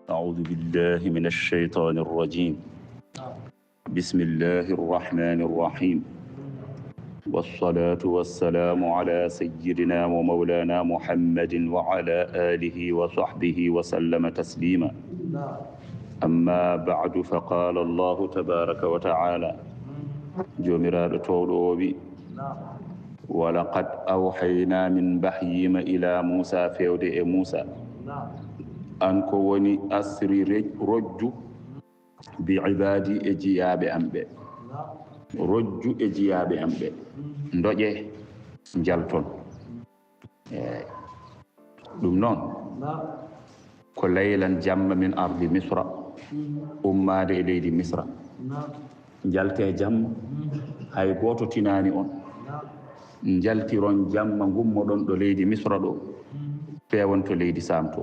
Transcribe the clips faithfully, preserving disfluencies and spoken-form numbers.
أعوذ بالله من الشيطان الرجيم. بسم الله الرحمن الرحيم. والصلاة والسلام على سيدنا ومولانا محمد وعلى آله وصحبه وسلم تسليما. أما بعد، فقال الله تبارك وتعالى، Joomiraaɗo toowɗo o wi, ولقد أوحينا من وحينا إلى موسى, feewde e Muusa. An ko woni asri, rej-, rojju, bi ibaadi, e jiyaaɓe am ɓe. Rojju e jiyaaɓe am ɓe. Ndoƴe, njalton. Eey. Ɗum noon, ko laylan jamma min ardi Misra, ummaade e leydi Misra. Njalte jamma, hay gooto tinaani on. Njaltiron jamma, ngummoɗon ɗo leydi Misra ɗo, peewon to leydi Saam to.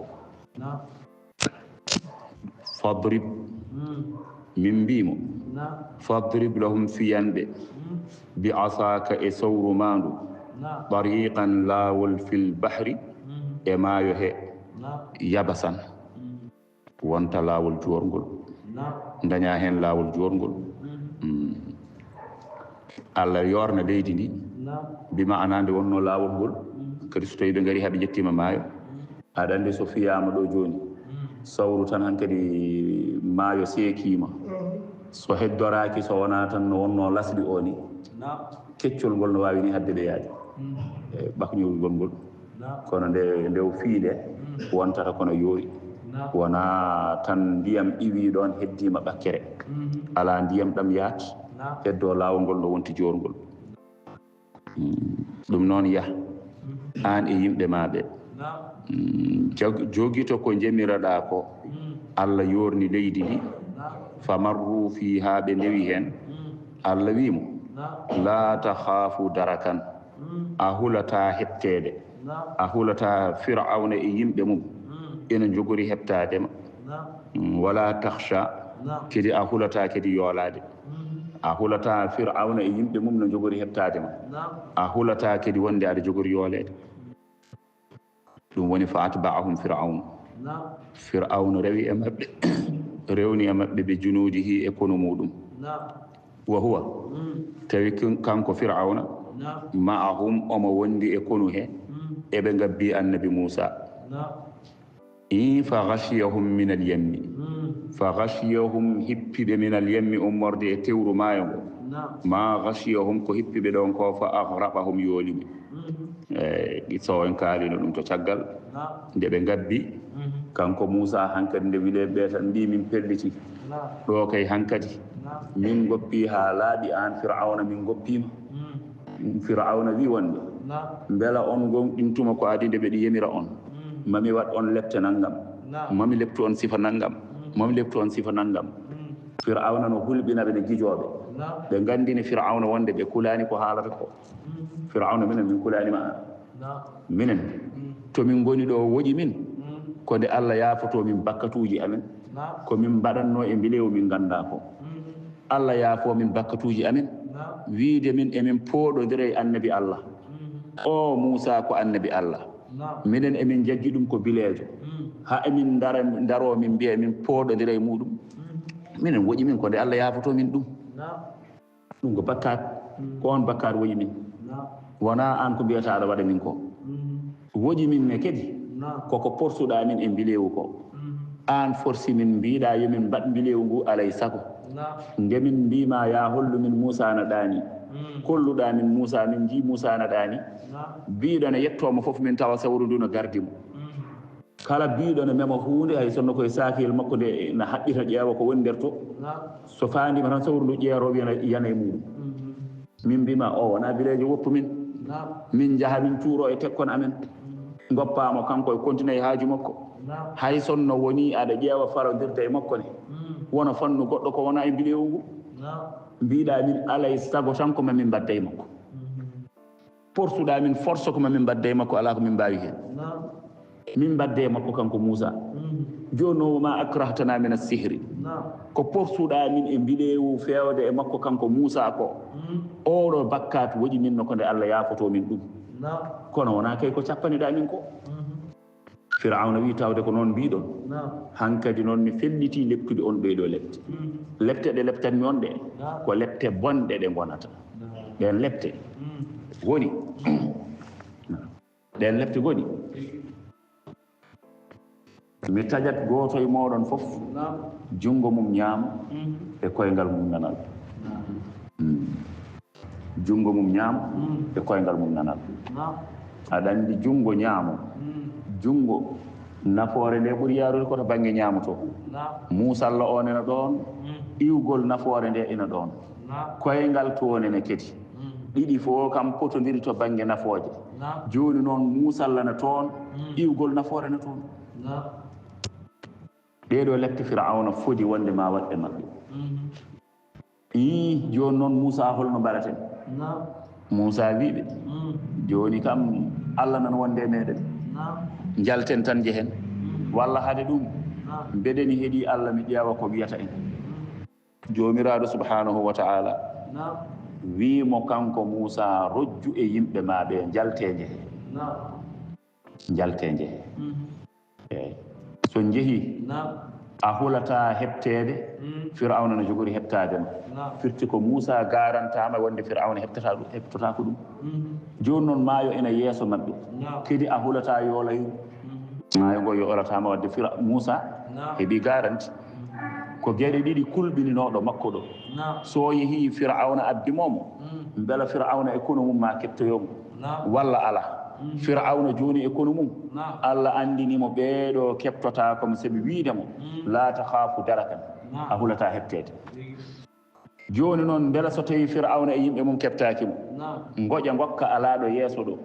Fadrib, min mbii mo, fadrib lahum, fiyan ɓe, bi asaaka, e sawru maa ndu, tariqan, laawol, fil bahri, e maayo he, yabasan, wonta laawol joorngol, ndañaa heen laawol joorngol. Mm. Allah yoorna leydi ndi, bi maanaa nde wonnoo laawol ngol, kadi so tawii ɓe ngarii haa ɓe njettiima maayo, aɗa anndi so fiyaama ɗo jooni, sawru tan hankadi maayo seekiima. So heddoraaki, so wonaa tan no wonnoo lasɗi o ni, keccol ngol no waawi ni hadde ɓe yaade. E ɓakñol ngol ngol. Kono nde, nde o fii nde, wontata kono yoori. Wonaa tan ndiyam iwii ɗoon heddiima ɓakkere. Alaa ndiyam ɗam yahat, heddoo laawol ngol no wonti joorngol. Mm. Ɗum noon, yah, aan e yimɓe maa ɓe. Mm, jag-, jogito ko njemiraɗaa ko. Allah yoorni leydi ndi. Fa marru fiihaa, ɓe ndewi heen. Allah wii mo, laa takhaafu darakan. A hulataa heɓteede. A hulataa Firawna e yimɓe mum ina njogori heɓtaade ma. Mm, wala takhsha, kadi a hulataa kadi yoolaade. A hulataa Firawna e yimɓe mum no njogori heɓtaade ma. A hulataa kadi wonde aɗa jogori yooleede. Ɗum woni, fa atba'ahum Fir'awn. Fir'awna rewi e maɓɓe, rewni e maɓɓe, bi junuudihi, e konu muuɗum. Wa huwa, tawi kin-, kanko Fir'awna, ma'ahum, omo wondi e konu he, eɓe ngabbi Annabi Muusa. Ii, fa ghashiyahum min al-yammi. Fa ghashiyahum, hippi ɓe, min al-yammi, ummorde e tewru maayo ngo. Ma ghashiyahum, ko hippi ɓe ɗon ko, fa aghraqahum, yooli ɓe. Eyi, so en kaalino ɗum to caggal, nde ɓe ngabbi, kanko Muusa hankadi nde wile ɓe tan mbi min pelliti. Ɗo kay hankadi, min ngoppi haa laaɓi, aan Fir'awna, min ngoppiima. Fir'awna wi wonde, mbela on ngoonɗintuma ko adii nde ɓe ɗi yemira on? Mami waɗ on lepte nanngam, mami leptu on sifa nanngam, mami leptu on sifa nanngam. Fir'awna no hulɓina ɓe, no gijooɓe. Ɓe nganndini Fir'awna wonde ɓe kulaani ko haalata ko. Fir'awna, minen min kulaani ma. Minen, to min ngoni ɗo woƴi min, ko nde Allah yaafotoo min bakkatuuji amen. Ko min mbaɗannoo e mbilewu min nganndaa ko. Allah yaafoo min bakkatuuji amen. Wiide min emin pooɗondira e Annabi Allah. O Muusa ko Annabi Allah. Minen emin njaggi ɗum ko bileejo. Haa emin ndara, ndaroo min mbiya emin pooɗondira e muuɗum. Minen woƴi min ko nde Allah yaafotoo min ɗum. Ɗum ko bakkaat. Ko on bakkaat woƴi min. Wonaa aan ko mbiyata aɗa waɗa min ko. Woƴi min ne kadi, koko porsuɗaa min e mbilewu ko. Aan forsi min, mbiɗaa yo min mbaɗ mbilewu ngu alay sago. Nde min mbiima, yaa hollu min Muusa na ɗaani. Kolluɗaa min Muusa, min njii Muusa na ɗaani. Biɗa na yettooma fof min tawa sawru ndu no gardi mo. Kala biɗo no mema huunde, hay sonno koye saakiyel makko nde na haɓɓita ƴeewa ko woni nder to. So faandiima tan sawru ndu ƴeero yana, yana e muuɗum. Min mbiima, o wonaa bileejo woppu min. Min njaha min cuuro e tekkon amen. Ngoppaamo kanko e kontina e haaju makko. Hay sonno woni aɗa ƴeewa farondirde e makko ne, wona fannu goɗɗo ko wona e mbiɗeewu ngu. Mbiɗa min alay sago tan ko ma min mbadda e makko. Porsuɗa min force ko ma min mbadda e makko, alaa ko min mbaawi heen. Min mbadda e makko kanko Muusa. Jooni o, ma akrahtana min assihri. Ko porsuɗa min e mbiɗeewu feewde e makko kanko Muusa ko, oɗo bakkaatu woƴi min no ko nde Allah yaafoto min ɗum. Kono wona kay ko cappaniɗa min ko. Firawna wi, tawde ko noon mbiɗon, hankadi noon mi felliti leptude on ɗee ɗo lepte. Lepte ɗe leptanmi on ɗe, ko lepte bonɗe ɗe ngonata. Ɗen lepte ngoni, ɗen lepte ngoni, mi tajat gooto e mooɗon fof junngo mum ñaamo e koyngal mum nanal. Junngo mum ñaamo e koyngal mum nanal. Aɗa anndi junngo ñaamo, junngo nafoore nde ɓuri yaarude ko to bannge ñaamo to. Muusalla on ena ɗoon, iwgol nafoore nde ena ɗoon. Koyngal toon ene kadi. Ɗiɗi fof kam potondiri to bannge nafooje. Jooni noon muusalla na toon, iwgol nafoore na toon. Ɗee ɗo lepte Firawna fodi wonde ma waɗ e maɓɓe. Ii, jooni noon Muusa holno mbaɗaten? Muusa wi ɓe, jooni kam Allah nan wonde e meɗen. Njalten tan njehen. Walla hade ɗum, mbeɗeni heɗi Allah mi ƴeewa ko wiyata en. Joomiraaɗo subhanahu wa ta'ala wi mo kanko Muusa, rojju e yimɓe ma ɓe, njalte njehe. Njalte njehe. Eey. So njehii, a hulataa heɓteede, Firawna no jogori heɓtaade ma. Firti ko Muusa garantaama wonde Firawna heɓtataa ɗum, heɓtotaako ɗum. Jooni noon maayo ena yeeso maɓɓe. Kadi a hulataa yoolayru. Maayo ngo yoolataama wadde Fira-, Muusa heɓi garanti. Ko geɗe ɗiɗi kulɓininooɗo makko ɗo. So o yehii Firawna abbimo mo, mbela Firawna e konu mum ma keɓtoyo mo? Walla alaa? Firawna jooni e konu mum, Allah anndini mo ɓee ɗo keɓtotaako mo, sabi wiide mo, "Laa takhaafu darakan." A hulataa heɓteede. Jooni noon, mbela so tawii Firawna e yimɓe mum keɓtaaki mo, ngoƴa ngokka alaa ɗo yeeso ɗo.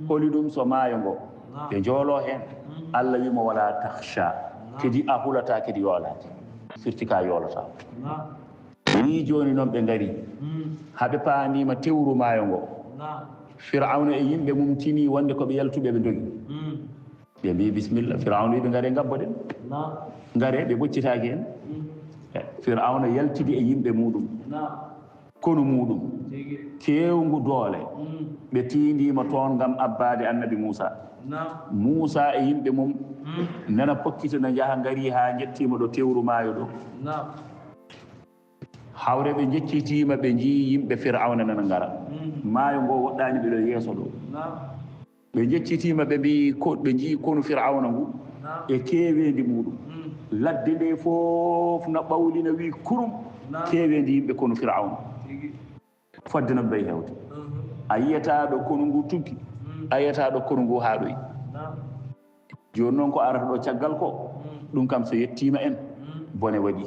Holi ɗum so maayo ngo, ɓe njooloo heen. Allah wi mo, "Wala takhsha." Kadi a hulataa kadi yoolaade. Firti ka yoolataa. Ni jooni noon ɓe ngari. Haa ɓe paandiima tewru maayo ngo. Firawna e yimɓe mum tinii wonde ko ɓe yaltuɓe, ɓe ndogi. Ɓe mbii, "Bisimilla." Firawna wi ɓe, "Ngaree, ngabboɗen. Ngaree." Ɓe ɓoccitaaki heen. Firawna yaltidi e yimɓe muuɗum, konu muuɗum, keewngu doole. Ɓe tiindiima toon ngam abbaade Annabi Muusa. Muusa e yimɓe mum nana pokkita, na njaha, ngarii haa njettiima ɗo tewru maayo ɗo. Hawre ɓe njeccitiima, ɓe njii yimɓe Firawna nana ngara. Maayo ngo woɗɗaani ɓe ɗo yeeso ɗo. Ɓe njeccitiima, ɓe mbii ko, ɓe njii konu Firawna ngu e keeweendi muuɗum. Ladde nde fof na ɓawlina, wi kurum, keeweendi yimɓe konu Firawna. Fodde no ɓe heewde. A yiyataa ɗo konu ngu tuggi, a yiyataa ɗo konu ngu haaɗoyi. Jooni noon ko arata ɗo caggal ko, ɗum kam so yettiima en, bone waɗi.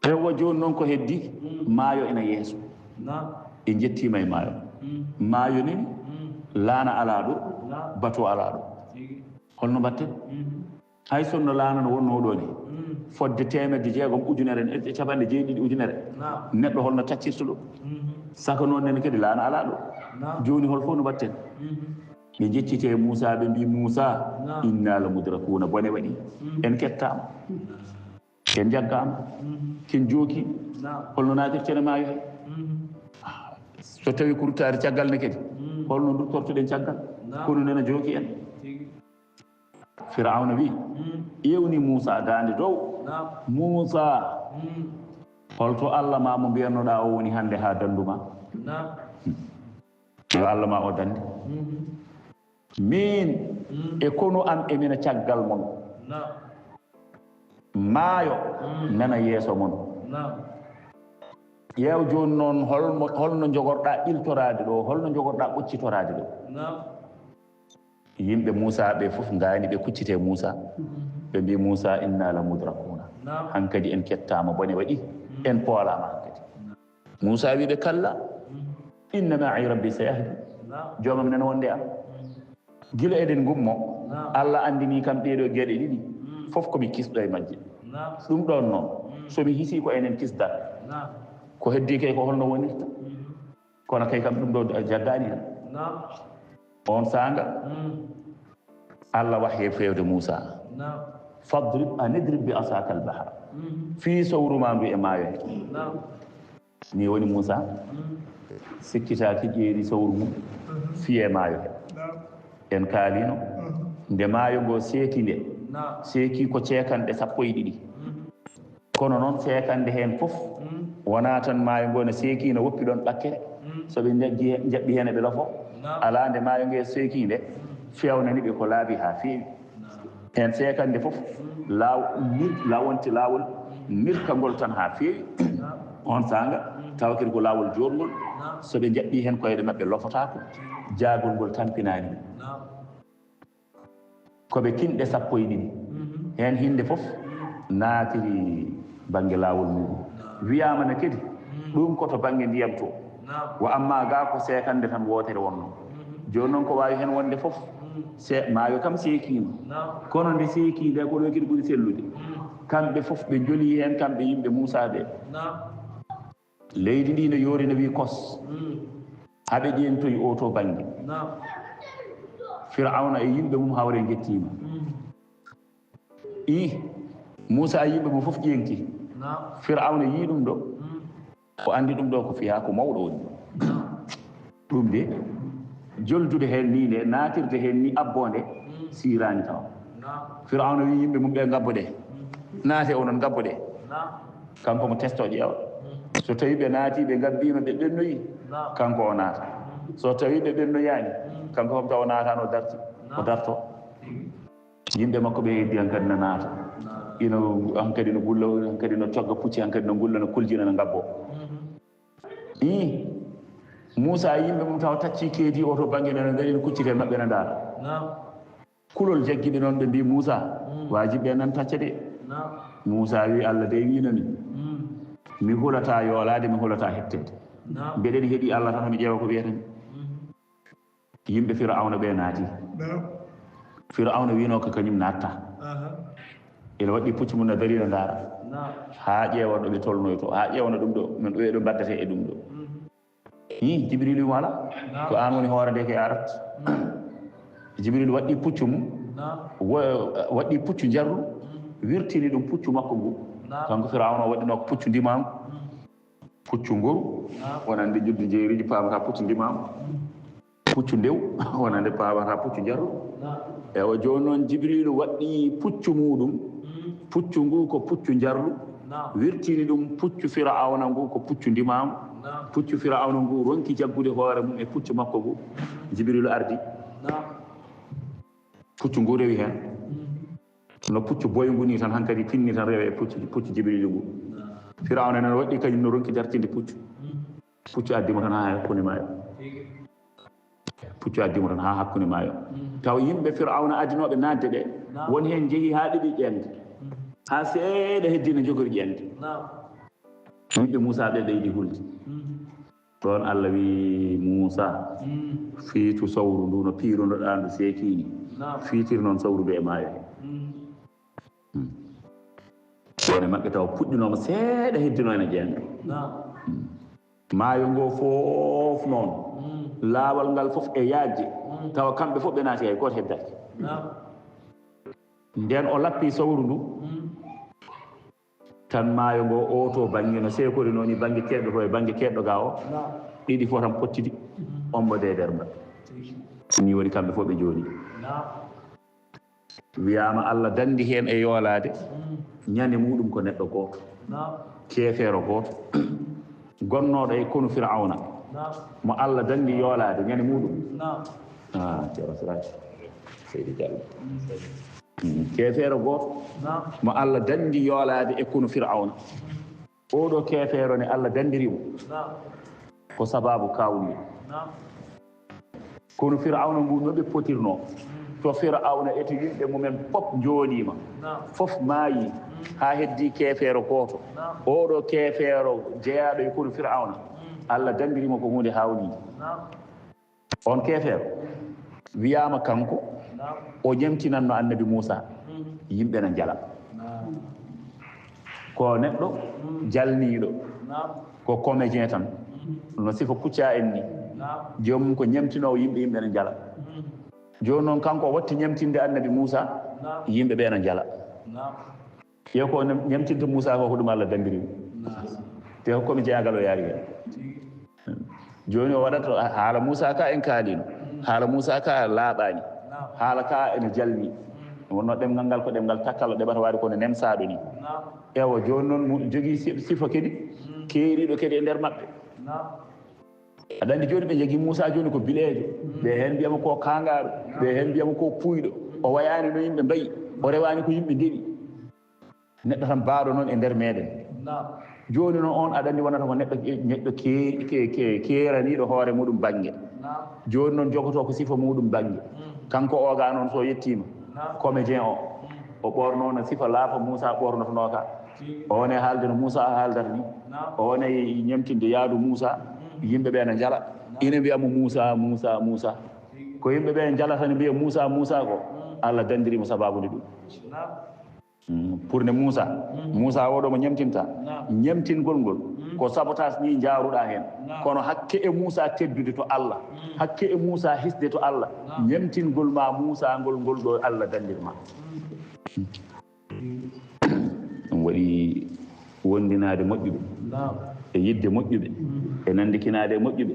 Ewa, jooni noon ko heddi, maayo ena yeeso. En njettiima e maayo. Maayo nini, laana alaa ɗo, bato alaa ɗo. Holno mbaɗten? Hay sonno laana no wonnoo ɗo ni, fodde teemedde jeegom ujunere e capanɗe jeeɗiɗi ujunere, neɗɗo holno taccirta ɗo? Saka noon nene kadi laana alaa ɗo. Jooni hol fof no mbaɗten? Ɓe njeccitee Muusa, ɓe mbii, "Muusa, inna la mudrakuuna, bone waɗi. En kettaama. En njaggaama. Ken jooki. Holno naatirten e maayo he? So tawi kurtaari caggal ne kadi, holno nduttortoɗen caggal? Kono nena jooki en." Firawna wi, ewni Muusa daande dow. Muusa, holto Allah ma mo mbiyannoɗaa o woni hannde haa dandu ma? Yo Allah ma o dande. Min e konu am e mina caggal mon. Maayo nana yeeso mon. Ƴeew jooni noon holmo, holno njogorɗaa iltoraade ɗo, holno njogorɗaa ɓoccitoraade ɗo? Yimɓe Muusa ɓe fof ngaani, ɓe kuccitee Muusa. Ɓe mbii Muusa, inna la mudrakuuna. Hankadi en kettaama, bone waɗi. En poolaama hankadi. Muusa wi ɓe, kalla, inna ma'i rabbi sayahdi. Joomam nana wonde am. Gila eɗen ngummo, Allah anndini kam ɗee ɗoo geɗe ɗiɗi, fof ko mi kisɗo e majje. Ɗum ɗoon noon, so mi hisii ko enen kisdata, ko heddii kay ko holno wonirta? Kono kay kam ɗum ɗo jaggaani hen. On saanga, Allah wahyi feewde Muusa. Fadrib, an idrib bi asaka al bahar. Fii sawru ma ndu e maayo he. Ni woni Muusa sikkitaaki ƴeeri sawru mum fii e maayo he. En kaalino nde maayo ngo seeki nde, seeki ko ceekanɗe sappo e ɗiɗi. Kono noon seekande heen fof wonaa tan maayo ngo ne seeki, no woppi ɗoon ɓakkere. So ɓe njaggi he-, njaɓɓi heen eɓe lofo. Alaa nde maayo ngee seeki nde feewnani ɓe ko laabi haa feewi. Heen seekande fof laaw-, nir-, lawonti laawol nirkangol tan haa feewi. On saanga tawa kadi ko laawol jooɗngol. So ɓe njaɓɓi heen koyɗe maɓɓe lofotaako, jaagol ngol tampinaani. Ko ɓe kinɗe sappo e ɗiɗi. Heen hinnde fof naatiri bannge laawol muuɗum. Wiyaama ne kadi, ɗum ko to bannge ndiyam to. Wa amma gaa ko seekannde tan wootere wonnoo. Jooni noon ko waawi heen wonde fof, se-, maayo kam seekiima. Kono nde seekii nde, ko ɗo kadi ɓuri sellude. Kamɓe fof ɓe njolii heen, kamɓe yimɓe Muusaa ɓe. Leydi ndi no yoori, no wii kos. Haɓe ƴeentoyi oo to bannge. Firawna e yimɓe mum hawre njettiima. Ii, Muusaa e yimɓe mum fof ƴeeŋti. Firawna yii ɗum ɗo. O anndi ɗum ɗo ko fiyaa ko mawɗo woni. Ɗum de, joldude heen nii nde, naatirde heen nii abboonde, siiraani tawa. Firawna wii yimɓe mum ɓe, "Ngabbo ɗe. Naate onon, ngabbo ɗe." Kanko mo testo ƴeewa. So tawii ɓe naatii, ɓe ngabbiima, ɓe ɓennoyi, kanko o naata. So tawii ɓe ɓennoyaani, kanko kam tawa o naataano, o darti, o darto. Yimɓe makko ɓe heddi hankadi no naata. Ino hankadi no gulla, hankadi no cogga pucci, hankadi no gulla, no kuljina, no ngabbo. Ii, Muusaa e yimɓe mum tawa taccii keedi o to bannge, nana ndarii no kuccitee maɓɓe, no ndaara. Kulol jaggi ɓe noon, ɓe mbii Muusaa, "Waajibi ɓe nan tacca de." Muusaa wii, "Allah dey wiino mi, mi hulataa yoolaade, mi hulataa hetteede. Mbeɗen heɗii Allah tan, mi ƴeewa ko wiyata mi." Yimɓe Firawna ɓe naati. Firawna wiino ko kañum naatta. Ina waɗɗi puccu mum no darii no ndaara. Haa ƴeewa ɗo ɓe tolnoyto, haa ƴeewana ɗum ɗo, min ɗo ɓe ɗo mbaddata e ɗum ɗo. Hi, Jibril wiimo, "Alaa, ko aan woni hoore nde ke arat." Jibril waɗɗi puccu mum, wa-, waɗɗi puccu njarru, wirtini ɗum puccu makko ngu. Kanko Firawna o waɗɗinoo ko puccu ndimaamu. Puccu ngoru, wonande juddu jeeriiji, paamata puccu ndimaamu. Puccu ndew, wonande paamata puccu njarru. Ewa, jooni noon Jibriilu waɗɗi puccu muuɗum. Puccu ngu ko puccu njarru. Wirtini ɗum puccu Firawna ngu ko puccu ndimaamu. Puccu Firawna ngu ronki jaggude hoore mum e puccu makko ngu. Jibriilu ardi. Puccu ngu rewi heen. No puccu boyngu nii tan, hankadi pinni tan rewa e puccu, puccu Jibriilu ngu. Firawna noon waɗɗi kañum no ronki dartinde puccu. Puccu addi mo tan haa hakkunde maayo. Puccu addi mo tan haa hakkunde maayo. Taw yimɓe Firawna adinooɓe naatde ɓe, won heen njehi haa ɗiɗi ƴeeŋde. Haa seeɗa heddii no njogori ƴeeŋde. Yimɓe Muusaa ɓe ɓeydi hulde. Ɗoon Allah wii Muusaa, "Fiitu sawru ndu no piirunoɗaa ndu seekii nii. Fiitir noon sawru ndu e maayo he." Ɗoon e maɓɓe tawa puɗɗinooma seeɗa heddinoo ene ƴeeŋa. Maayo ngoo fof noon, laawol ngal fof e yaajde, tawa kamɓe fof ɓe naati, hay gooto heddaaki. Ndeen o lappi sawru ndu, tan maayo ngo oo to bannge no seekori noon, ni bannge keedɗo to e bannge keedɗo ga o, ɗiɗi fof tan pottidi, ombo de nder mba. Ni woni kamɓe fof ɓe njooni. Wiyaama Allah danndi heen e yoolaade, ñande muuɗum ko neɗɗo gooto, keefeero gooto, gonnooɗo e konu Firawna, mo Allah danndi yoolaade ñande muuɗum. Ah, Ceerno Siraaj, Seydi Diallo. Mm, keefeero gooto mo Allah danndi yoolaade e konu Firawna. Oɗo keefeero ne Allah danndiri mo. Ko sabaabu kaawri. Konu Firawna ngu no ɓe potirnoo. To Firawna e to yimɓe mumen fof njooɗiima. Fof maayi. Haa heddii keefeero gooto. Oɗo keefeero jeyaaɗo e konu Firawna. Allah danndiri mo ko huunde haawniinde. On keefeero, Wiyaama kanko, o ñemtinanno annabi Muusa, yimɓe na njala. Ko neɗɗo jalniiɗo, ko comédien tan, no sifa Kuccaa en ni. Joomum ko ñemtinoowo yimɓe, yimɓe na njala. Jooni noon, kanko o watti ñemtinde annabi Muusa, yimɓe ɓe na njala. Ƴeew ko ñemtinta Muusa ko, ko ɗum Allah dandiri mo. Te ko comédien gal o yaari heen. Jooni o waɗata haala Muusa ka en kaalino. Haala Muusa ka laaɓaani. Haala ka ene jalni. Wonno ɗemngal ngal ko ɗemngal takkal, o ɗeɓata waade kono nemsaaɗo ni. Ewa, jooni noon mo jogii si-, sifa kadi keeriiɗo kadi e nder maɓɓe. Aɗa anndi jooni ɓe njogii Muusa jooni ko bileejo. Ɓe heen mbiyama ko kaangaaɗo. Ɓe heen mbiyama ko puuyɗo. O wayaani no yimɓe mbayi. O rewaani ko yimɓe ndewi. Neɗɗo tan baaɗo noon e nder meeɗen. Jooni noon, on aɗa anndi wonata ko neɗɗo, neɗɗo ke-, ke-, ke-, keeraniiɗo hoore muɗum bannge. Jooni noon, jogotoo ko sifa muɗum bannge. Kanko o ga noon, so yettiima, comédien o, o ɓoornoo no sifa laafa Muusa ɓoornotonoo ka. O woni haalde no Muusa haaldata ni. O woni ñemtinde yaadu Muusa. Yimɓe ɓe na njala. Ina mbiya mo, "Muusa, Muusa, Muusa." Ko yimɓe ɓe njalata ni mbiya, "Muusa, Muusa," ko Allah dandiri mo sabaabu nde ɗum. Mm, pour ne Muusa. Muusa oɗo mo ñemtinta. Ñemtingol ngol ko sabotage ni njaaruɗaa heen. Kono hakke e Muusa teddude to Allah. Hakke e Muusa hisde to Allah. Ñemtingol ma Muusa ngol, ngol ɗo Allah dandir ma. Ɗum waɗi wondinaade moƴƴuɓe e yiɗde moƴƴuɓe e nanndikinaade e moƴƴuɓe.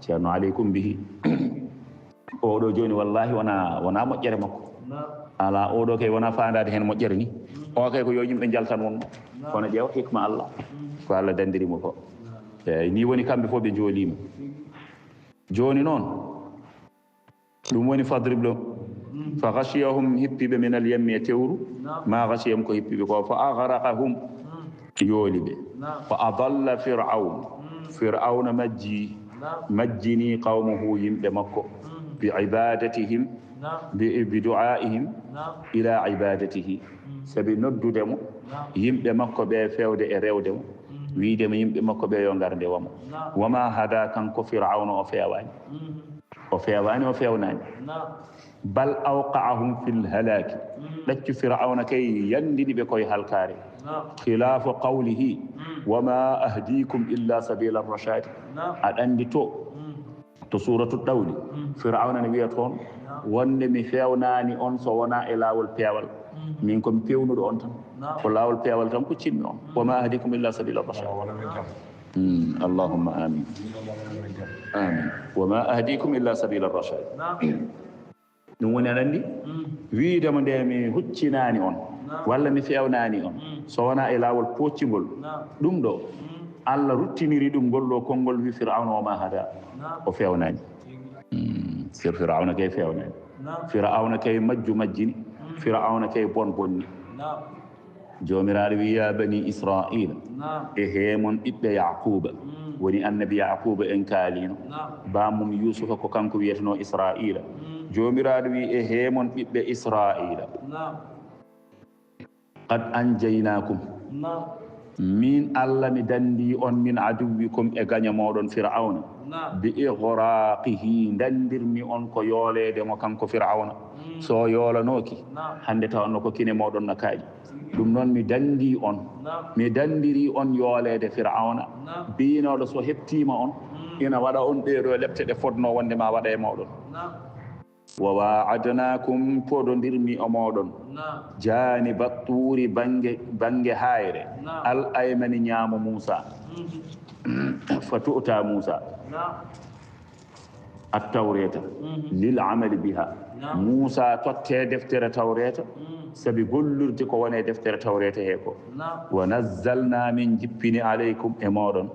Ceerno, aleykum bihi. Oɗo jooni, wallahi, wona, wona moƴƴere makko. Ala, oɗo kay wona faandaade heen moƴƴere ni. O kay ko yo yimɓe njaltan wonno. Kono ƴeew hikma Allah. Ko Allah dandiri mo ko. Eeyi, ni woni kamɓe fof ɓe njooliima. Jooni noon, ɗum woni fadrib ɗo. Fa ghashiyahum, hippiɓe, min al yammi, e tewru. Ma ghashiyahum, ko hippiɓe ko. Fa aghraqahum, yooli ɓe. Fa adalla Fir'aun. Fir'auna majji, majjini qawmuhu, yimɓe makko. Bi ibadatihim, bi, bi du'aihim ila ibadatihi. Sabi noddude mo, yimɓe makko ɓe fewde e rewde mo. Wiide mo yimɓe makko ɓe yo ngar ndewa mo. Wa ma hada, kanko Fir'auna o fewaani. O fewaani, o fewnaani. Bal awqa'ahum fil halaki. Ɗaccu Fir'auna kay yandini ɓe koye halkaare. Khilafu qawlihi, wa ma ahdikum illa sabila rashadi. Aɗa anndi to, to Suratu Ɗawli, Fir'auna ne wiya toon, wonde mi fewnaani on so wona e laawol peewal. Min ko mi pewnuɗo on tan. Ko laawol peewal tan kuccinmi on. Wa ma ahdikum illa sabila rashad. Mm, Allahumma amin. Amin. Wa ma ahdikum illa sabila rashad. Ɗum woni, aɗa anndi, wiide mo nde mi huccinaani on, walla mi fewnaani on, so wona e laawol poccingol. Ɗum ɗo, Allah ruttiniri ɗum ngol ɗo konngol, wi Fir'auna wa ma hada. O fewnaani. Mm, Fir-, Fir'auna kay fewnaani. Fir'auna kay majju majjini. Fir'auna kay bon bonni. Joomiraaɗo wi, "Ya bani Israila," e heemon ɓiɓɓe Yaquba, woni annabi Yaquba en kaalino. Bammum Yusufa ko kanko wiyetenoo Israila. Joomiraaɗo wi, "E heemon ɓiɓɓe Israila, qad anjaynakum." Min Allah mi dandi on, "min aduwwikum," e gaño moɗon Fir'auna. "Bi ighraqihi," dandirmi on ko yooleede mo kanko Fir'auna. So yoolanooki, hannde tawanno ko kine moɗon na kaaƴi. Ɗum noon mi dandi on, mi dandiri on yooleede Fir'auna, biinooɗo so heɓtiima on, ina waɗa on ɗee ɗo lepte ɗe fotnoo wonde ma waɗa e moɗon. Wa wa'adnakum, podondirmi e moɗon, janiba tuuri, bannge, bannge hayre, al aymani, ñaamo Muusa, fa tu'ta Muusa at-tawreta lil amali biha. Muusa totte deftere Tawreta, sabi gollirde ko woni e deftere Tawreta he ko. Wa nazzalna, min jippini, alaykum, e moɗon,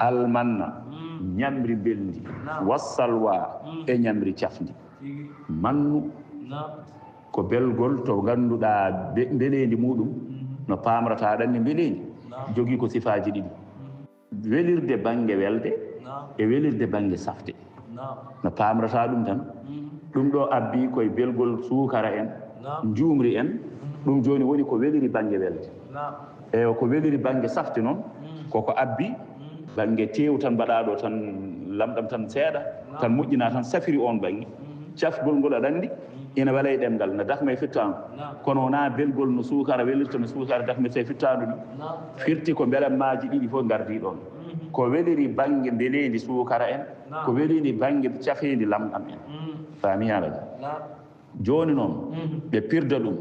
al manna, ñamri mbelndi, wassalwa, e ñamri cafndi. Mannu ko belgol to ngannduɗaa be-, mbeleendi muɗum, no paamrata ɗanni mbeleendi, jogii ko sifaaji ɗiɗi. Welirde bannge welde e welirde bannge safde. No paamrata ɗum tan. Ɗum ɗo abbi koye belgol suukara en, njuumri en, ɗum jooni woni ko weliri bannge welde. Eyo, ko weliri bannge safte noon, koko abbi bannge teewu tan mbaɗaa ɗo tan lamɗam tan seeɗa, tan moƴƴinaa tan safiri oon bannge. Cafgol ngol aɗa anndi ina wela e ɗemngal, no dakma e fittaandu. Kono wonaa belgol no suukara welirta, no suukara dakmirta e fittaandu ni. Firti ko mbelemmaaji ɗiɗi fof ngardii ɗoon. Ko weliri bannge mbeleendi suukara en, ko weliri bannge cafeendi lamɗam en. Faami haala ka? Jooni noon, ɓe pirda ɗum.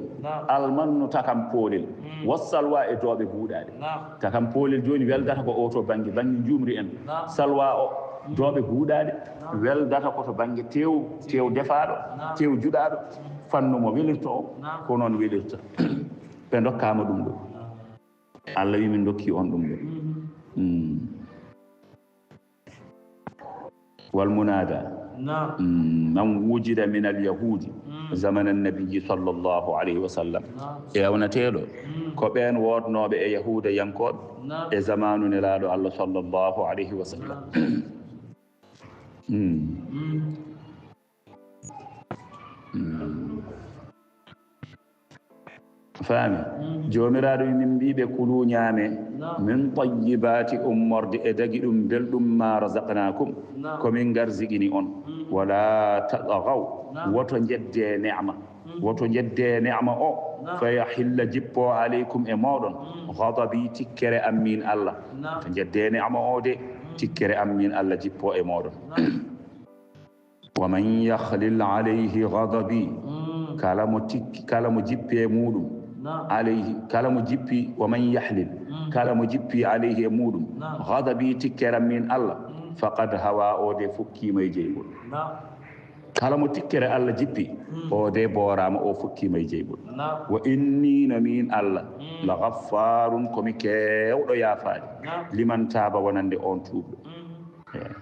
Almannu takam poolel, wo salwa e dooɓe guuɗaaɗe. Takam poolel jooni weldata ko o to bannge, bannge njuumri en. Salwa o, dooɓe guuɗaaɗe, weldata ko to bannge tew, tew defaaɗo, tew juɗaaɗo, fannu mo welirta o, ko noon welirta. Ɓe ndokkaama ɗum ɗo. Allah wi min ndokki on ɗum ɗo. Mm. Wal munada. Naam. Mm, man wujida min al yahudi. Mm. Zamana nabiyyi sallallahu alayhi wa sallam. Naam. E awnateeɗo, mm, ko ɓeen woodnooɓe e yahuuda yankooɓe, naam, e zamaanu nelaaɗo Allah sallallahu alayhi wa sallam. Naam. Mm. Mm. Mm. Faami? Mm. Joomiraaɗo wi min mbii ɓe, "Kulu, ñaame, naam, min tayyibati, ummorde e dagi ɗum belɗum, ma razaqnakum, naam, ko min ngarziqini on. Mm. Wala tatghaw, naam, woto njedde neema. Mm. Woto njedde neema o, naam, fa yahilla, jippo alaykum e mooɗon, mm, ghadabi, tikkere am min Allah." Naam. Woto njedde neema o de, mm, tikkere am min Allah jippo e mooɗon. Naam. "Wa man yahlil alayhi ghadabi." Mm. Kala mo tikki, kala mo jippi e muuɗum. Naam. Alayhi, kala mo jippi, "Wa man yahlil." Mm. Kala mo jippi alayhi e muuɗum. Naam. Ghadabi, tikkere am min Allah. Mm. Faqad hawa, o de fukkiima e jeygol. Naam. Kala mo tikkere Allah jippi, mm, o de booraama, o fukkiima e jeygol. Naam. Wa inni, no min Allah, mm, la ghaffarun, ko mi keewɗo yaafaade. Naam. Liman taaba, wonande on tuubɗo. Mm. Eh.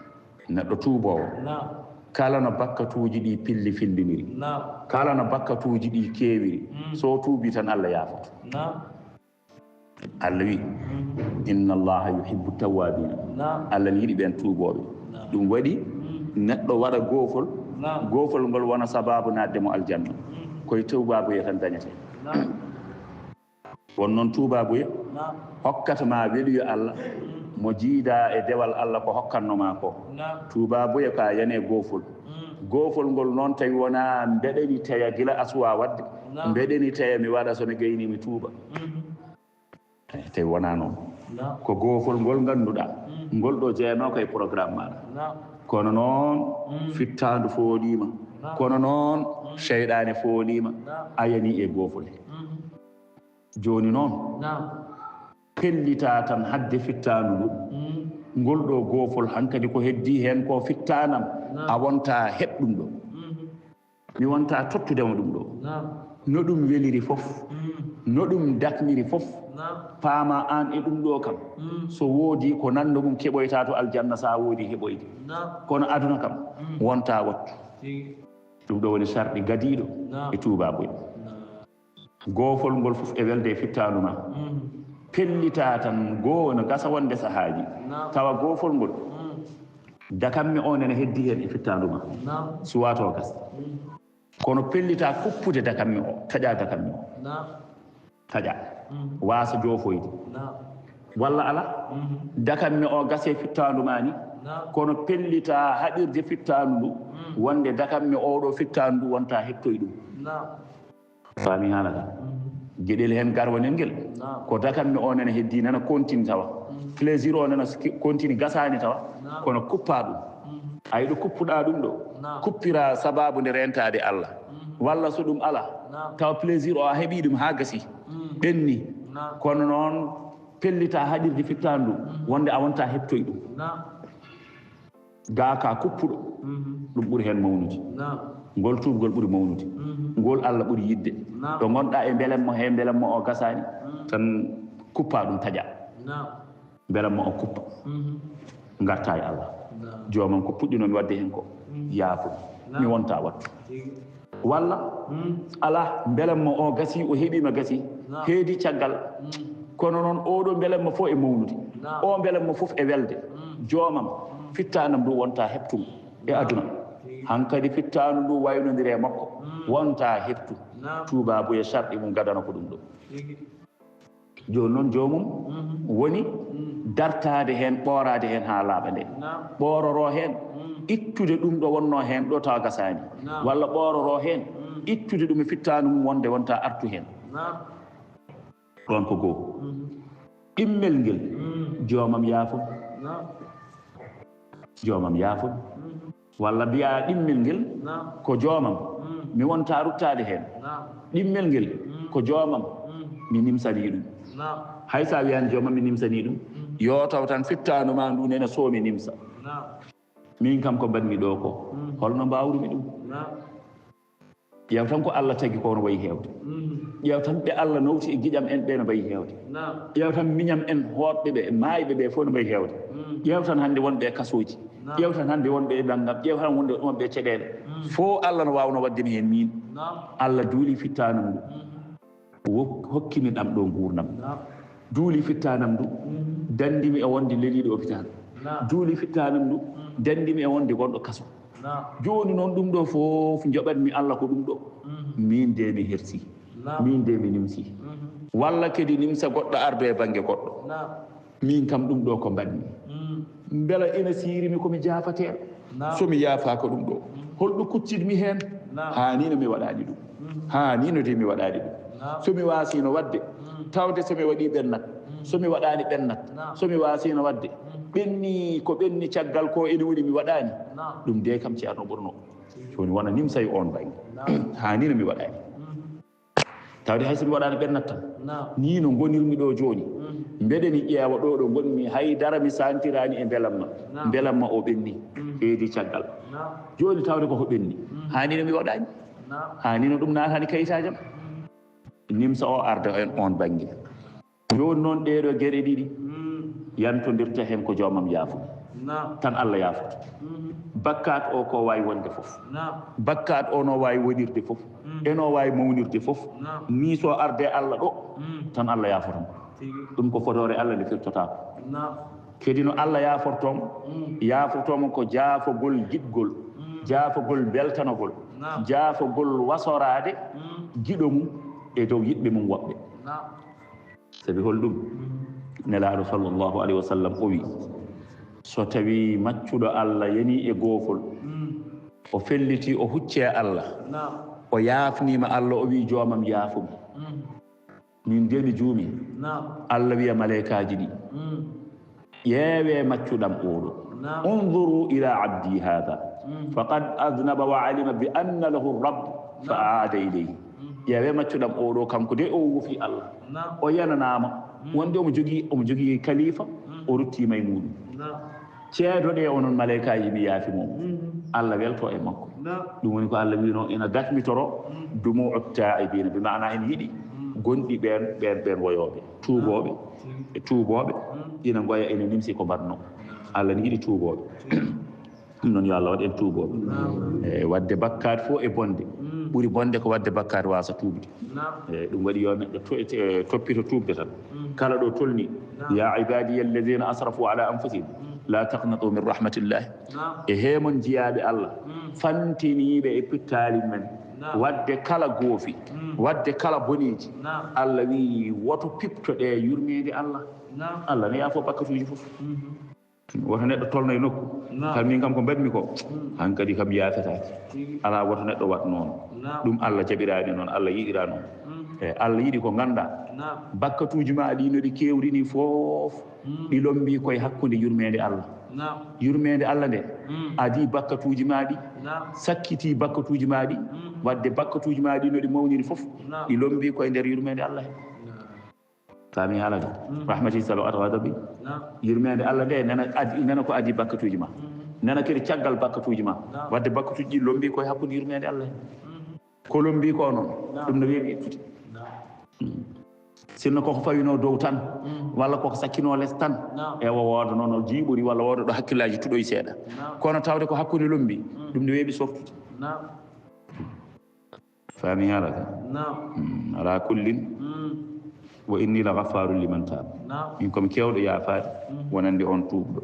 Neɗɗo tuuboowo, naam, kala no bakkatuuji ɗi pilli filliniri, naam, kala no bakkatuuji ɗi keewiri, mm, so tuubi tan Allah yaafoto. Naam. Allah wi, mm, "Inna Allaha yuhibbu tawwabina." Naam. Allah ne yiɗi ɓeen tuubooɓe. Naam. Ɗum waɗi, mm, neɗɗo waɗa goofol, naam, goofol ngol wona sabaabu naatde mo aljanna. Mm. Koye tuubaabuye tan dañetee. Naam. Won noon tuubaabuya, naam, hokkata ma weluyo Allah, mm, mo jiidaa e dewal Allah ko hokkanno ma ko. Naam. Tuubaabuya ko a yani e goofol. Mm. Goofol ngol noon tawi wonaa mbeɗeni teya gila asuwa waɗde. Naam. Mbeɗeni teya mi waɗa so mi gayni mi tuuba. Mm. Eh, tawi wonaa noon. Naam. Ko goofol ngol ngannduɗaa, mm, ngol ɗo jeyanoo ko e programme maaɗa. Naam. Kono noon, mm, fittaandu fooliima. Naam. Kono noon, mm, seyɗaane fooliima. Naam. A yani e goofol he. Mm. Jooni noon, naam, pellitaa tan hadde fittaandu ndu. Mm. Ngol ɗo goofol hankadi ko heddii heen ko fittaanam, naam, a wontaa heɓ ɗum ɗo. Mm. Mi wontaa tottude mo ɗum ɗo. Naam. No ɗum weliri fof, mm, no ɗum dakmiri fof, naam, paama aan e ɗum ɗo kam. Mm. So woodii ko nanndo mum keɓoytaa to aljanna, so a woodii heɓoyde. Naam. Kono aduna kam, mm, wontaa wattu. Tigi. Ɗum ɗo woni sarɗi gadiiɗo, naam, e tuubaabuya. Naam. Goofol ngol fof e welde e fittaandu ma. Mm. Pellitaa tan goo no gasa wonde sahaaji. Naam. Tawa goofol ngol, mm, dakamme o nene heddii heen e fittaandu ma. Naam. Suwaa to gas. Mm. Kono pellitaa kuppude dakamme o, taƴaa dakamme o. Naam. Taƴaa. Mm. Waasa joofoyde. Naam. Walla alaa? Mm. Dakamme o gasee fittaandu ma ni. Naam. Kono pellitaa haɗirde fittaandu ndu, mm, wonde dakamme o ɗo fittaandu ndu wontaa heɓtoy ɗum. Naam. Faami haala ka? Mm. Geɗel heen garwanel ngel. Naam. Ko dakamme o nana heddii, nana continue tawa. Mm. Plaisir o nana s-, continue gasaani tawa. Naam. Kono kuppaa ɗum. Mm. Ay ɗo kuppuɗaa ɗum ɗo. Naam. Kuppiraa sabaabu nde reentaade Allah. Mm. Walla so ɗum alaa, naam, tawa plaisir o a heɓii ɗum haa gasii. Mm. Ɓenni. Naam. Kono noon pellitaa haɗirde fittaandu ndu, mm, wonde a wontaa heɓtoy ɗum. Naam. Gaa ka kuppuɗo, mhm, ɗum ɓuri heen mawnude. Naam. Ngol tuubgol ɓuri mawnude. Mhm. Ngol Allah ɓuri yiɗde. Naam. Ɗo ngonɗaa e mbelamma he, mbelamma o gasaani, mm, tan kuppaa ɗum taƴaa. Naam. Mbelamma o kuppa. Mhm. Ngartaa e Allah. Naam. Joomam, ko puɗɗinoomi waɗde heen ko, mhm, yaafo mi. Naam. Mi wontaa wattu. Tigi. Walla, mm, alaa, mbelamma o gasii, o heɓiima gasii, naam, heedi caggal. Mm. Kono noon, oo ɗoo mbelamma fof e mawnude. Naam. Oo mbelamma fof e welde. Mm. Joomam, mm, fittaandu ndu wontaa heɓtungu e aduna. Tigi. Hankadi fittaandu ndu waynondiri e makko, mm, wontaa heɓtu. Naam. Tuubaabuya sarɗi mum gadano ko ɗum ɗo. Tigi. Jooni noon, joomum, mhm, woni dartaade heen, ɓooraade heen haa laaɓa nde. Ɓoororoo heen, ittude ɗum ɗo wonnoo heen ɗo tawa gasaani. Walla ɓoororoo heen, ittude ɗum e fittaandu mum wonde wonta artu heen. Ɗoon ko goo. Ɗimmel ngel, joomam yaafo. Joomam yaafo. Walla mbiyaa ɗimmel ngel ko joomam, mi wonta ruttaade heen. Ɗimmel ngel ko joomam, mi nimsanii ɗum. Hay so a wiyaani joomam, mi nimsanii ɗum, yo taw tan fittaandu maa ndu nena soomi nimsa. Miin kam ko mbaɗmi ɗo ko, holno mbaawrumi ɗum? Ƴeew tan ko Allah tagi ko no wayi heewde. Ƴeew tan ɓe Allah nawti e giƴam en ɓe no mbayi heewde. Ƴeew tan miñam en hootɓe ɓe, maayɓe ɓe fof no mbayi heewde. Ƴeew tan hannde wonɓe e kasooji. Ƴeew tan hannde wonɓe e nanngam. Ƴeew tan wonde wonɓe e caɗeele. Fof Allah no waawno waɗde mi heen miin. Allah duuli fittaanam ndu. Wo-, hokkimi ɗam ɗo nguurndam. Duuli fittaanam ndu. Danndimi e wonde leliiɗo hôpital. Duuli fittaanam ndu. Danndimi e wonde gonɗo kaso. Jooni noon ɗum ɗo fof njoɓatmi Allah ko ɗum ɗo. Miin de mi hersi. Miin de mi nimsi. Walla kadi nimsa goɗɗo ardo e bannge goɗɗo. Miin kam ɗum ɗo ko mbaɗmi. Mbela ina siirimi ko mi jaafateeɗo? So mi yaafaaka ɗum ɗo, holɗo kuccitmi heen? Haa ni no mi waɗaani ɗum. Haa ni no de mi waɗaani ɗum. So mi waasino waɗde, tawde so mi waɗi ɓennat, so mi waɗaani ɓennat, so mi waasino waɗde, ɓenni ko ɓenni caggal ko ene woni mi waɗaani. Ɗum de kam ceerno ɓurno. Jooni wona nimsa e oon bannge. Haa ni no mi waɗaani. Tawde hay so mi waɗaani ɓennat tan. Ni no ngonirmi ɗo jooni. Mbeɗe mi ƴeewa ɗo ɗo ngonmi, hay dara mi santiraani e mbelamma. Mbelamma o ɓenni. Heedi caggal. Jooni tawde koko ɓenni. Haa ni no mi waɗaani. Haa ni no ɗum naataani kayitaajam. Nimsa o arda en oon bannge. Jooni noon ɗee ɗoo geɗe ɗiɗi yantondirta heen ko joomam yaafo. Tan Allah yaafoto. Bakkaat o ko waawi wonde fof. Bakkaat o no waawi wonirde fof. E no waawi mawnirde fof. Ni so arde Allah ɗo, tan Allah yaafoto mo. Ɗum ko fotoore Allah nde firtotaako. Kadi no Allah yaafortoo mo, yaafortoo mo ko jaafogol giɗgol, jaafogol beltanogol, jaafogol wasoraade giɗo mum e dow yiɗɓe mum woɓɓe. Sabi holɗum? Nelaaɗo sallallahu alayhi wa sallam o wi, so tawi maccuɗo Allah yani e goofol, o felliti, o hucci e Allah, o yaafniima Allah, o wi, joomam, yaafumi. Min de mi juumi. Allah wiya maleykaaji ɗi, ƴeewee maccuɗam oɗo. Unzuru ila abdi hada. Faqad aznaba wa alima bi anna lahu rabb fa aada ilayhi. Ƴeewee maccuɗam oɗo, kanko de o wuufi Allah. O yananaama. Wonde omo jogii, omo jogii kalifa, o ruttiima e muɗum. Ceedoɗee onon maleykaaji, mi yaafi mo. Allah welto e makko. Ɗum woni ko Allah wino, ina dakmitoro dumu'u ta'ibina, bi maana ina yiɗi gonɗi ɓeen, ɓeen, ɓeen woyooɓe, tuubooɓe, e tuubooɓe, ina ngoya, ina nimsi ko mbaɗno. Allah ne yiɗi tuubooɓe. Ɗum noon yo Allah waɗ en tuubooɓe. E waɗde bakkaat fof e bonde. Ɓuri bonde ko waɗde bakkaat waasa tuubde. E ɗum waɗi yo neɗɗo to-, e, toppito tuubde tan. Kala ɗo tolni, ya ibadiya alladhina asrafu ala anfusihim, la taqnatu min rahmatillah. E heemon jiyaaɓe Allah, fantiniiɓe e pittaali men, waɗde kala goofi, waɗde kala boneeji. Allah wi, woto piptoɗe yurmeende Allah. Allah ne yaafo bakkatuuji fof. Woto neɗɗo tolno e nokku. Kam min kam ko mbaɗmi ko, hankadi kam yaafetaake. Alaa, woto neɗɗo waɗ noon. Ɗum Allah jaɓiraani noon, Allah yiɗiraa noon. E Allah yiɗi ko nganndaa. Bakkatuuji ma ɗi no ɗi keewri ni fof, ɗi lombii koye hakkunde yurmeende Allah. Yurmeende Allah nde adii bakkatuuji ma ɗi, sakkitii bakkatuuji ma ɗi, waɗde bakkatuuji ma ɗi no ɗi mawniri fof, ɗi lombii koye nder yurmeende Allah he. Faami haala ka? Rahmati sabaqat ghadabi. Yurmeende Allah nde nana adi, nana ko adii bakkatuuji ma. Nana kadi caggal bakkatuuji ma. Waɗde bakkatuuji ɗi lombii koye hakkunde yurmeende Allah he. Ko lombii ko noon, ɗum no weeɓi ittude. Sinno koko fawino dow tan, walla koko sakkino les tan, ewa wooda noon o jiiɓori walla wooda ɗo hakkillaaji tuɗoyi seeɗa. Kono tawde ko hakkunde lombii, ɗum no weeɓi softude. Faami haala ka? Ala kullin, wa inni la ghafarun liman taab. Min komi keewɗo yaafaade, wonande on tuubɗo.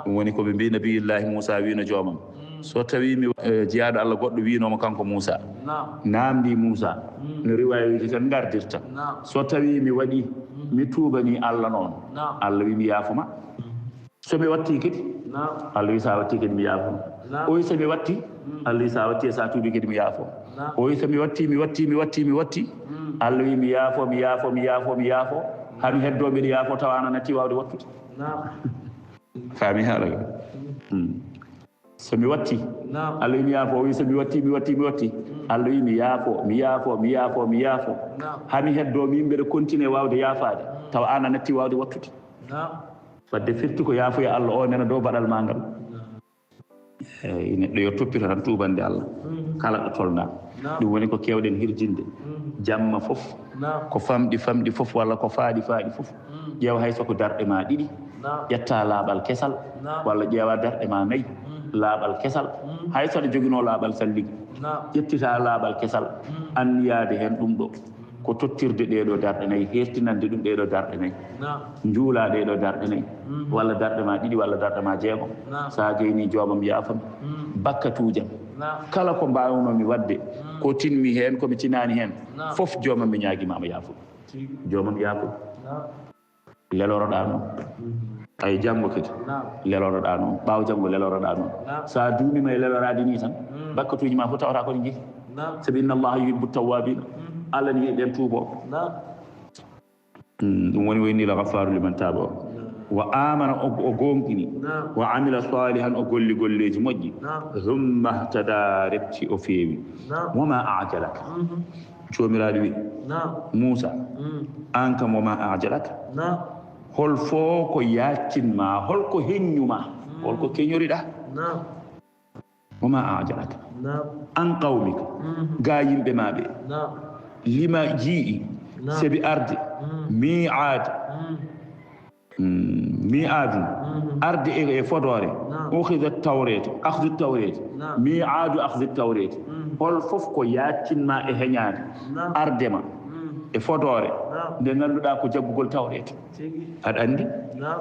Ɗum woni ko ɓe mbii Nabiyullaahi Muusaa wiino joomam. So tawii mi, eh, jiyaaɗo Allah goɗɗo wiinooma kanko Muusaa, naam, naamndii Muusaa, mm, no riwaayuuji tan ngardirta. Naam. So tawii mi waɗii, mm, mi tuubanii Allah noon, naam, Allah wii mi yaafo ma. Mm. So mi wattii kadi, naam, Allah wii so a wattii kadi mi yaafo ma. Naam. O wii so mi wattii, mm, Allah wii so a wattii e so a tuubii kadi mi yaafo. Naam. O wii so mi wattii, mi wattii, mi wattii, mi wattii, mm, Allah wii mi yaafo, mi yaafo, mi yaafo, mi yaafo. Haa mi heddoo mbiɗa yaafo tawa aan a nattii waawde wattude. Naam. Faami haala ka? Mm. So mi watti, naam, Allah wii mi yaafo, o wii so mi watti, mi watti, mi watti. Mm. Allah wii mi yaafo, mi yaafo, mi yaafo, mi yaafo. Naam. Haa mi heddoo, miin mbeɗa continue waawde yaafaade, mm, tawa aan a nattii waawde wattude. Naam. Wadde firti ko yaafuya Allah o nena dow baɗal maa ngal. Naam. Eey, neɗɗo yo toppito tan tuubande Allah. Mm. Kala ɗo tolnaa. Naam. Ɗum woni ko keewɗen hirjinde. Mm. Jamma fof, naam, ko famɗi famɗi fof walla ko faaɗi faaɗi fof, mm, ƴeew hay so ko darɗe maa ɗiɗi. Naam. Ƴetta laaɓal kesal, naam, walla ƴeewa darɗe maa nayi, mm, laaɓal kesal. Mm. Hay so aɗa joginoo laaɓal salligi, naam, ƴettita laaɓal kesal, mm, anniyaade heen ɗum ɗo. Ko tottirde ɗee ɗoo darɗe nayi, heertinande ɗum ɗee ɗoo darɗe nayi. Naam. Njuula ɗee ɗoo darɗe nayi, mm, walla darɗe maa ɗiɗi, walla darɗe maa jeegom. Naam. So a jeynii joomam yaafam, mm, bakkatuujam. Naam. Kala ko mbaawnoo mi waɗde, mm, ko tin-mi heen, ko mi tinaani heen, naam, fof joomam mi ñaagii ma mo yaafo. Tigi. Joomam yaafo. Naam. Leloroɗaa noon. Mm. Ay, janngo kadi. Naam. Leloroɗaa noon. Ɓaawo janngo leloroɗaa noon. Naam. So a duumiima e leloraade nii tan, mm, bakkatuuji maa fof tawata ko ɗi njehi. Naam. Sabi inna Allaha yuhibbu tawwaabiina. Mm. Allah ne yiɗi ɓeen tuubooɓe. Naam. Mm, ɗum woni wa inni la ghaffaaru liman taaba o. Naam. Wa aamana, o, o goonɗini. Naam. Wa amila saalihan, o golli golleeji moƴƴi. Naam. Thumma htadaa, refti o feewi. Naam. Wa maa a'jalaka. Mhm. Joomiraaɗo wi, naam, Muusaa, mm, aan kam, wa maa a'jalaka. Naam. Hol foo ko yaacin maa, hol ko heññu maa, mm, hol ko keñoriɗaa? Naam. Wa maa a'jalaka. Naam. An qawmika. Mm. Gaa yimɓe maa ɓe. Naam. Lima ji'i. Naam. Sabi arde. Mm. Mii'aad. Mm. Mm, mii'aadun, mhm, arde e, e fodoore, naam, ukhidha tawreeta, akhdu tawreeta, naam, mii'aadu akhdi tawreeta. Mm. Hol fof ko yaacin maa e heñaade, naam, arde ma, mm, e fodoore, naam, nde ngannduɗaa ko jaggugol tawreeta. Tigi. Aɗa anndi? Naam.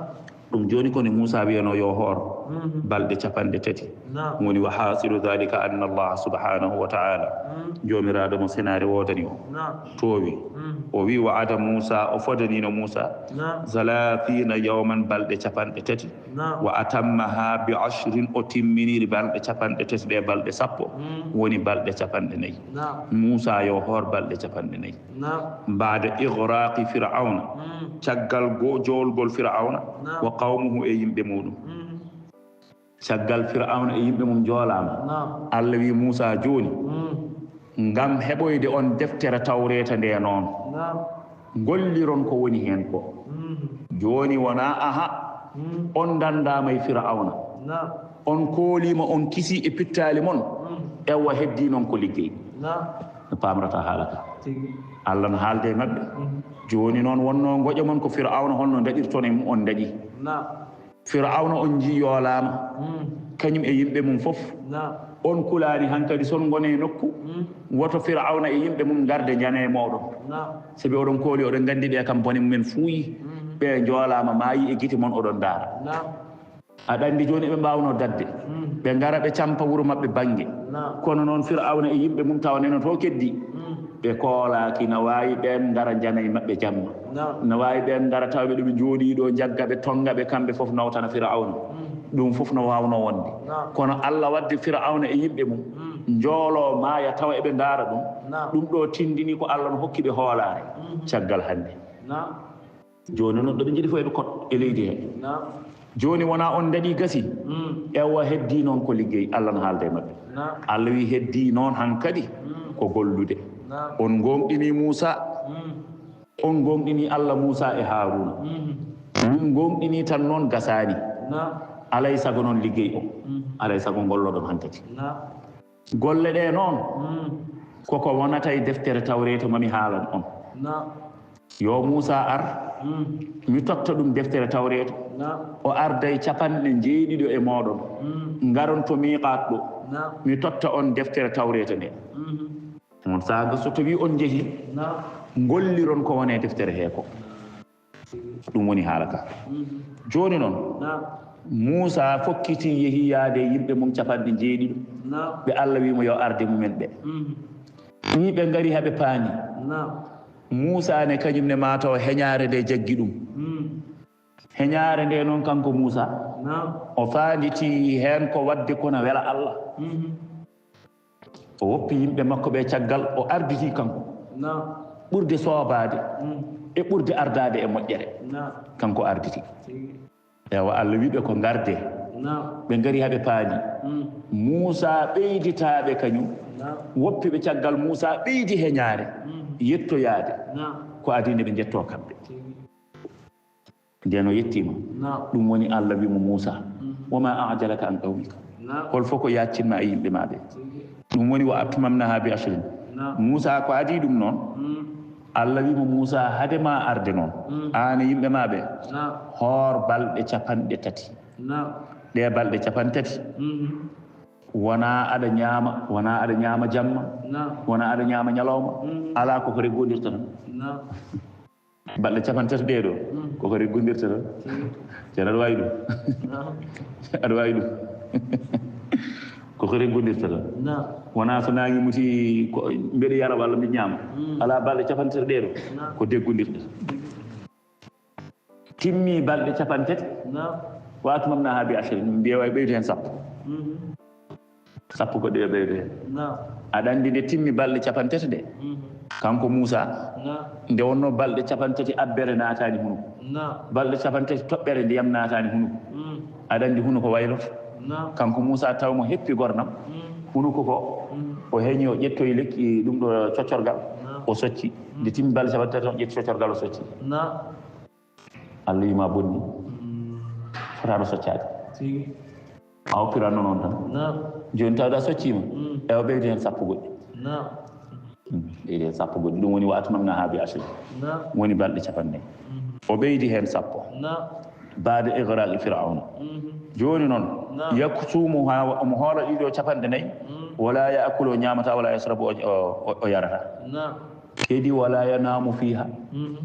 Ɗum jooni ko ne Muusaa wiyanoo yo hoor, mhm, balɗe capanɗe tati. Naam. Woni, wa haasilu dhalika anna Allaha subhanahu wa ta'ala, mm, Joomiraaɗo mo senaare woodani o, naam, toowi. Mm. O wi, wa'ada Muusaa, o fodaniino Muusaa, naam, thalaathiina yawman, balɗe capanɗe tati. Naam. Wa atammahaa bi ashrin, o timminiri balɗe capanɗe tati ɗe, balɗe sappo. Mm. Woni balɗe capanɗe nayi. Naam. Muusaa yo hoor balɗe capanɗe nayi. Naam. Ba'da ighraaqi Fir'awna, mm, caggal go-, joolgol Fir'awna, naam, wa qawmuhu, e yimɓe muuɗum. Mm. Caggal Fir'awna e yimɓe mum njoolaama, naam, Allah wi Muusaa, jooni, mm, ngam heɓoyde on deftere Tawreeta nde noon, naam, ngolliron ko woni heen ko. Mm. Jooni wonaa aha, mm, on ndanndaama e Fir'awna. Naam. On kooliima, on kisii e pittaali mon. Mm. Ewa, heddii noon ko liggey. Naam. No paamrata haala ka. Tigi. Allah no haalde e maɓɓe. Mm. Jooni noon wonnoo ngoƴa mon ko Fir'awna, holno ndaɗirton e mum, on ndaɗi. Naam. Fir'awna on njii yoolaama, mm, kañum e yimɓe mum fof. Naam. On kulaani hankadi son ngone e nokku, mm, woto Fir'awna e yimɓe mum ngarde njane e mooɗon. Naam. Sabi oɗon kooli, oɗon nganndi ɓe kam bone mumen fuuyi. Mm. Ɓe njoolaama, maayi e gite mon, oɗon ndaara. Naam. Aɗa anndi jooni ɓe mbaawnoo daɗde. Mm. Ɓe ngara ɓe campa wuro maɓɓe bannge. Naam. Kono noon Fir'awna e yimɓe mum tawa neno to keddi. Mm. Ɓe koolaaki, na waawi ɓeen ngara njana e maɓɓe jamma. Naam. Na waawi ɓeen ngara tawa ɓe ɗo ɓe njooɗii ɗo, njagga ɓe, tonnga ɓe, kamɓe fof nawtana Fir'awna. Mm. Ɗum fof no waawnoo wonde. Naam. Kono Allah waddi Fir'awna e yimɓe mum, mm, njooloo maaya tawa eɓe ndaara ɗum. Naam. Ɗum ɗo tindini ko Allah no hokki ɓe hoolaare, mm, caggal hannde. Naam. Jooni noon ɗo ɓe njiɗi fof eɓe kot e leydi he. Naam. Jooni wonaa on ndaɗi gasi. Mm. Ewa, heddii noon ko liggey, Allah no haalda e maɓɓe. Naam. Allah wi heddii noon hankadi, mm, ko gollude. Naam. On ngoonɗinii Muusaa. Mm. On ngoonɗinii Allah Muusaa e Haaruuna. Mm. Min ngoonɗinii tan noon gasaani. Naam. Alay sago noon liggey o. Mm. Alay sago ngolloɗon hankadi. Naam. Golle ɗe noon, mm, koko wonata e deftere Tawreeta ma mi haalan on. Naam. Yo Muusaa ar, mm, mi totta ɗum deftere Tawreeta. Naam. O arda e capanɗe njeeɗiɗo e mooɗon. Mm. Ngaron to miiqaat ɗo. Naam. Mi totta on deftere Tawreeta nde. Mhm. On saanga so tawii on njehii, naam, ngolliron ko woni e deftere he ko. Ɗum woni haala ka. Mhm. Jooni noon, naam, Muusa fokkiti, yehi yaade e yimɓe mum capanɗe jeeɗiɗo. Naam. Ɓe Allah wi'i mo yo arde mumen ɓe. Mhm. Ni ɓe ngari haa ɓe paani. Naam. Muusa ne kañum ne maa taw heñaare nde jaggi ɗum. Mhm. Heñaare nde noon kanko Muusa, naam, o faanditi heen ko waɗde ko na wela Allah. Mhm. O woppi yimɓe makko ɓe caggal, o arditi kanko. Naam. Ɓurde soobaade, mm, e ɓurde ardaade e moƴƴere. Naam. Kanko arditi. Tigi. Ewa, Allah wiɓe ko ngarde. Naam. Ɓe ngari haa ɓe paani. Mm. Muusa ɓeyditaaɓe kañum. Naam. Woppi ɓe caggal Muusa ɓeydi heñaare. Mm. Yettoyaade. Naam. Ko adii nde ɓe njettoo kamɓe. Tigi. Nden o yettiima. Naam. Ɗum woni Allah wi mo Muusa, mhm, "Wa ma a'jalaka an qawmika?" Naam. Hol fof ko yaaccinma e yimɓe ma ɓe? Tigi. Ɗum woni "wa atmamnaha bi ashrin." Naam. Muusa ko adii ɗum noon. Mm. Allah wi mo, "Muusa, hade ma arde noon, mm, aan e yimɓe ma ɓe, naam, hoor balɗe capanɗe tati." Naam. Ɗe balɗe capanɗe tati, mhm, wona aɗa ñaama, wona aɗa ñaama jamma, naam, wona aɗa ñaama ñalawma, mhm, alaa ko ko reggondirta tan. Naam. Balɗe capanɗe tati ɗee ɗo, mm, ko ko reggondirta tan. Tigi. Ceerno, aɗa waawi ɗum? Naam. Aɗa waawi ɗum? Ko ko reggondirta tan. Naam. Wona so naange muti ko mbeɗa yara walla mbiɗa ñaama. Mm. Alaa, balɗe capanɗe tati ɗee ɗo, naam, ko deggondirta. Tigi. Timmi balɗe capanɗe tati. Naam. Wa atmamnaha bi ashrin, mbiya way ɓeydu heen sappo. Mhm. Sappo goɗɗe yo ɓeydu heen. Naam. Aɗa anndi nde timmi balɗe capanɗe tati ɗe? Mhm. Kanko Muusa, naam, nde wonnoo balɗe capanɗe tati abbere naataani hunuko. Naam. Balɗe capanɗe tati toɓɓere ndiyam naataani hunuko. Mm. Aɗa anndi hunuko wayloto? Naam. Kanko Muusa taw mo heppi gordam. Mm. Hunuko ko, mm, o heñi, o ƴettoyi lekki ɗum ɗo coccorgal, naam, o socci. Mm. Nde timmi balɗe capanɗe tati o ƴetti coccorgal o socci. Naam. Allah wi ma bonni. Mm. Fotaano soccaade. Tigi. A hoppiranno noon tan. Naam. Jooni tawde a socciima. Mm. E o ɓeydi heen sappo goɗɗi. Naam. Mm. Ɓeydi heen sappo goɗɗi. Ɗum woni wa atmamnaha bi ashrin. Naam. Woni balɗe capanɗe nayi. Mm. O ɓeydi heen sappo. Naam. Baada igraqi Firawna. Mm. Jooni noon, naam, yaksumuha, omo hoola ɗiɗo capanɗe nayi. Mm. Wala yaakulu, o ñaamata, wala yasrabu, o, o, o yarata. Naam. Kadi wala yanamu fiha. Mm.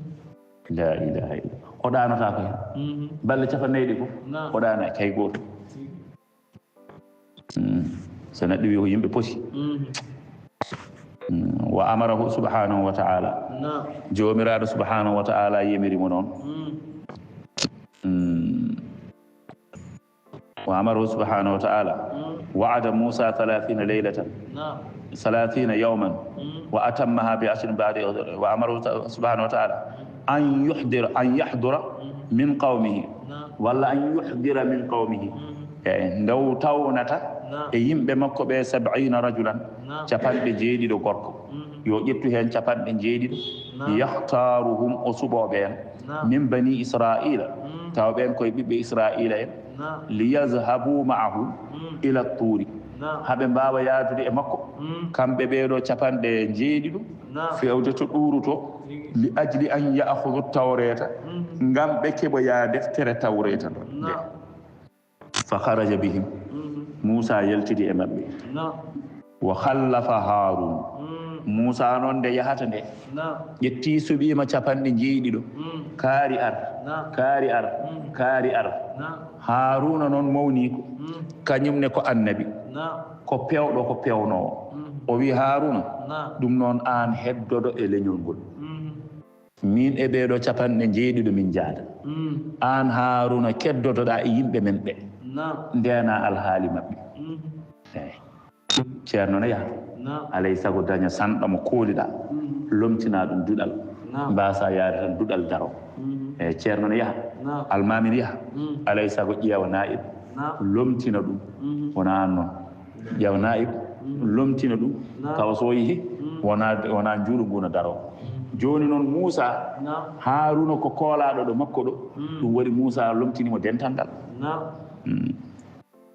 La ilaha illa. O ɗaanotaako heen. Mhm. Balɗe capanɗe nayi ɗe fof, naam, o ɗaanaaki hay gooto. Mm. So neɗɗo wi ko yimɓe poti. Mhm. Mm. Wa amarahu subhanahu wa ta'ala. Naam. Joomiraaɗo subhanahu wa ta'ala yamiri mo noon. Mm. Mm. Wa amarahu subhanahu wa ta'ala. Mm. Wa'ada Musa thalathina laylatan. Naam. Thalathina yawman. Mm. Wa atammaha bi ashrin ba'da, wa amarahu ta-, subhanahu wa ta'ala an yuhdira, an yahdura, mm, min qawmihi. Naam. Walla an yuhdira min qawmihi. Mm. E nde o tawnata, naam, e yimɓe makko ɓe sab'ina rajulan, naam, capanɗe jeeɗiɗo gorko. Mm. Yo ƴettu heen capanɗe jeeɗiɗo. Naam. Yakhtaruhum, o suɓoo ɓeen. Naam. Min bani Israila. Mm. Tawa ɓeen koye ɓiɓɓe Israila en. Naam. Liyadhhabu ma'ahu, mm, ila tuuri. Naam. Haa ɓe mbaawa yahdude e makko. Mm. Kamɓe ɓee ɗoo capanɗe jeeɗiɗo. Naam. Feewde to ɗuuru to. Tigi. Li ajli an ya'khudhu tawreta. Mm. Ngam ɓe keɓoya deftere tawreta nden. Naam. Fa kharaja bihim. Mhm. Muusa yaltidi e maɓɓe. Naam. Wa khallafa Haarun. Mm. Muusa noon nde yahata nde, naam, ƴetti suɓiima capanɗe jeeɗiɗo. Mm. Kaari ar, naam, kaari ar, mm, kaari ar. Naam. Haaruuna noon mawni ko. Mm. Kañum ne ko annabi. Naam. Ko peewɗo, ko peewnoowo. Mm. O wi Haaruuna, naam, ɗum noon aan heddoɗo e leñol ngol. Mm. Min e ɓee ɗoo capanɗe jeeɗiɗo min njaada. Mm. Aan Haaruuna keddotoɗaa e yimɓe men ɓe. Naam. Ndeenaa alhaali maɓɓe. Mm. Eey. Ceerno ne yaha. Naam. Alay sago daña sanɗa mo kooliɗaa. Mm. Lomtinaa ɗum duɗal. Naam. Mbaasaa yaade tan duɗal daro. Mm. Eey, ceerno ne yaha. Naam. Almaami ne yaha. Mm. Alay sago ƴeewa naa'ib. Naam. Lomtina ɗum. Mm. Wonaa aan noon. Ƴeewa naa'ib, mm, lomtina ɗum, naam, tawa so o yehi, mm, wona, wona njuulu ngu no daro. Mm. Jooni noon Muusa, naam, Haaruuna ko koolaaɗo ɗo makko ɗo, mm, ɗum waɗi Muusa lomtini mo dental ngal. Naam. Mm.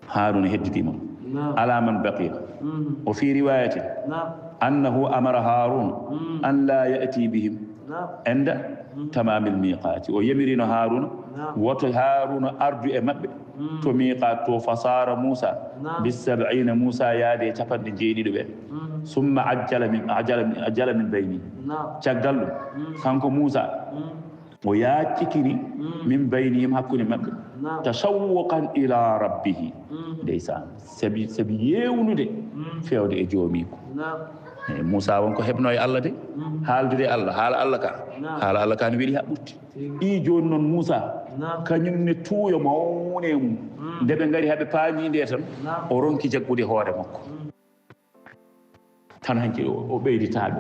Haaruuna hedditiima. Naam. Alaa man baqiya. Mm. O fii riwaayatin, naam, annahu amara Haaruuna, mm, an laa ya'ti bihim. Naam. Inda, mm, tamaamil miiqaati. O yamirino Haaruuna, naam, woto Haaruuna ardu e maɓɓe, mm, to miiqaat to, fa saara Muusa, naam, bi sab'iina, Muusa yaadi e capanɗe jeeɗiɗo ɓe. Mm. Summa ajjala min, ajjala min, ajjala min bayni. Naam. Caggal ɗum, mm, kanko Muusa, mm, O yaaccikini min baynihim, hakkunde maɓɓe, tashawwuqan ila rabbihi. Ndeysaan, sabi, sabi yeewnude feewde e joomiiko. Eyi, Muusa won ko heɓnoo e Allah de, haaldude e Allah, haala Allah ka, haala Allah ka no weli haa ɓurti. Ii, jooni noon Muusa, kañum ne tuuyo mawne mum. Nde ɓe ngari haa ɓe paami nde tan, o ronki jaggude hoore makko. Tan hanki o, o ɓeydi taaɓe.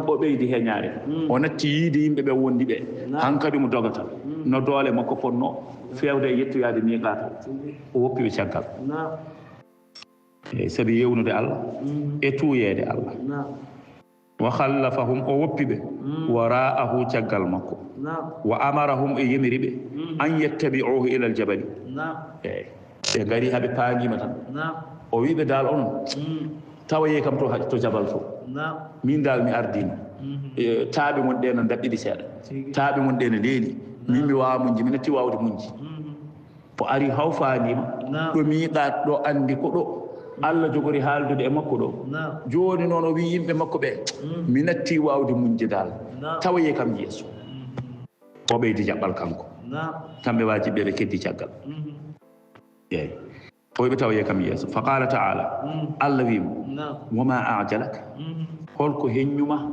O ɓeydi heñaare. O natti yiide yimɓe ɓe wondi ɓe. Hankadi mo dogata. No doole makko fotnoo feewde e yettoyaade miiqaat o. O woppi ɓe caggal. E sabi yeewnude Allah e tuuyeede Allah. Wa khallafahum, o woppi ɓe, wara'ahu, caggal makko. Wa amarahum, e yemiri ɓe, an yattabi'uhu ila al-jabali. Eey. Ɓe ngari haa ɓe paangiima tan. O wi'i ɓe, dal, onon, tawoyee kam to, to jabal to. Min dal mi ardiima. E, taaɓe mon ɗe no ndaɓɓiɗi seeɗa. Taaɓe mon ɗe no leeli. Min mi waawaa muñde, mi natti waawde muñde. O ari hawfaaniima. Ɗo miiqaat ɗo anndi ko ɗo Allah jogori haaldude e makko ɗo. Jooni noon o wi'i yimɓe makko ɓe, mi natti waawde muñde dal. Tawoyee kam yeeso. O ɓeydi jaɓɓal kanko. Kamɓe waajiɓe ɓe keddi caggal. Eey. O wi'i ɓe tawoyee kam yeeso. Fa qaala ta'ala, Allah wi'i mo, wa ma a'jalaka? Holko heññu ma?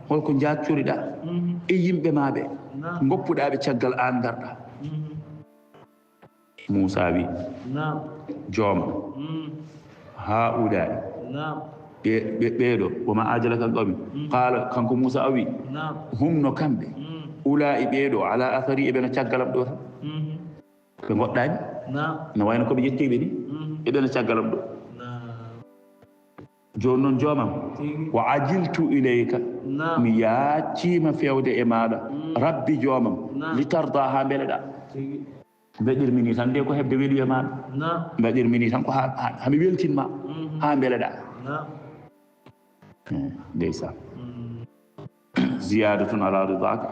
Holko njaccoriɗaa e yimɓe ma ɓe? Ngoppuɗaa ɓe caggal aan ngarɗaa. Muusa wi'i, jooma, haa'ulaa'i, ɓe, ɓe, ɓee ɗo, wa ma a'jalaka an qawmi. Qaala, kanko Muusa o wi'i, hum, no kamɓe, ulaa'i, ɓee ɗo, ala athari, eɓe no caggal am ɗo tan. Ɓe ngoɗɗaani. No wayno ko ɓe ƴettiiɓe ni, eɓe no caggal am ɗo. Jooni noon, joomam, wa ajiltu ilayka, mi yaacciima feewde e maaɗa, Rabbi joomam, li tarda, haa mbeleɗaa. Mbeɗirmi nii tan de ko heɓde weli e maaɗa. Mbeɗirmi nii tan ko haa, haa, haa mi weltin ma, haa mbeleɗaa. Eh, ndeysaan. Ziyaadatun ala ridaaka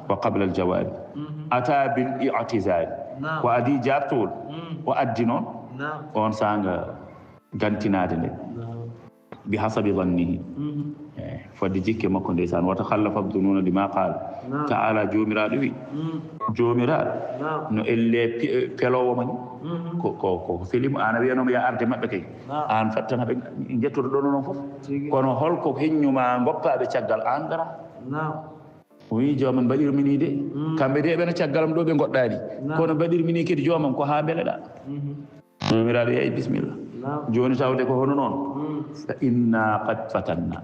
wa qabla al-jawaabi. Ata bil i'tizaari. Ko adii jaabtowol, o addi noon, oon saanga gantinaade nde. Bi hasabi zannihi. Eh, fodde jikke makko, ndeysaan. Wa takhallafa adh-dhunuuna lima qaala ta'ala, Joomiraaɗo wi. Joomiraaɗo no elle pi-, peloowo ma ni. Ko, ko, ko feliimo, aan a wiyanoo mo yaa arde maɓɓe kay. Aan fattan haɓe njettoto ɗo noon fof. Kono holko heññu ma ngoppaaɓe caggal aan ngara? O wi, joomam, mbaɗirmi nii de. Kamɓe de ɓe no caggal am ɗo ɓe ngoɗɗaani. Kono mbaɗirmi nii kadi, joomam, ko haa mbeleɗaa. Joomiraaɗo, eey, bisimilla. Jooni tawde ko hono noon. Fa inna qad fatanna.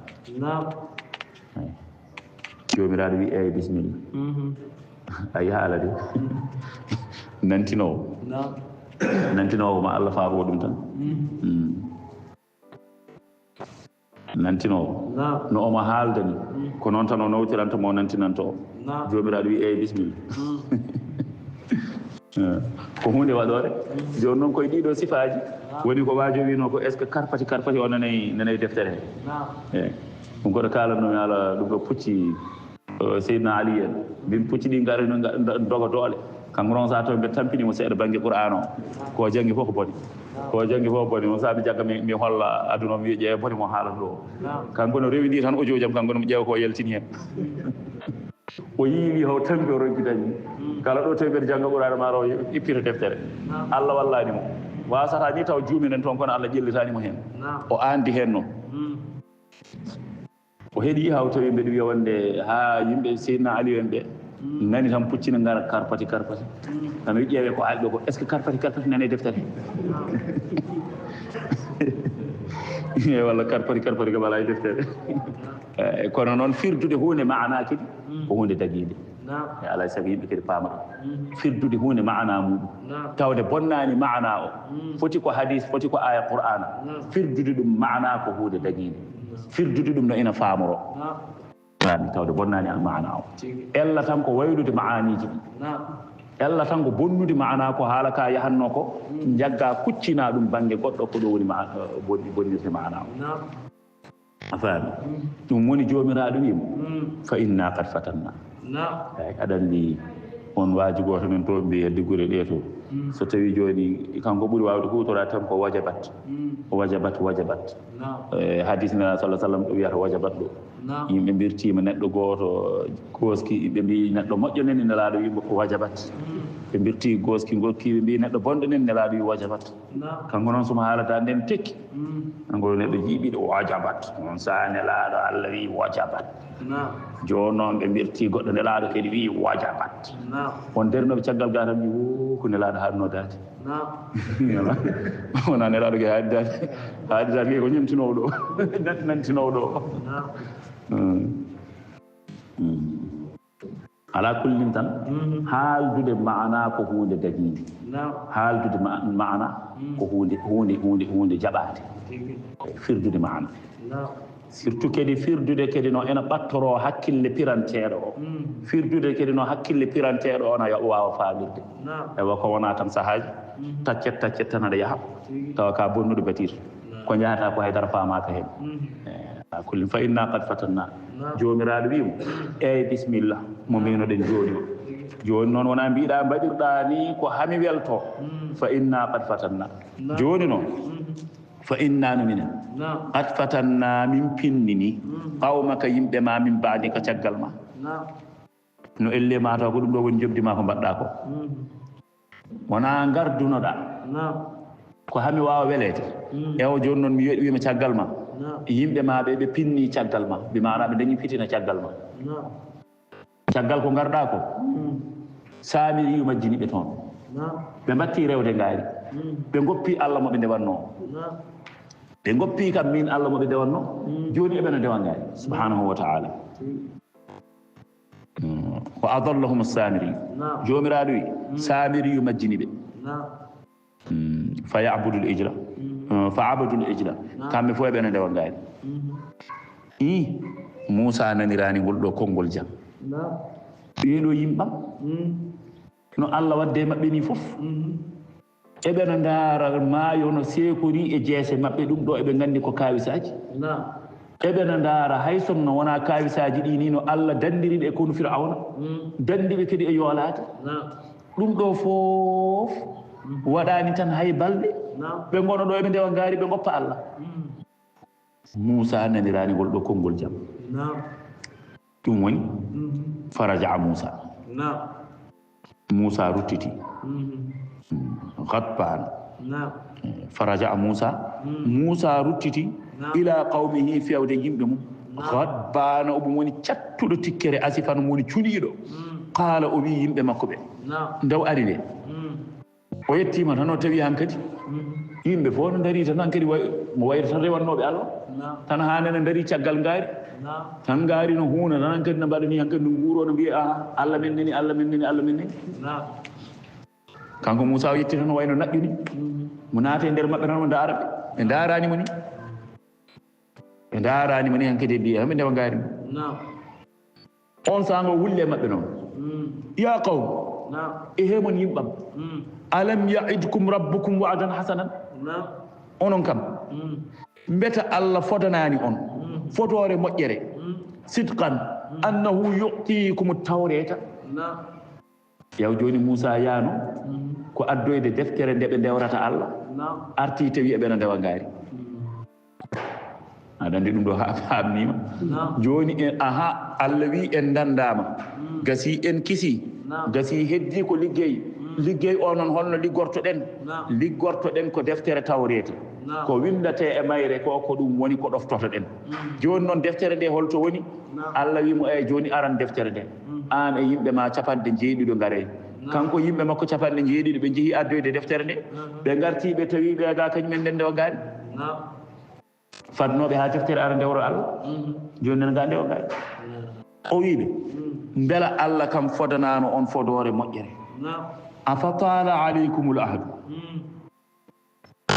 Eey. Joomiraaɗo wi, eey, bisimilla. A yaha ala de. Nantinoowo. Nantinoowo ma Allah faaro ɗum tan. Nantinoowo. No omo haalda ni. Ko noon tan o nawtiranta mo, o nantinanta o. Joomiraaɗo wi, eey, bisimilla. Eh, ko huunde waɗoore. Jooni noon koye ɗiɗo sifaaji woni ko waajo wiinoo ko, est-ce que karfati, karfati o nanay, nanay deftere he? Eh, ɗum ko ɗo kaalannomi haala ɗum ɗo pucci, eh, Seydina Ali en. Mbin pucci ɗi ngari no nga-, nga-, doga doole. Kanko noon, so a tawi mbeɗa tampini mo seeɗa bannge Qur'aana o, ko janngi fof ko boni. Ko janngi fof ko boni. Mo so mi jagga mi, mi holla aduna o, mi wiya, ƴeewa boni mo haalata ɗo. Kanko no rewindii tan audio jam, kanko no mo ƴeewa ko o yaltini heen. O yiili haw tampi, o ronki dañi. Kala ɗo tawi mbeɗa jannga Qur'aana, maa o ippita deftere. Allah wallaani mo. Waasata ni taw juuminen toon, kono Allah ƴellitaani mo heen. O aandi heen noon. O heɗii haa o tawi mbeɗa wiya wonde haa yimɓe Seydina Aliyu en ɓe nani tan pucci ne ngara karpati karpati. Tan o ƴeewe ko haalɗo ko, est-ce que karpati karpati nani e deftere? Eey, walla karpati karpati kam alaa e deftere. Eey, kono noon firdude huunde maanaa kadi ko huunde dagiinde. E alaa e sago yimɓe kadi paama ɗum. Firdude huunde maanaa muɗum. Tawde bonnaani maanaa o. Foti ko hadiis, foti ko aaya Qur'aana. Firdude ɗum maanaa ko huunde dagiinde. Firdude ɗum no ina faamoroo. Naam. Tawde bonnaani maanaa o. Ella tan ko waylude maaniiji ɗi. Ella tan ko bonnude maanaa ko haala ka yahannoo ko, njaggaa kuccinaa ɗum bannge goɗɗo, ko ɗo woni ma-, bonni-, bonnirde maanaa o. A faami? Ɗum woni Joomiraaɗo wi'i mo, "Fa inna qad fatanna." Eey, aɗa anndi on waaji gooto men to mbiya yedde gure ɗee to. So tawii jooni kanko ɓuri waawde huutoraade tan ko wajabat. Wajabat, wajabat. Eh, hadiis Nelaaɗo sallallahu alaihi wasallam ɗo wiyata wajabat ɗo. Yimɓe mbirtiima neɗɗo gooto gooski, ɓe mbii neɗɗo moƴƴo nani, Nelaaɗo wii wajabat. Ɓe mbirtii gooski ngokki, ɓe mbii neɗɗo bonɗo nani, Nelaaɗo wii wajabat. Kanko noon suma haalata nden tekki. Kanko neɗɗo jiiɓiɗo wajabat. Noon sa Nelaaɗo Allah wii wajabat. Jooni noon ɓe mbirtii goɗɗo, Nelaaɗo kadi wii wajabat. On darnooɓe caggal gaa tan mbii, "Wuu, ko Nelaaɗo haaɗnoo daade." Wonaa Nelaaɗo kadi haaɗi daade. Haaɗi daade kay ko ñemtinoowo ɗo. Nanti-, nantinoowo ɗo. Mm. Mm. Alaa kullin tan, haaldude maana ko huunde dagiinde. Haaldude ma-, maana ko huunde, huunde, huunde, huunde jaɓaade. Firdude maana. Surtout kadi firdude kadi no ena ɓattoroo hakkille piranteeɗo o. Firdude kadi no hakkille piranteeɗo o na yo waawa faamirde. Ewa ko wonaa tan sahaaji, taccet, taccet tan aɗa yaha. Tawa ka bonnuɗo batir. Ko njahata ko haydara faamaaka heen. Eh, ala kulli fa inna qad fatanna. Joomiraaɗo wii mo, "Eey, bisimilla, mo mbiinoɗen jooni o. Jooni noon wonaa mbiɗa mbaɗirɗa ni ko hami welto. Fa inna qad fatanna." Jooni noon, fa inna no minen. Qad fatanna, min pinnini. Qawmaka, yimɓe ma, min ba'dika, caggal ma. No elle ma taw ko ɗum ɗo woni jobdi ma ko mbaɗɗa ko. Wonaa ngardunoɗa. Ko hami waawa weleede. Ewo jooni noon mi yeɗ-, wiima caggal ma. Yimɓe ma ɓe, ɓe pinni caggal ma. Bi maana ɓe dañi fitina caggal ma. Caggal ko ngarɗa ko. Saamiriyu majjini ɓe toon. Ɓe mbatti rewde ngaari. Ɓe ngoppi Allah mo ɓe ndewannoo. Ɓe ngoppi kam min Allah mo ɓe ndewannoo. Jooni eɓe no ndewa ngaari. Subhanahu wa ta'ala. Mm. Wa adallahum Saamiri. Joomiraaɗo wi, Saamiriyu majjini ɓe. Mm. Fa ya'budul ijla. Mm, fa abadul ijla. Kamɓe fof eɓe no ndewa ngaari. I, Muusa naniraani ngol ɗo konngol jam. Ɓee ɗo yimɓam. No Allah wadde e maɓɓe ni fof. Eɓe no ndaara maayo no seekorii e jeese maɓɓe, ɗum ɗo eɓe nganndi ko kaawisaaji. Eɓe no ndaara hay sonno wonaa kaawisaaji ɗi ni no Allah danndiri ɓe e konu Fir'awna, danndi ɓe kadi e yoolaade. Ɗum ɗo fof waɗaani tan hay balɗe. Ɓe ngona ɗo eɓe ndewa ngaari, ɓe ngoppa Allah. Muusa naniraani ngol ɗo konngol jam. Ɗum woni, faraja'a Muusa. Muusa ruttiti. Ghadbaana. Eh, faraja'a Muusa. Muusa ruttiti ila qawmihi, fewde yimɓe mum. Ghadbaana, omo woni cattuɗo tikkere, asifan, omo woni culiiɗo. Qaala, o wi yimɓe makko ɓe. Nde o ari nde. O yettiima tan, o tawi hankadi yimɓe fof no ndarii tan hankadi, way-, mo wayri tan rewannooɓe Allah. Tan haa nana ndarii caggal ngaari. Tan ngaari no huuna tan hankadi, no mbaɗa ni hankadi, no nguuroo, no mbiya, "Aha, Allah men nani, Allah men nani, Allah men nani." Kanko Muusa o yetti tan, o wayno naɓɓi ni. Mo naati e nder maɓɓe tan, o ndaara ɓe. Ɓe ndaaraani mo ni. Ɓe ndaaraani mo ni hankadi, ɓe mbiya, "Ɓe ndewa ngaari mo." On saanga o wulli e maɓɓe noon. "Ya qawm." E he mon yimɓam. "Alam ya'idkum rabbukum wa'dan hasanan." Onon kam. Mbeta Allah fodanaani on. Fodoore moƴƴere. Sidqan. Annahu yu'tikum tawreta. Yaw jooni Muusa yaano ko addoyde deftere nde ɓe ndewrata Allah. Arti tawi eɓe no ndewa ngaari. Aɗa anndi ɗum ɗo ha-, haamniima. Jooni en, aha, Allah wi en ndandaama. Gasi en kisi. Gasi heddi ko liggey. Liggey o noon holno liggortoɗen? Liggortoɗen ko deftere tawreete. Ko winndate e mayre ko, ko ɗum woni ko ɗoftotoɗen. Jooni noon deftere nde holto woni? Allah wi mo, "Eey, jooni aran deftere nde. Aan e yimɓe ma capanɗe njeeɗiɗo ngaree." Kanko yimɓe makko capanɗe njeeɗiɗo ɓe njehi addoyde deftere nde. Ɓe ngarti ɓe tawi ɓe ga kañum en nde o gaari. Fadnooɓe haa deftere ara ndewro Allah. Jooni nen ga nde o gaari. O wi ɓe, "Mbela Allah kam fodanaano on fodoore moƴƴere? Afa taala aleykumul ahdu?"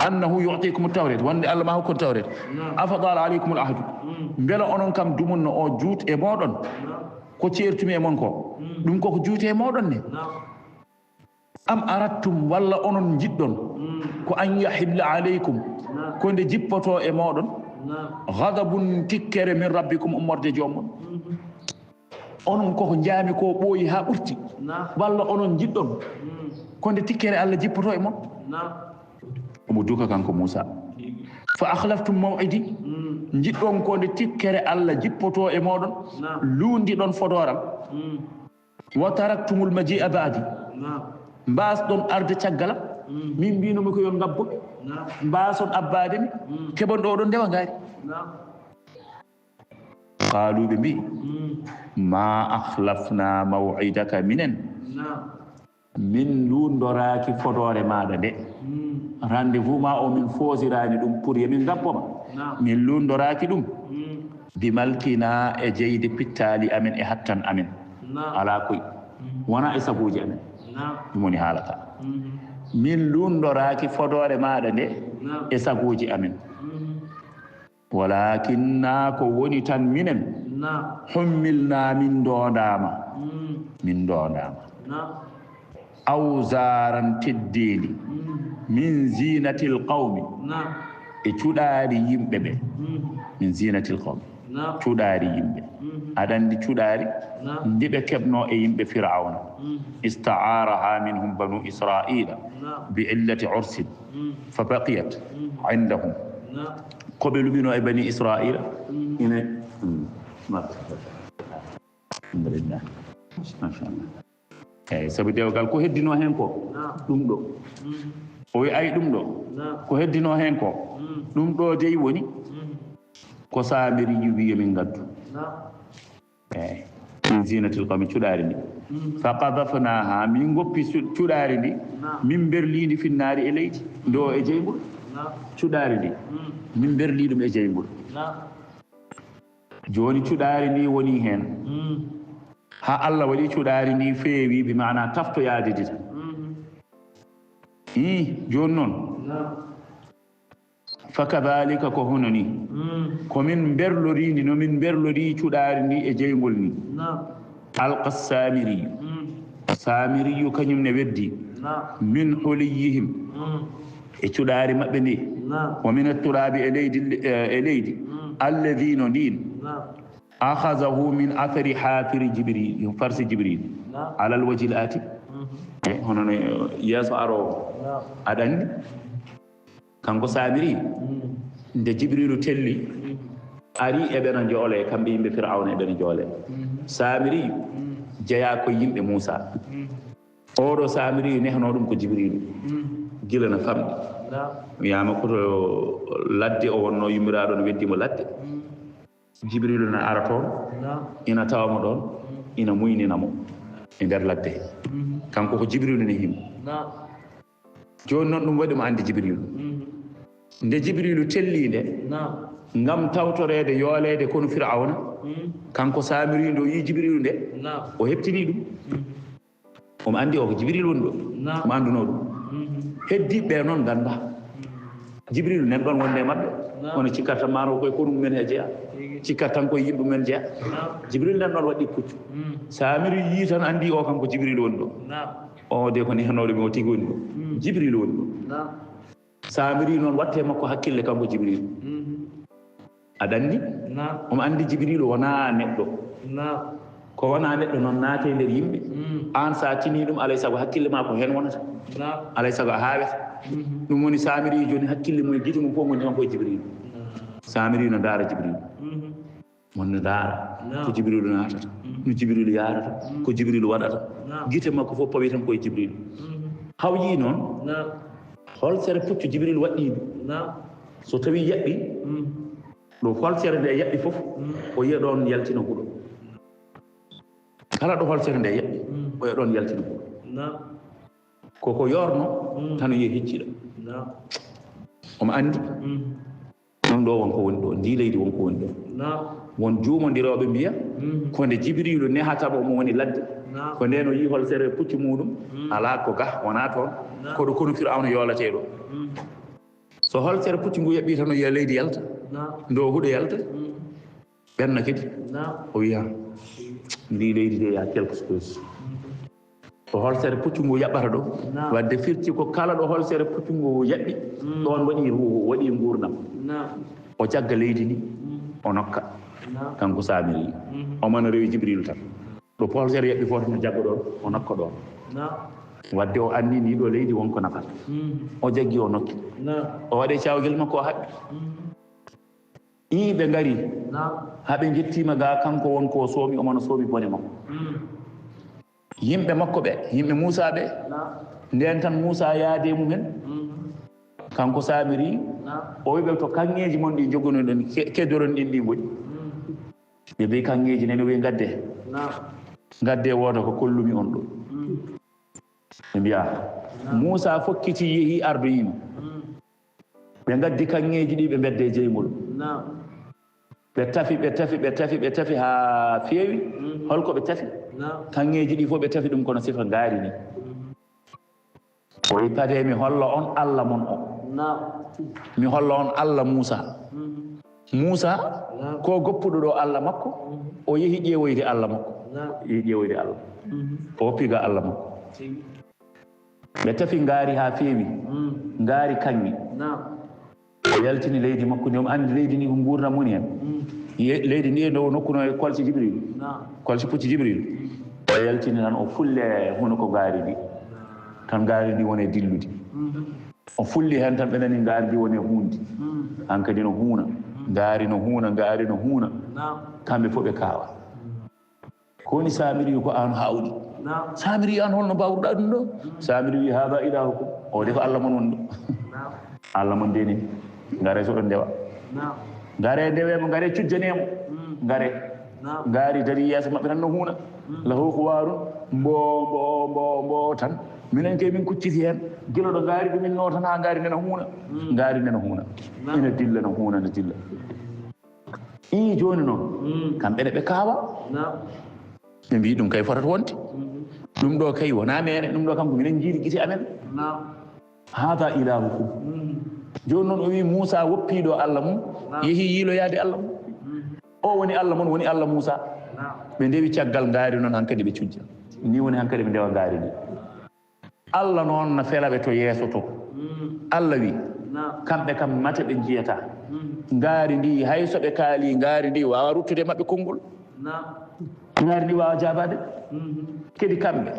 Annahu yu'tikum tawret, wonde Allah ma hokkon tawret. Afa taala aleykumul ahdu? Mbela onon kam dumunno o juut e mooɗon? Ko ceertumi e mon ko, ɗum koko juuti e mooɗon ne? Am arattum, walla onon njiɗɗon, ko an yahilla aleykum, ko nde jippoto e mooɗon, ghadabun, tikkere, min rabbikum, ummorde joomon? Onon koko njaami ko ɓooyi haa ɓurti. Walla onon njiɗɗon ko nde tikkere Allah jippoto e mon? Omo duka kanko Muusa. Fa akhlaftum maw'idi. Njiɗɗon ko nde tikkere Allah jippotoo e mooɗon, Naam. Luundiɗon fodooram. Mm. Wa taraktumul maji'a ba'di. Naam. Mbaasɗon arde caggalam. Mm. Min mbinomi ko yo ngabbo ɓe. Naam. Mbaason abbaade mi. Mm. Keɓon ɗo oɗon ndewa ngaari. Naam. Qaalu, ɓe mbi, Mm. ma akhlafna maw'idaka, minen Naam. min luundoraaki fodoore maaɗa nde. Mm. Rendez-vous ma o min foosiraani ɗum pour yo min ngabbo ma. Naam. Min luundoraaki ɗum. Mm. Bi malkina, e jeyde pittaali amen e hattan amen. Naam. Alaa koy. Mm. Wonaa e sagooji amen. Naam. Ɗum woni haala ka. Mm. Min luundoraaki fodoore maaɗa nde Naam. e sagooji amen. Mm. Walakinna, ko woni tan minen, Naam. hummilna, min ndoondaama. Mm. Min ndoondaama. Naam. Awzaran, teddeendi, Mm. min zinatil qawmi, Naam. e cuɗaari yimɓe ɓe. Mm. Min zinatil qawmi, Naam. cuɗaari yimɓe. Mm. Aɗa anndi cuɗaari Naam. ndi ɓe keɓnoo e yimɓe Firawna. Mm. Ista'araha minhum banu Israila Naam. bi illati ursin Mm. fa baqiyat Mm. indahum. Naam. Ko ɓe luɓinoo e bani Israila Mm. ine. Mm. Alhamdulillah. Machallah. Eyyi, sabu dewgal ko heddinoo heen ko Naam. Ɗum ɗo. Mm. O wi ay ɗum ɗo Naam. ko heddinoo heen ko Mm. Ɗum ɗo dey woni Mm. ko Saamiriyu wi yo min ngaddu. Naam. Eyyi. Min zinatil qawmi, cuɗaari ndi. Mm. Fa qadafnaha, min ngoppi su- cuɗaari ndi. Naam. Min berlii ndi finnaari e leydi. Ndo e jeyngol. Naam. Cuɗaari ndi. Mm. Min berlii ɗum e jeyngol. Naam. Jooni cuɗaari ndi woni heen. Mm. Ha Allah waɗi cuɗaari ndi feewi, bi maana taftoyaade ndi tan. Mm. Ii, jooni noon. Naam. Fa kadhalika, ko hono ni. Mm. Ko min berlori ndi, no min berlori cuɗaari ndi e jeyngol ni. Naam. Alqa Saamiriyu. Mm. Saamiriyu kañum ne weddi. Naam. Min huliyihim. Mm. E cuɗaari maɓɓe ndi. Naam. Wa min atturaabi, e leydi, e leydi. Mm. Alladhi, no ndin. Naam. Akhazahu min athari hafiri Jibril, farsi Jibril. Naam. Alal wajhil ati. Mhm. E, hono no yeeso aroowo. Naam. Aɗa anndi? Kanko Saamiri, Mm. nde Jibrilu telli, Mm. ari eɓe no njoole, kamɓe yimɓe Firawna eɓe no njoole. Mm. Saamiri Mm. jeyaa ko yimɓe Muusa. Mm. Oɗo Saamiri nehnoo ɗum ko Jibrilu. Mm. Gila no famɗi. Naam. Wiyaama ko to ladde o wonnoo, yummiraaɗo no weddi mo ladde. Mm. Jibrilu na ara toon, Naam. ina tawa mo ɗoon, Mm. ina muynina mo e nder ladde he. Mm. Kanko ko Jibrilu nehi mo. Naam. Jooni noon ɗum waɗi mo anndi Jibrilu. Mm. Nde Jibrilu telli nde, Naam. ngam tawtoreede yooleede konu Firawna, Mm. kanko Saamiri nde o yii Jibrilu nde, Naam. o heɓtini ɗum. Mm. Omo anndi o ko Jibrilu woni ɗo. Naam. Omo anndunoo ɗum. Mm. Heddiiɓe ɓe noon nganndaa. Jibrilu nan ɗoon wonde e maɓɓe. Naam. Kono cikkata tan maaro koye konu mumen he jeyaa. Tigi. Cikkata tan koye yimɓe mumen jeyaa. Naam. Jibrilu nan ɗoon waɗi puccu. Mm. Saamiri yii tan anndi o kanko Jibrilu woni ɗo. Naam. O de ko nehnooɗo mi o tigi woni ɗo. Mm. Jibrilu woni ɗo. Naam. Saamiri noon watte makko hakkille kanko Jibrilu. Mm. Aɗa anndi? Naam. Omo anndi Jibrilu wonaa neɗɗo. Naam. Ko wonaa neɗɗo noon naate e nder yimɓe. Mm. Aan so a tinii ɗum, alay sago hakkille maa ko heen wonata. Naam. Alay sago a haawete. Mm. Ɗum woni Saamiri jooni hakkille mum e gite mum fof ngoni tan koye Jibrilu. Naam. Saamiri no ndaara Jibrilu. Mm. Mon no ndaara Naam. ko Jibrilu naatata, Mm. no Jibrilu yaarata, Mm. ko Jibrilu waɗata. Naam. Gite makko fof pawi tan koye Jibrilu. Mm. Haw yii noon, Naam. holsere puccu Jibrilu waɗɗii ɗum. Naam. So tawii yaɓɓii, Mm. ɗo holsere nde yaɓɓi fof, Mm. o yiya ɗoon yaltina huɗo. Kala ɗo holsere nde yaɓɓi, Mm. o yiya ɗoon yaltina huɗo. Naam. Koko yoorno, Mm. tan o yiya hecciɗo. Naam. Omo anndi, Mm. ɗum ɗo wonko woni ɗo, ndi leydi wonko woni ɗo. Naam. Won juumondirooɓe mbiya, Mm. ko nde Jibrilu nehata mo, omo woni ladde. Naam. Ko ndeen o yii holsere puccu muɗum, Mm. alaa ko gah, wonaa toon. Naam. Ko ɗo konu Firawna yooleteeɗo. Mm. So holsere puccu ngu yaɓɓii tan o yiya leydi yalta, Naam. ndo huɗo yalta, Mm. ɓenna kadi. Naam. O wiya, ndi leydi de ya quelque chose. Mm. Ko holsere puccu ngu yaɓɓata ɗo. Naam. Wadde firti ko kala ɗo holsere puccu ngu yaɓɓi, Mm. ɗoon waɗi ruuhu, waɗi nguurndam. Naam. O jagga leydi ndi, Mm. o nokka. Naam. Kanko Saamiri. Mm. Omo no rewi Jibrilu tan. Ɗo holsere yaɓɓi fof tan o jagga ɗoon, o nokka ɗoon. Naam. Wadde o anndi ndi ɗo leydi wonko nafata. Mm. O jaggi o nokki. Naam. O waɗi caawgel makko o haɓɓi. Mm. Ii, ɓe ngari. Haa ɓe njettiima ga, kanko won ko o soomi, omo no soomi bone makko. Yimɓe makko ɓe, yimɓe Muusaa ɓe, ndeen tan Muusaa yaade mumen. Kanko Saamiri, o wiɓe to kaŋŋeeji mon ɗi njogonoɗon, ke-, kedoron ɗin ɗi ngoni. Ɓe mbi kaŋŋeeji nani wi ngadde. Ngadde wooda ko kollumi on ɗo. Ɓe mbiya, Muusaa fokkiti yehi ardoyima. Ɓe ngaddi kaŋŋeeji ɗi ɓe mbedde jeyngol. Ɓe tafi, ɓe tafi, ɓe tafi, ɓe tafi haa feewi. Holko ɓe tafi? Kaŋŋeeji ɗi fof ɓe tafi ɗum kono sifa ngaari ni. O wi pade mi holla on Allah mon o. Mi holla on Allah Muusaa. Muusaa, ko goppuɗo ɗo Allah makko, o yehi ƴeewoyde Allah makko. Yehi ƴeewoyde Allah. O woppi ga Allah makko. Ɓe tafi ngaari haa feewi. Ngaari kaŋŋe. O yaltini leydi makko ndi, omo anndi leydi ndi ko nguurndam woni heen. Ye-, leydi ndi e ndo nokku no e kolce Jibril. Kolce pucci Jibril. O yaltini tan, o fulle hunuko ngaari ndi. Tan ngaari ndi woni e dillude. O fulli heen tan, ɓe nani ngaari ndi woni e huundi. Hankadi no huuna. Ngaari no huuna, ngaari no huuna. Kamɓe fof ɓe kaawa. Ko woni Saamiri ko aan haawɗi? Saamiri an holno mbaawruɗaa ɗum ɗo? Saamiri wi, "Haada ilaahukum." O de ko Allah mon woni ɗo. Allah mon de ni. Ngare so ɗon ndewa. Ngare ndewe mo, ngare cujjane mo. Ngare. Ngaari dari yeeso maɓɓe tan no huuna. Lahu khuwarun, mbo, mbo, mbo, mbo tan. Minen kay min kucciti heen. Gila ɗo ngaari ɗumin no tan haa ngaari nana huuna. Ngaari nana huuna. Ina dilla no huuna, no dilla. Ii, jooni noon, kamɓe ne ɓe kaawa. Ɓe mbii ɗum kay fotata wonde. Ɗum ɗo kay wonaa meere, ɗum ɗo kam ko minen njiiri gite amen. Haada ilaahukum. Jooni noon o wii Muusaa woppii ɗo Allah mum, yehi yiiloyaade Allah mum. O woni Allah mon, woni Allah Muusaa. Ɓe ndewi caggal ngaari noon hankadi ɓe cujja. Ni woni hankadi ɓe ndewa ngaari ndi. Allah noon na fela ɓe to yeeso to. Allah wi, kamɓe kam mate ɓe njiyataa. Ngaari ndi, hay so ɓe kaali, ngaari ndi waawa ruttude maɓɓe konngol. Ngaari ndi waawa jaabaade. Kadi kamɓe,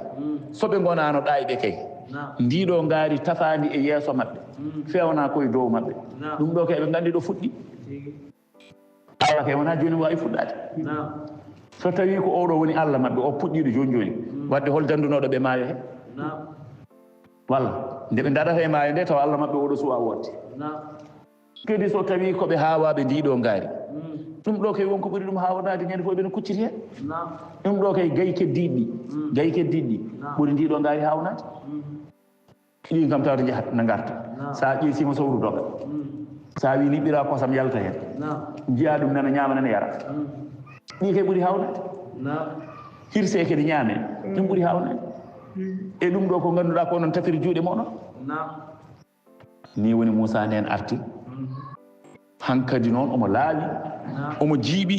so ɓe ngonaano ɗaayɓe kay, ndii ɗo ngaari tafaandi e yeeso maɓɓe, feewnaa koye dow maɓɓe. Ɗum ɗo kay ɓe nganndi ɗo fuɗɗi. Allah kay wonaa jooni waawi fuɗɗaade. So tawii ko oɗo woni Allah maɓɓe, o puɗɗiiɗo jooni jooni, waɗde hol danndunooɗo ɓe maayo he? Walla nde ɓe ndaɗata e maayo nde, tawa Allah maɓɓe oɗo suwaa woodde. Kadi so tawii ko ɓe haawaaɓe ndii ɗo ngaari, ɗum ɗo kay won ko ɓuri ɗum haawanaade, ñande fof ɓe no kucciti heen. Ɗum ɗo kay gay keddiiɗi ɗi, gay keddiiɗi ɗi ɓuri ndii ɗo ngaari haawnaade. Ɗin kam tawata njahat na ngarta. Sa ƴeewi sima sowru doga. Sa wi liɓɓira kosam yalta heen. Njiya ɗum nana ñaama nana yara. Ɗi kay ɓuri hawnade. Hirse kadi ñaame. Ɗum ɓuri hawnade. E ɗum ɗo ko ngannduɗaa ko noon tafiri juuɗe mon. Ni woni Muusaa ndeen arti. Hankadi noon omo laawi, omo jiiɓi,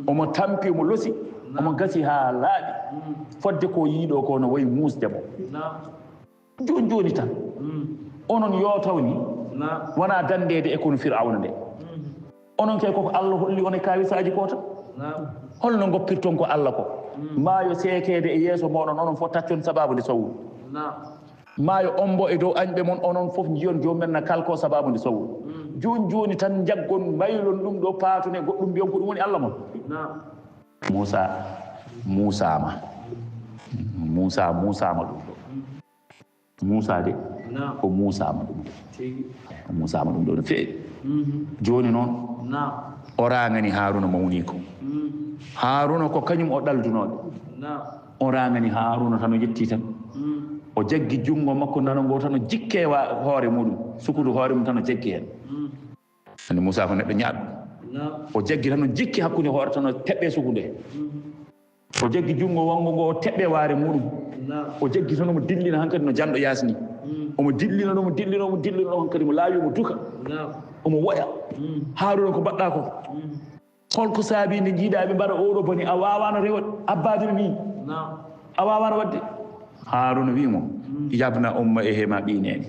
omo tampi, omo losi, omo gasi haa laaɓi. Fodde ko yiiɗo ko no wayi muusde mo. Jooni jooni tan. Onon yo tawni wonaa danndeede e kono Fir'awna nde. Onon kay koko Allah holli on e kaawisaaji ko tan. Holno ngoppirton ko Allah ko? Maayo seekeede e yeeso mooɗon, onon fof taccon sabaabu nde sowru. Maayo ombo e dow añɓe mon, onon fof njiyon joomum en na kalko sabaabu nde sowru. Jooni jooni tan njaggon mbaylon ɗum ɗo paatune goɗɗum mbiyon ko ɗum woni Allah mon. Muusaa, Muusaa ma. Muusaa, Muusaa ma ɗum ɗo. Muusaa de, ko Muusaa ma ɗum ɗo. Ko Muusaa ma ɗum ɗo no feewi. Jooni noon, o raŋani Haaruuna mawni ko. Haaruuna ko kañum o ɗaldunooɗo. O raŋani Haaruuna tan o yetti tan. O jaggi junngo makko nano ngo tan o jikke wa-, hoore muɗum, sukudu hoore mum tan o jaggi heen. Anndi Muusaa ko neɗɗo ñaaɗo. O jaggi tan o jikki hakkunde hoore tan o teɓɓe sukude. O jaggi junngo wanngo ngo o teɓɓe waare muɗum. O jaggi tan omo dillina hankadi no janɗo yaasi ni. Omo dillina, omo dillina, omo dillina hankadi mo laawi omo duka. Omo woya. Haaruuna ko mbaɗɗaa ko? Holko saabii nde njiiɗaa ɓe mbaɗa oɗo bone, a waawaano rewde, abbaade mi? A waawaano waɗde? Haaruuna wii mo, "Yabna umma, ehe ma ɓii neene."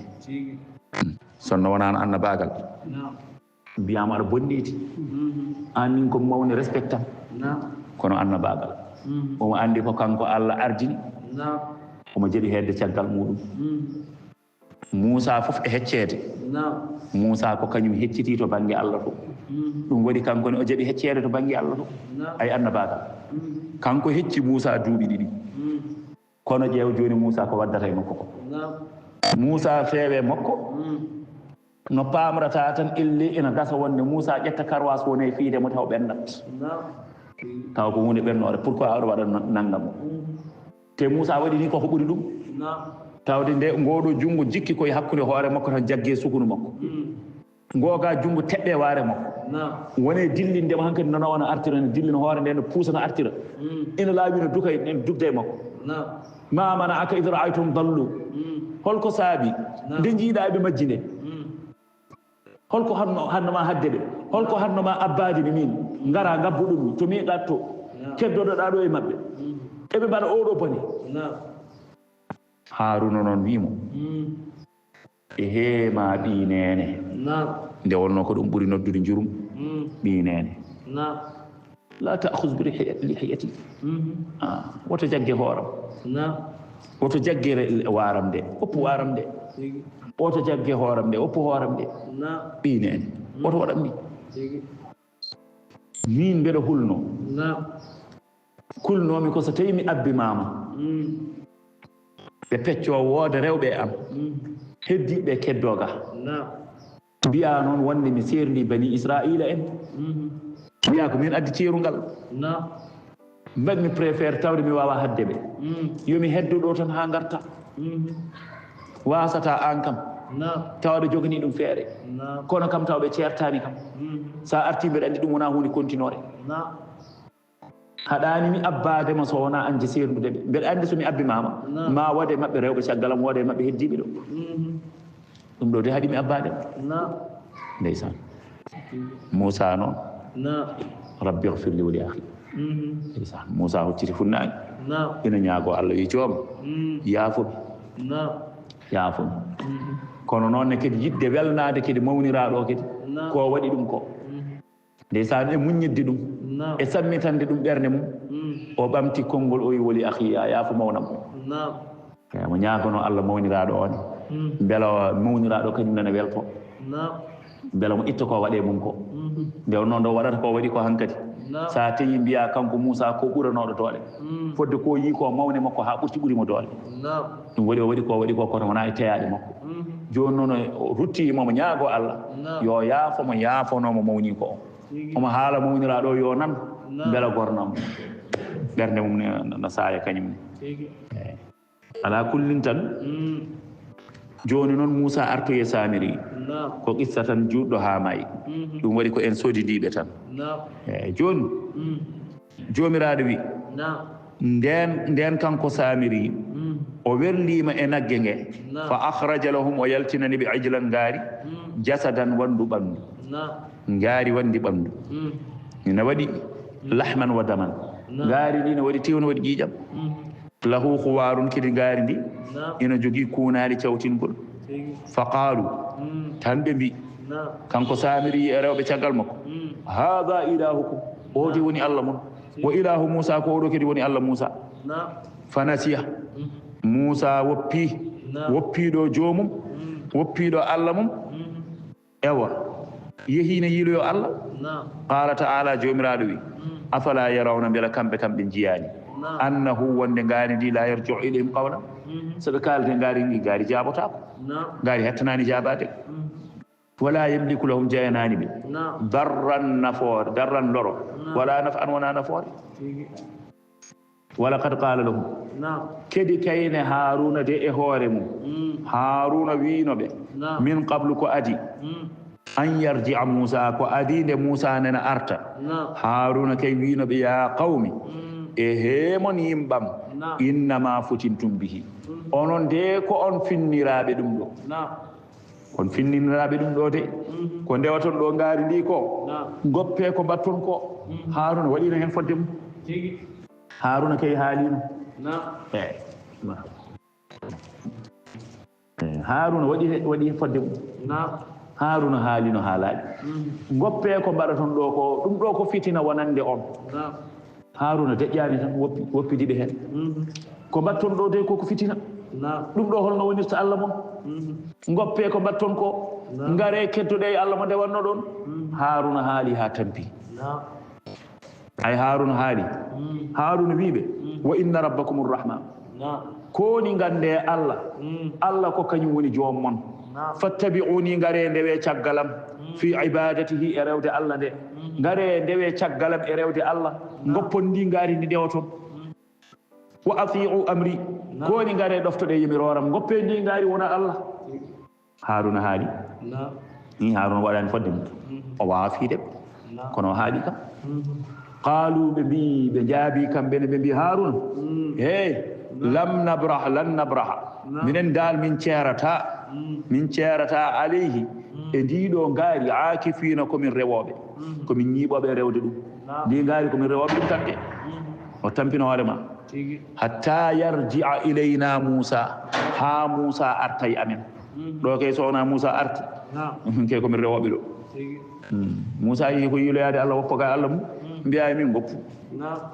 Sonno wonaano annabaagal, mbiyaama aɗa bonniiti. Aan min ko mawni, respectam. Kono annabaagal. Omo anndi ko kanko Allah ardini. Omo jaɓi heedde caggal muɗum. Muusaa fof e hecceede. Muusaa ko kañum heccitii to bannge Allah to. Ɗum waɗi kanko ne o jaɓi hecceede to bannge Allah to. Ay annabaagal. Kanko hecci Muusa duuɓi ɗiɗi. Kono ƴeew jooni Muusa ko waddata e makko ko. Muusa feewe makko. No paamrata tan illi ina gasa wonde Muusa ƴetta karwaas wone fiide mo taw ɓenndat. Taw ko huunde ɓennoore. Pourquoi aɗa waɗa nanngam o? Te Muusa waɗi ni koko ɓuri ɗum. Tawde nde ngooɗo junngo jikki koye hakkunde hoore makko tan jagge sukunu makko. Ngooga junngo teɓɓe waare makko. Wone dillinde mo hankadi nana wona artira ne dillina hoore nde no puusa no artira. Ina laawi no duka en dugde e makko. Ma mana aka idra aytum dallu. Holko saabi nde jiiɗa eɓe majji nde? Holko hanno hanno ma hadde ɓe? Holko hanno ma abbaade mi min? Ngara ngabbu ɗum to mi ɗatto. Keddoɗoɗa ɗo e maɓɓe. Eɓe mbaɗa oɗo bone. Haruna noon wiimo. Ehe ma ɓii neene. Nde wonno ko ɗum ɓuri noddude njurum. Ɓii neene. La ta'khudh bi lihiyati. Ah, woto jagge hooram. Woto jagge waaram nde. Oppu waaram nde. Woto jagge hooram nde. Oppu hooram nde. Ɓii neene. Woto waɗam ni. Min mbeɗa hulno. Kulnoomi ko so tawi mi abbi maama. Ɓe pecco wooda rewɓe e am. Heddiɓe keddoga. Mbiya noon wonde mi serndi bani Israila en. Mbiya ko min addi ceerungal. Mbaɗ mi préfère tawde mi wawa hadde ɓe. Yo mi heddo ɗo tan ha garta. Wasata an kam. Tawde jogani ɗum feere. Kono kam tawɓe ceertani kam. Sa arti mbeɗa andi ɗum wona hunde kontinore. Haɗani mi abbaade ma so wona anje serdude ɓe. Mbeɗa andi so mi abbi mama. Ma wode maɓɓe rewɓe caggal am wode maɓɓe heddiɓe ɗo. Ɗum ɗo de haɗi mi abbaade. Ndeysaan. Muusa noon. Rabbi ighfir li wa li akhi. Ndeysaan. Muusa hocciti funnaange. Ina ñaago Allah wi joom. Yaafo mi. Yaafo mi. Kono noon ne kadi yiɗde welnaade kadi mawniraaɗo o kadi. Ko waɗi ɗum ko. Ndeysaan e muññidde ɗum. E sammitande ɗum ɓernde mum. O ɓamti konngol o wi wali akhi ya yaafo mawnam. Eyi, mo ñaagono Allah mawniraaɗo on. Mbela mawniraaɗo kañum nana welto. Mbela mo itta ko waɗe mum ko. Nde wonno ndo waɗata ko waɗi ko hankadi. Sa tawi mbiya kanko Muusa ko ɓuranooɗo doole. Fodde ko yi ko mawne makko ha ɓurti ɓuri mo doole. Ɗum waɗi o waɗi ko waɗi ko kono wona e teyaɗe makko. Jooni noon o rutti mo mo ñaago Allah. Yo yaafo mo yaafono mo mawni ko o. Omo haala mawniraaɗo yo nan. Mbela gornam. Ɓernde mum ne na saya kañum ne. Eyi. Ala kullin tan. Jooni noon Muusa artoye Samiri. Ko qissa tan juutɗo haa maayi. Ɗum waɗi ko en sodidiiɓe tan. Eyi, jooni, Joomiraaɗo wi, ndeen, ndeen kanko Samiri, o werliima e nagge nge. Fa akhraja lahum, o yaltinani ɓe ijlan ngaari, jasadan wanndu ɓanndu. Ngaari wanndi ɓanndu. Ina waɗi lahman wa daman. Ngaari ndi ina waɗi tew, ina waɗi ƴiiƴam. Lahu khuwarun, kadi ngaari ndi ina jogii kuunaali cawtingol. Fa qaalu, tan ɓe mbi, kanko Samiri e rewɓe caggal makko, hada ilahukum, o de woni Allah mon, wa ilahu Musa, ko oɗo kadi woni Allah Musa. Fa nasiya, Musa woppi, woppiɗo joomum, woppiɗo Allah mum. Ewa, yehiino yiiloyo Allah. Qala ta'ala, Joomiraaɗo wi, afala yarawna, mbela kamɓe kam ɓe njiyaani, annahu, wonde ngaari ndi, la yarji'u ilayhim qawlan, so ɓe kaalde ngaari ndi, ngaari jaabotaako, ngaari hettanaani jaabaade, wala yamliku lahum, jeyanaani ɓe, darran, nafoore, darran, loro, wala naf'an, wona nafoore. Wala qad qala lahum. Kadi kayne Haruna de e hoore mum. Haruna wiino ɓe, min qablu, ko adi. An yarji'a Musa, ko adi nde Musa nena arta. Haruna kay wiino ɓe, ya qawmi, e heemon yimɓam, innama futintum bihi. Onon de ko on finniraaɓe ɗum ɗo. On finniniraaɓe ɗum ɗo de. Ko ndewaton ɗo ngaari ndi ko. Ngoppe ko mbatton ko. Haruna waɗino heen fodde mum. Haruna kay haalino. Eyi. Eyi, Haruna waɗi, waɗi fodde mum. Haruna haalino haalaaji. Ngoppe ko mbaɗaton ɗo ko, ɗum ɗo ko fitina wonande on. Haruna deƴƴaani tan, woppi, woppidi ɓe heen. Ko mbatton ɗo de ko, ko fitina. Ɗum ɗo holno wonirta Allah mon? Ngoppe ko mbatton ko. Ngaree keddoɗee e Allah mo ndewannoɗon. Haaruna haali haa tampi. Ay Haaruna haali. Haaruna wii ɓe, "Wa inna rabbakumur rahman." Ko woni ngannde Allah. Allah ko kañum woni joom mon. Fattabi'uni, ngaree ndewee caggalam. Fi ibadatihi, e rewde Allah nde. Ngaree ndewee caggalam e rewde Allah. Ngoppon ndi ngaari ndi ndewoton. Wa ati'u amri. Ko woni ngaree ɗoftoɗee yamirooram. Ngoppee ndi ngaari wona Allah. Haaruna haali. Ni Haaruna waɗani fodde mum. O waawaa fiide ɓe. Kono o haali kam. Qaalu, ɓe mbi, ɓe jaabi kamɓe ne, ɓe mbi Haaruna, "Hey, lam nabrah, lan nabraha." Minen dal min ceerata. Min ceerata alayhi. E ndiɗo ngaari, aakifiina, ko min rewooɓe. Ko min ñiiɓooɓe e rewde ɗum. Ndi ngaari ko min rewooɓe ɗum tagge. O tampino hoore ma. Hatta yarji'a ilayna Muusa, haa Muusa arta e amen. Ɗo kay so wonaa Muusa arti. Min kay ko min rewooɓe ɗo. Muusa yehi ko yiiloyaade Allah, woppa ga Allah mum. Mbiya e min ngoppu.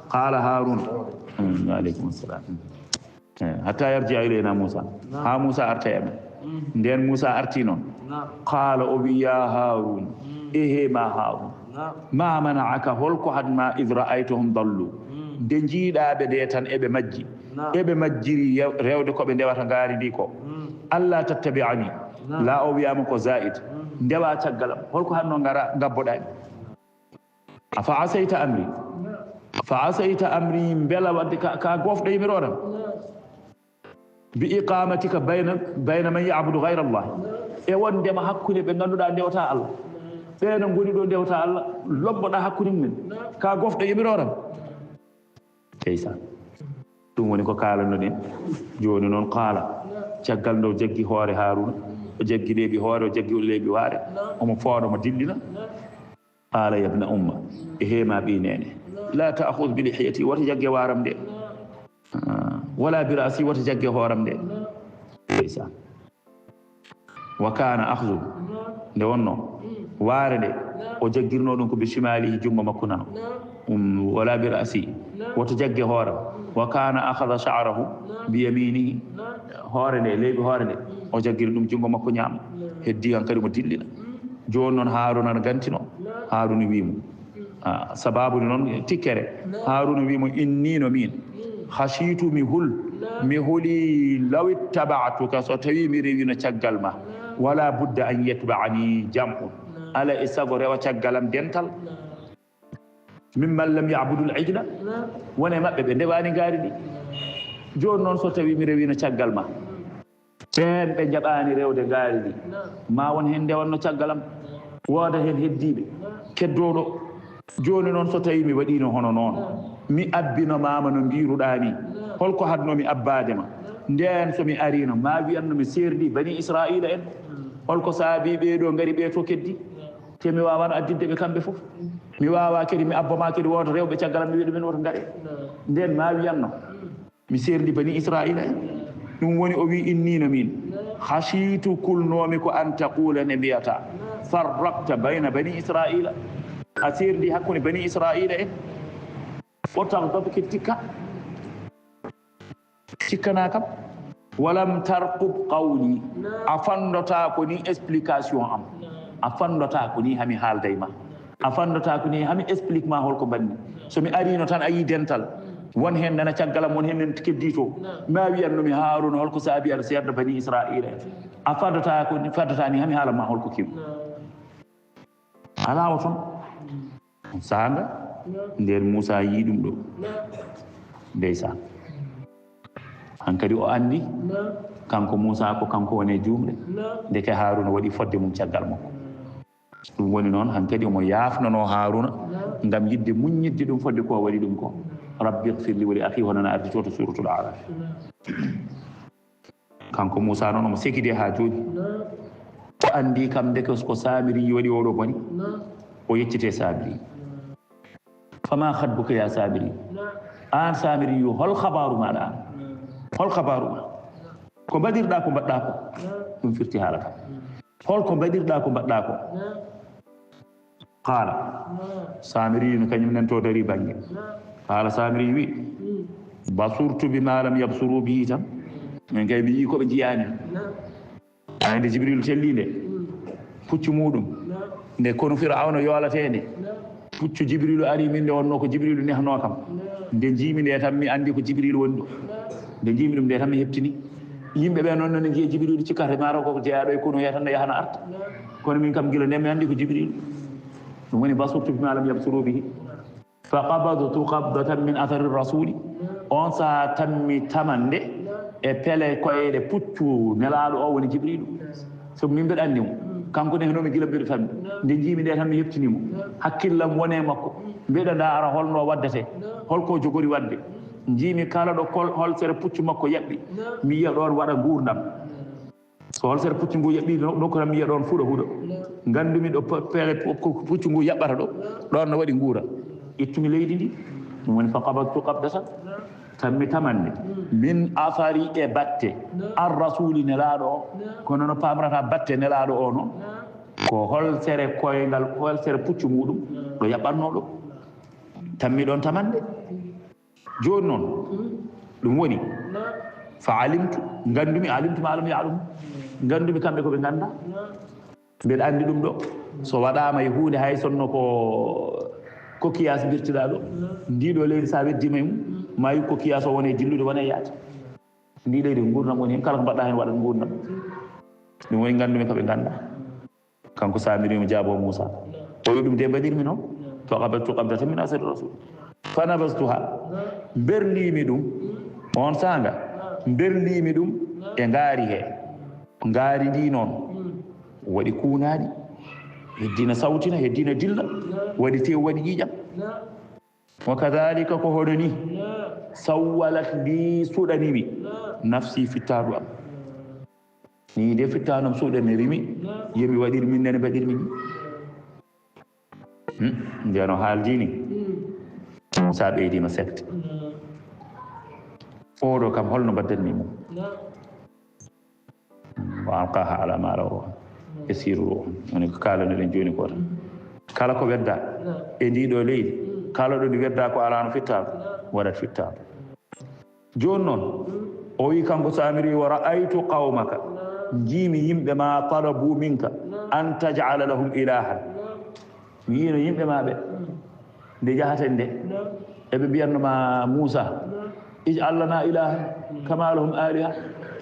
Qaala Haaruna. Wa aleykum assalam. Eh, hatta yarji'a ilayna Muusa. Haa Muusa arta e amen. Ndeen Muusa arti noon. Qaala, o wi, "Ya Haarun, ehe ma Haarun. Ma mana'aka, holko haɗ ma, id ra'aytahum dallu?" Nde njiiɗaa ɓe nde tan eɓe majji. Eɓe majjiri yew-, rewde ko ɓe ndewata ngaari ndi ko. Alla tattabi'ani. La o wiyaama ko zaid. Ndewa caggal am. Holko haɗ no ngara ngabboɗaa mi? Afa asayta amri? Fa asayta amri, mbela wadde ka, ka gofɗo yimiroɗam? Bi iqamatika bayna, bayna man ya'budu ghayra Allah. E wondema hakkunde ɓe ngannduɗaa ndewata Allah. Ɓe no ngoni ɗo ndewata Allah, lomboɗaa hakkunde mumen. Ka gofɗo yimiroɗam? Ndeysan. Ɗum woni ko kaalannoɗen. Jooni noon, qaala. Caggal nde o jaggi hoore Haaruna, o jaggi leeɓi hoore, o jaggi leeɓi waare. Omo fooɗa, omo dillina. Qaala, yabna umma, e heema ɓii neene. La ta'khudh bi lihiyati, wota jagge waaram nde. Ah, wala bi ra'si, wota jagge hooram nde. Ndeysan. Wa kaana axzu, nde wonno waare nde, o jaggirno ɗum ko bi shimaalihi, junngo makko nano. Um, wala bi ra'si, woto jagge hooram. Wa kaana axada sha'rahu bi yaminihi, hoore nde, leeɓi hoore nde, o jaggiri ɗum junngo makko ñaamo. Heddi hankadi mo dillina. Jooni noon Haaruna no gantino. Haaruna wii mo, Ah, sababu ni noon tikkere. Haaruna wii mo, inni no miin. Khashitu, mi hul. Mi huli law ittaba'tuka, so tawi mi rewino caggal ma. Wala budda an yatba'ani jam'un. Ala e sago rewa caggal am dental. Mimman lam ya'budul ijla. Wone maɓɓe ɓe ndewaani ngaari ndi. Jooni noon so tawi mi rewino caggal ma. Ɓeen ɓe njaɓaani rewde ngaari ndi, ma won heen ndewanno caggal am, wooda heen heddiiɓe, keddooɗo. Jooni noon, so tawii mi waɗiino hono noon, mi abbino ma ma no mbiiruɗaa nii, holko haɗnoo mi abbaade ma? Ndeen so mi ariino, ma wiyanno mi seerndi Banii Israa'iila en. Holko saabii ɓee ɗoo ngari ɓee to keddi? Te mi waawaano additde ɓe kamɓe fof. Mi waawaa kadi mi abba ma kadi wooda rewɓe caggal am, mi wiya ɗumen woto ngaree. Ndeen ma wiyanno. Mi seerndi Banii Israa'iila en. Ɗum woni o wii, innii no miin. Khashiitu, kulnoomi ko an taquula, nde mbiyataa, farraqta bayna Banii Israa'iila. A seerndi hakkunde Banii Israa'iila en. Wa taghdab, kadi tikka. Tikkanaa kam. Wa lam tarqub qawli. A fanndotaako ni explication am. A fanndotaako ni hami haalda e ma. A fanndotaako ni hami explique ma holko mbaɗmi. So mi ariino tan a yii dental. Won heen nana caggal am, won heen nana keddii to. Ma wiyanno mi, Haaruuna, holko saabii aɗa seerda Banii Israa'iila en? A faddataa ko, faddataa ni hami haala ma holko kewi. Alaa o toon. Saanga, ndeen Muusaa yii ɗum ɗo. Ndeysaan. Hankadi o anndi, kanko Muusaa ko kanko woni e juumde. Ndeke Haaruuna waɗi fodde mum caggal makko. Ɗum woni noon, hankadi omo yaafnanoo Haaruuna ngam yiɗde muññitde ɗum fodde ko o waɗi ɗum ko. Rabbi ighfir li wa li akhi, hono no ardi to, to Suuratul Aaraaf. Kanko Muusaa noon omo sekidee haa jooni. O anndi kam ndeke ko Saamiri waɗi oo ɗoo bone. O yeccitee Saamiri. Fama khatbuka ya Saamiri. Aan Saamiri, hol habaaru maaɗa aan? Hol habaaru ma? Ko mbaɗirɗaa ko mbaɗɗaa ko? Ɗum firti haala ka. Hol ko mbaɗirɗaa ko mbaɗɗaa ko? Qaala. Saamiri no kañum nen to dari bannge. Qaala Saamiri wi, basurtu bima lam yabsuru bihi tan. Min kay mi yii ko ɓe njiyaani. Ay nde Jibril telli nde. puccu muɗum. Nde konu Fir'awna yolatee nde, puccu Jibrilu ari min, nde wonno ko Jibrilu nehnoo kam. Nde njiimi nde tan mi anndi ko Jibrilu woni ɗo. Nde njiimi ɗum nde tan mi heɓtini. Yimɓe ɓe noon, noon njiya Jibrilu, cikkata maaro ko jeyaaɗo e konu he tan, ne yaha na arta. Kono min kam gila nde mi anndi ko Jibrilu. Ɗum woni basurtu bima lam yabsuru bihi. Fa qabadtu qabdatan min athari rasuli. On saha tan mi tamande e pele koyɗe puccu Nelaaɗo o, woni Jibrilu. Sabu min mbeɗa anndi mo. Kanko ne, hono mi gila mbeɗa tammi. Nde njiimi nde tan mi heɓtini mo. Hakkillam woni e makko. Mbeɗa ndaara holno waddete. Holko jogori wadde. Njiimi kala ɗo kol-, holsere puccu makko yaɓɓi. Mi yiya ɗoon waɗa nguurndam. So holsere puccu ngu yaɓɓi no-, nokku tan, mi yiya ɗoon fuɗa huɗo. Nganndumi ɗo pe-, peere pu-, pu-, puccu ngu yaɓɓata ɗo, ɗoon no waɗi nguura. Ittumi leydi ndi, ɗum woni fa qabadtu qabdatan, tan mi tamande. Min athari, e batte, ar rasuli, Nelaaɗo o. Kono no pamrata batte Nelaaɗo o noon, ko holsere koyngal, holsere puccu muɗum ɗo yaɓɓatnoo ɗo. Tan mi ɗoon tamande. Jooni noon, ɗum woni, fa alimtu, nganndumi, alimtu ma lam ya'lamu, nganndumi kamɓe ko ɓe ngannda. Mbeɗa anndi ɗum ɗo, so waɗaama e huunde, hay sonno ko coquillage mbirtiɗaa ɗo, ndiɗo leydi, so a weddiima e mum, ma yi coquillage o wone dillude, wone yaade. Ndi leydi ko nguurndam woni heen, kala ko mbaɗɗa heen waɗat nguurndam. Ɗum woni nganndumi ko ɓe ngannda. Kanko Samiri mo jaabo Muusa. O wi ɗum de mbaɗirmi noon. Fa qabattu qabdatan min asari rasul. Fa nabastuha. Mberlimi ɗum. On saanga. Mberlimi ɗum e ngaari he. Ngaari ndi noon. Waɗi kuunaɗi. Heddina sawtina, heddina dilla. Waɗi tew, waɗi ƴiiƴam. Wa kadhalika, ko hono ni. Sawwalat li, suɗanimi. Nafsi, fittaandu am. Ni de fittaandu am suɗanirimi. Yomi waɗir min nene mbaɗirmi ni. Hmm, ndeno haaldi ni. Muusa ɓeydima sekte. Oɗo kam holno mbaɗdanmi mum? Wa alqaha ala ma raw ruhan. Yasiru ruhan. Woni ko kaalanoɗen jooni ko tan. Kala ko wedda e ndi ɗo leydi, kala ɗo ndi wedda ko alano fittaandu, waɗat fittaandu. Jooni noon, o wi kanko Samiri, wa ra'aytu qawmaka, njiimi yimɓe ma, talabu minka an taj'ala lahum ilahan. Mi yiino yimɓe ma ɓe, nde jahaten nde, eɓe mbiyatno ma Muusa, ij'al lana ilahan kama lahum aliha,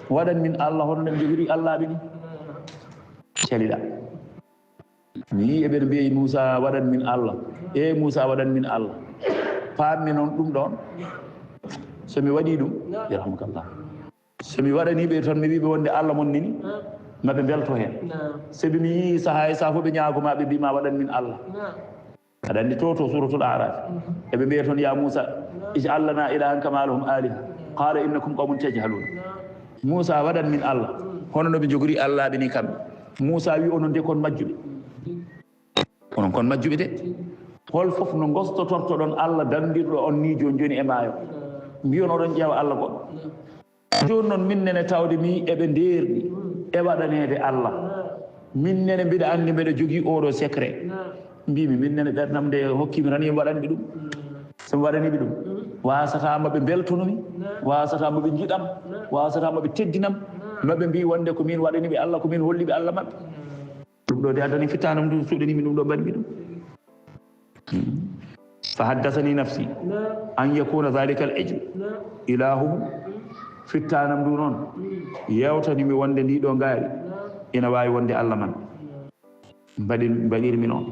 waɗan min Allah hono no ɓe njogiri Allaaɓe ni. Caliɗa. Mi yii eɓe mbiya Muusa, waɗan min Allah. E Muusa, waɗan min Allah. Paammi noon ɗum ɗoon. So mi waɗii ɗum, yarhamukallah. So mi waɗanii ɓe toon, mi wii ɓe wonde Allah mon nani, ma ɓe mbelto heen. Sabi mi yii sahaa e sahaa fof ɓe ñaago ma, ɓe mbii ma, waɗan min Allah. Aɗa anndi to, to Suuratul A'raaf. Eɓe mbiya toon, ya Muusa, ij'al lana ilahan kama lahum aliha. Qala innakum qawmun tajhalun. Muusa, waɗan min Allah. Hono no ɓe njogori Allaaɓe ni kamɓe. Muusa wi, onon de kon majjuɓe. Onon kon majjuɓe de. Hol fof no ngostotortoɗon Allah dandirɗo on ni jooni jooni e maayo? Mbiyon oɗon ƴeewa Allah goɗɗo. Jooni noon min nene tawde mi eɓe ndeerɗi e waɗaneede Allah. Min nene mbiɗa anndi mbeɗa jogii oɗo secret. Mbimi min nene ɓernam nde hokkimi tan yomi waɗanɓe ɗum. So mi waɗaniɓe ɗum, wasata ma ɓe mbeltonomi, wasata ma ɓe njiɗam, wasata ma ɓe teddinam, ma ɓe mbi wonde ko min waɗaniɓe Allah, ko min holliɓe Allah maɓɓe. Ɗum ɗo de addani fittaandu am ndu suuɗanimi ɗum ɗo mbaɗmi ɗum. Fa haddasani nafsi an yakuna dhalika al ijl ilahuhum. Fittaandu am ndu noon yewtani mi wonde ndi ɗo ngaari ina waawi wonde Allah man. Mbaɗir-, mbaɗirmi noon.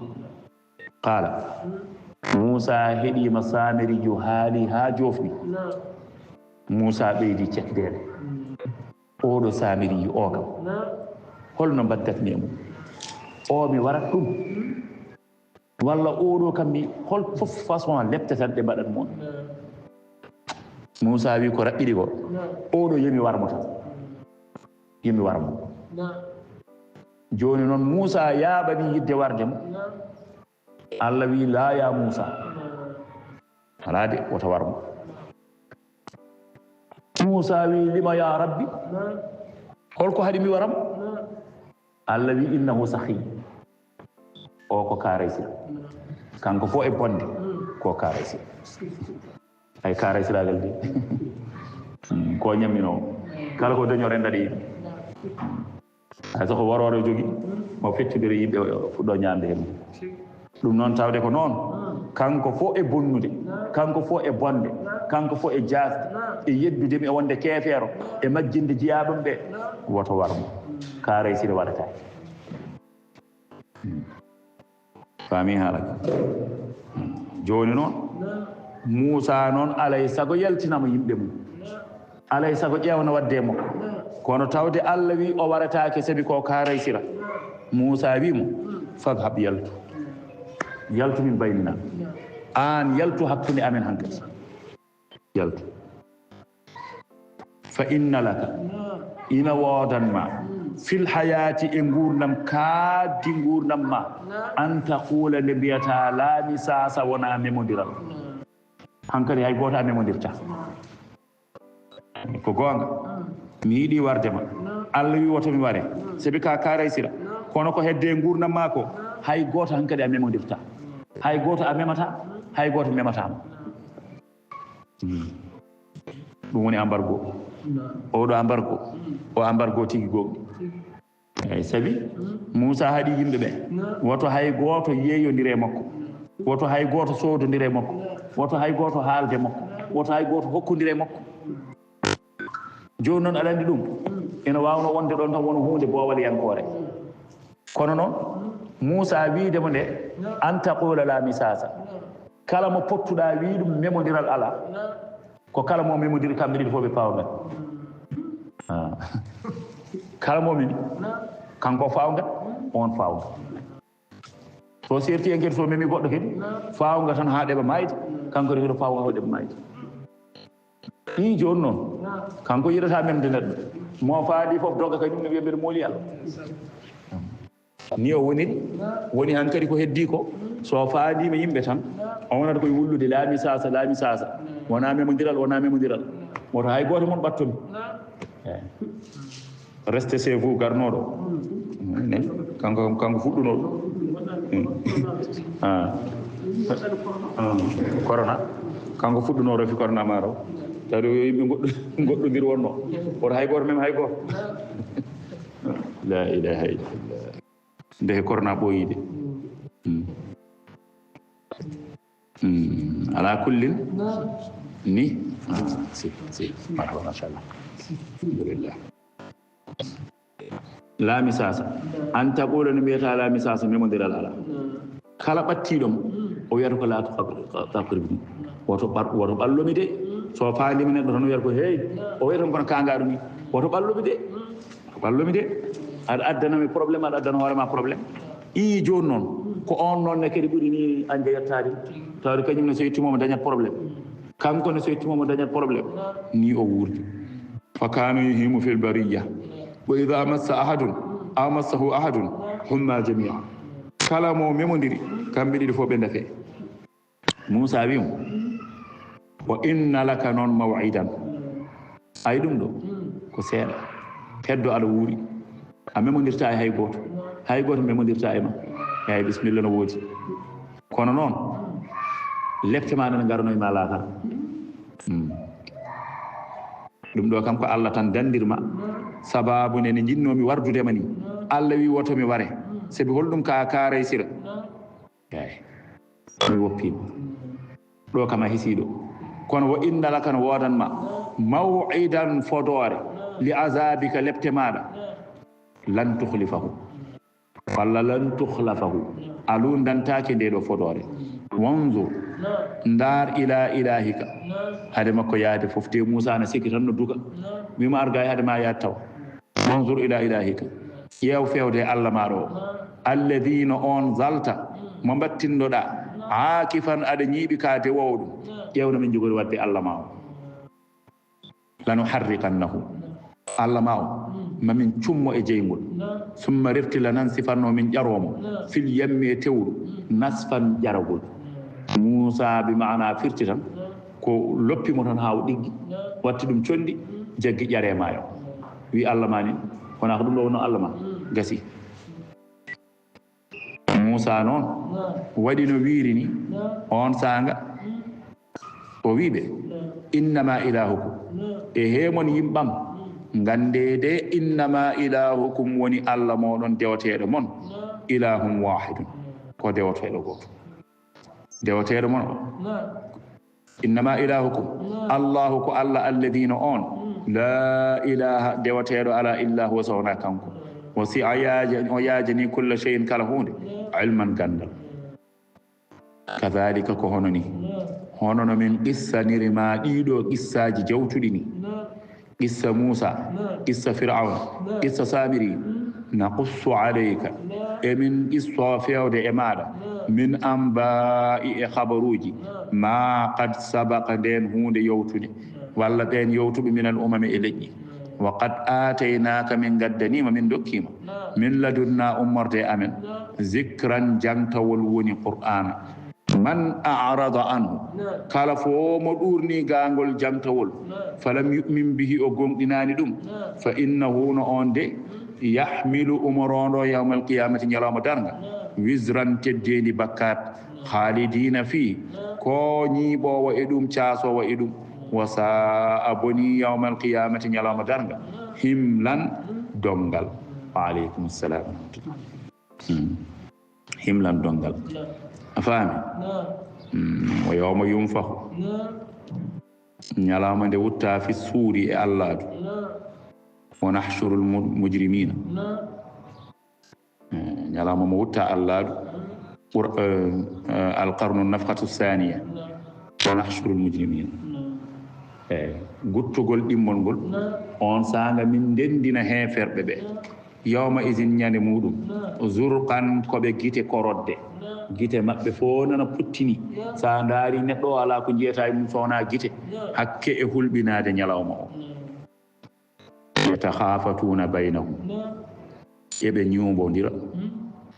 Qala. Muusa heɗiima Saamiriijo haali haa joofni. Muusa ɓeydi cekdeede. Oɗo Saamiriijo o kam, holno mbaɗdatmi e mum? O mi warat ɗum? Walla oɗo kam mi, hol fof façon lepte tan ɗe mbaɗat mo? Muusa wi ko raɓɓiɗi ko, oɗo yomi war mo tan. Yomi war mo. Jooni noon Muusa yaaɓani yiɗde warde mo. Allah wi, "Laa, ya Muusa." Alaa de, wota war mo. Muusa wi, "Lima ya Rabbi?" Holko haɗi mi wara mo? Allah wi, "Innahu sakhi." O ko kaaraysira. Kanko fof e bonde, ko kaaraysira. Ay kaaraysiraagal de. Hmm, ko ñamminoowo. Kala ko dañoren daɗi. Hay so ko worworo jogi, mo fettudere yimɓe, o fuɗɗo ñaande heen. Ɗum noon, tawde ko noon, kanko fof e bonnude, kanko fof e bonde, kanko fof e jaasde, e yeddude mi e wonde keefeero, e majjinde jiyaaɓe ɓe, woto war mo. Kaaray Sire waɗataake. Faami haala ka? Jooni noon, Muusaa noon, alay sago yaltinama yimɓe mum. Alay sago ƴeewna waɗde e makko. Kono tawde Allah wi o warataake, sabi ko Kaaray Sira. Muusaa wi mo, "Fadhhab, yaltu. Yaltu, min baynina. Aan yaltu hakkunde amen hankadi. Yaltu. Fa inna laka, ina woodan ma, fil hayaati, e nguurndam, kaaddi nguurndam ma, an taquula, nde mbiyata, laa misaasa, wonaa memondiral. Hankadi hay gooto a memondirta." Ko goonga. Mi yiɗi warde ma. Allah wi woto mi ware. Sabi ka Kaaray Sira. Kono ko hedde e nguurndam ma ko, hay gooto hankadi a memondirta. Hay gooto a memata, hay gooto memata ma. Hmm. Ɗum woni embargo. Oɗo embargo, o embargo tigi gooŋɗi. Eyi, sabi Muusaa haɗi yimɓe ɓe, woto hay gooto yeeyondire e makko, woto hay gooto soodondire e makko, woto hay gooto haalde e makko, woto hay gooto hokkondire e makko. Jooni noon, aɗa anndi ɗum, ina waawno wonde ɗoon tan wona huunde boowalyankoore. Kono noon, Muusaa wiide mo nde, an taquula laa misaasa. Kala mo pottuɗaa wii ɗum memondiral alaa, ko kala mo memodiri kamɓe ɗiɗi fof ɓe paawngat. Ah. Kala mo memi, kanko o faawngat, on faawngat. So serti en kadi, so memi goɗɗo kadi, faawnga tan haa ɗeɓa maayde, kanko kadi o faawnga haa ɗeɓa maayde. Ɗi jooni noon, kanko yiɗata memde neɗɗo. Mo faadi fof dogga kadi, ɗum ne wiya mbeɗa mooli Allah. Ni o woniri, woni hankadi ko heddii ko, so faandiima yimɓe tan, o wonata koye wullude laa misaasa, laa misaasa. Wonaa memondiral, wonaa memondiral. Woto hay gooto mon ɓatto mi. Eh. Restez chez vous, garnooɗo. Ne, kanko, kanko fuɗɗunoo ɗum. Hmm. Ah. Ah. Corona. Kanko fuɗɗunoo rafi corona maaro. Tawi o yimɓe goɗɗo, goɗɗondiri wonnoo. Woto hay gooto mem hay gooto. La ilaha illallah. Ndeke corona ɓooyi de. Hmm. Hmm. Ala kullin. Ni? Ah, si, si. Marhaba, machallah. Alhamdulillah. Laa misaasa. An taquula, no mbiyata laa misaasa, memondiral alaa. Kala ɓattiiɗo mo, o wiyata ko laa taqribni. Woto ɓar-, woto ɓallo mi de. So faandiima neɗɗo tan, o wiyata ko, hey, o wiyata kono kaangaaɗo ni. Woto ɓallo mi de. Ɓallo mi de. Aɗa addana mi problème, aɗa addana hoore ma problème. Ii, jooni noon, ko on noon ne kadi ɓuri ni anja yettaade. Tawde kañum ne so yettiima mo dañat problème. Kanko ne so yettiima mo dañat problème. Ni o wuurdi. Fa kaana yuhimu fil bariyya. Wa idha massa ahadun, aw massahu ahadun, humma jami'a. Kala mo memondiri, kamɓe ɗiɗi fof ɓe ndafe. Muusaa wi mo, "Wa inna laka noon maw'idan." Ay ɗum ɗo, ko seeɗa. Heddo aɗa wuuri. A memondirta e hay gooto. Hay gooto memondirta e ma. Eyi, bisimilla no woodi. Kono noon, lepte ma nana ngarano e ma laakara. Hmm. Ɗum ɗo kam ko Allah tan dandirma. Sababu nde nde njinnoomi wardude ma ni. Allah wi woto mi ware. Sabi holɗum ka Kaaray Sira. Eyi. Mi woppiima. Ɗo kam a hisiiɗo. Kono wa inna laka no woodan ma maw'idan fodoore li azabika lepte maaɗa. Lan tukhlifahu. Walla lan tukhlafahu. A lundantaake nde ɗo fodoore. Wanzur. Ndaar ila ilahika. Hade makko yaade fof. Te Muusaa na sikki tan no duka. Wima arga e hade ma yaade tawa. Wanzur ila ilahika. Ƴeew fewde e Allah maaɗo o. Alladhi no on zalta. Mo mbattindoɗa. Aakifan aɗa ñiiɓi ka dewoowo ɗum. Ƴeew no min jogori waɗde Allah ma o. Lanuharriqannahu. Allah ma o. Ma min cummo e jeyngol. Summa refti lanansifanno min ƴaroomo. Fil yammi e tewru. Nasfan ƴaragol. Muusaa bi maana firti tan. Ko loppi mo tan haa o ɗiggi. Watti ɗum conndi. Jaggi ƴare maayo. Wi Allah ma ni. Wona ko ɗum ɗo wonno Allah ma. Gasi. Muusaa noon waɗi no wiiri ni, oon saanga, o wii ɓe, "Innama ilahukum, e heemon yimɓam, Ngannde de, innama ilahukum, woni Allah mooɗon dewateeɗo mon, ilahun wahidun, ko dewateeɗo gooto. Dewateeɗo mon o, innama ilahukum, Allahu ko Allah, alladina on, la ilaha, dewateeɗo ala illa huwa, so wonaa kanko. Wasi o yaaja-, o yaajani kulla shay'in, kala huunde, ilman, ganndal. Kadhalika, ko hono ni, hono no min qissaniri ma ɗiɗo qissaaji jawtuɗi ni, qissa Muusa, qissa Fir'auna, qissa Samiri, naqussu alayka, emin qissoo feewde e maaɗa, min anba'i, e habaruuji, ma qad sabaqa, ndeen huunde yawtude, walla ɓeen yawtuɓe, min al umami, e leƴƴi. Wa qad aataynaaka, min ngaddaniima, min ndokkiima, min ladunna, ummorde e amen, zikran, jangtawol woni Qur'aana. Man a'rada anhu, kala fof mo ɗuurni gaangol jangtawol, falam yu'min bihi, o gomɗinaani ɗum, fa innahu, no on de, yahmilu, umoroondo yawmal qiyamati, ñalawma darnga, wizran, teddeendi bakkaat, khalidina fih, ko ñiiɓoowo e ɗum, caasoowo e ɗum, wa sa'a, boni, yawmal qiyamati, ñalawma darnga, himlan, donngal. Wa aleykum salam wa rahmatullah. Hmm. Himlan donngal. A faami? Hmm. Wa yawma yunfaxu. Ñalawma nde wutta fi suuri e allaadu. Wa nahshurul mu-, mujrimina. Eh, ñalawma mo wutta allaadu. Qur-, eh, eh, alqarnu nafxatu thaniya. Wa nahshurul mujrimina. Eh, guttugol ɗimmol ngol. On saanga min ndenndina heeferɓe ɓe. Yawma izin, ñande muɗum, zurqan, ko ɓe gite korodde. Gite maɓɓe fof nana puttini. So a ndaari neɗɗo o, alaa ko njiyata e mum so wonaa gite. Hakke e hulɓinaade ñalawma o. Yatakhafatuuna baynahum. Eɓe ñuumbondira.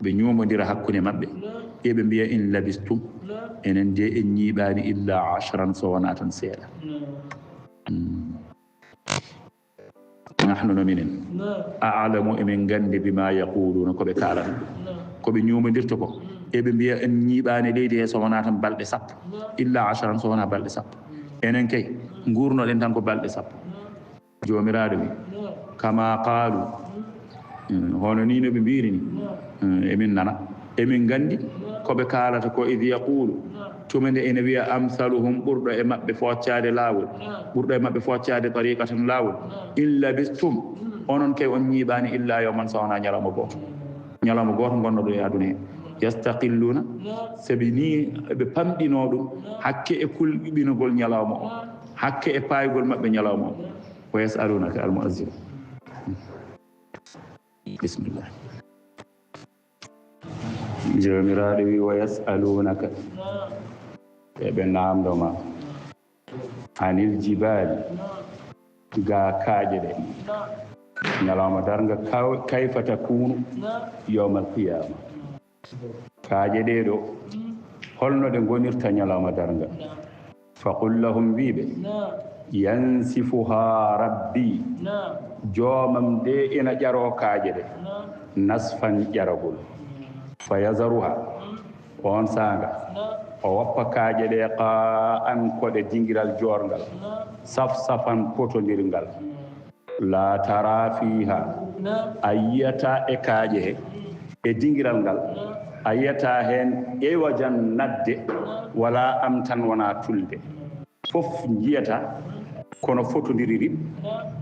Ɓe ñuumbondira hakkunde maɓɓe. Eɓe mbiya, in labistum. Enen de en ñiiɓaani illa ashran, so wonaa tan seeɗa. Hmm. Nahnu, no minen, a'lamu, emin nganndi, bima yaquluna, ko ɓe kaalata ɗum. Ko ɓe ñuumondirta ko, eɓe mbiya, en ñiiɓaani leydi he so wonaa tan balɗe sappo, illa asharan, so wonaa balɗe sappo. Enen kay, nguurnoɗen tan ko balɗe sappo. Joomiraaɗo wi, kama qaalu, mm, hono ni no ɓe mbiiri ni. Mm, emin nana, emin nganndi ko ɓe kaalata ko, id yaqulu, tuma nde ene wiya, amsaluhum, ɓurɗo e maɓɓe fooccaade laawol, ɓurɗo e maɓɓe fooccaade tariqatan laawol, in labistum, onon kay on ñiiɓaani illa yawman, so wonaa ñalawma gooto. Ñalawma gooto ngonnoɗo e aduna he. Yastaqilluna, sabi ni ɓe pamɗino ɗum, hakke e kulɓinogol ñalawma o, hakke e paygol maɓɓe ñalawma o. Wa yasalunaka, al muazzin. Bismillah. Joomiraaɗo wi, wa yasalunaka, eɓe naamndo ma, anil jibaali, ga kaaƴe ɗe, ñalawma darnga, kaw-, kayfa takunu yawmal qiyama. Kaaƴe ɗee ɗo, holno ɗe ngonirta ñalawma darnga? Faqul lahum, wii ɓe, yansifuha rabbi, joomam de ina ƴaroo kaaƴe ɗe, nasfan, ƴaragol. Fa yazaruha, oon saanga, o woppa kaaƴe ɗe, qa'an, ko ɗe dingiral joorngal, safsafan, potondirngal. La tara fiha, a yiyata e kaaƴe he, e dingiral ngal, a yiyata heen iwajan, nadde, wala amtan, wona tulde. Fof njiyata kono fotondiriri,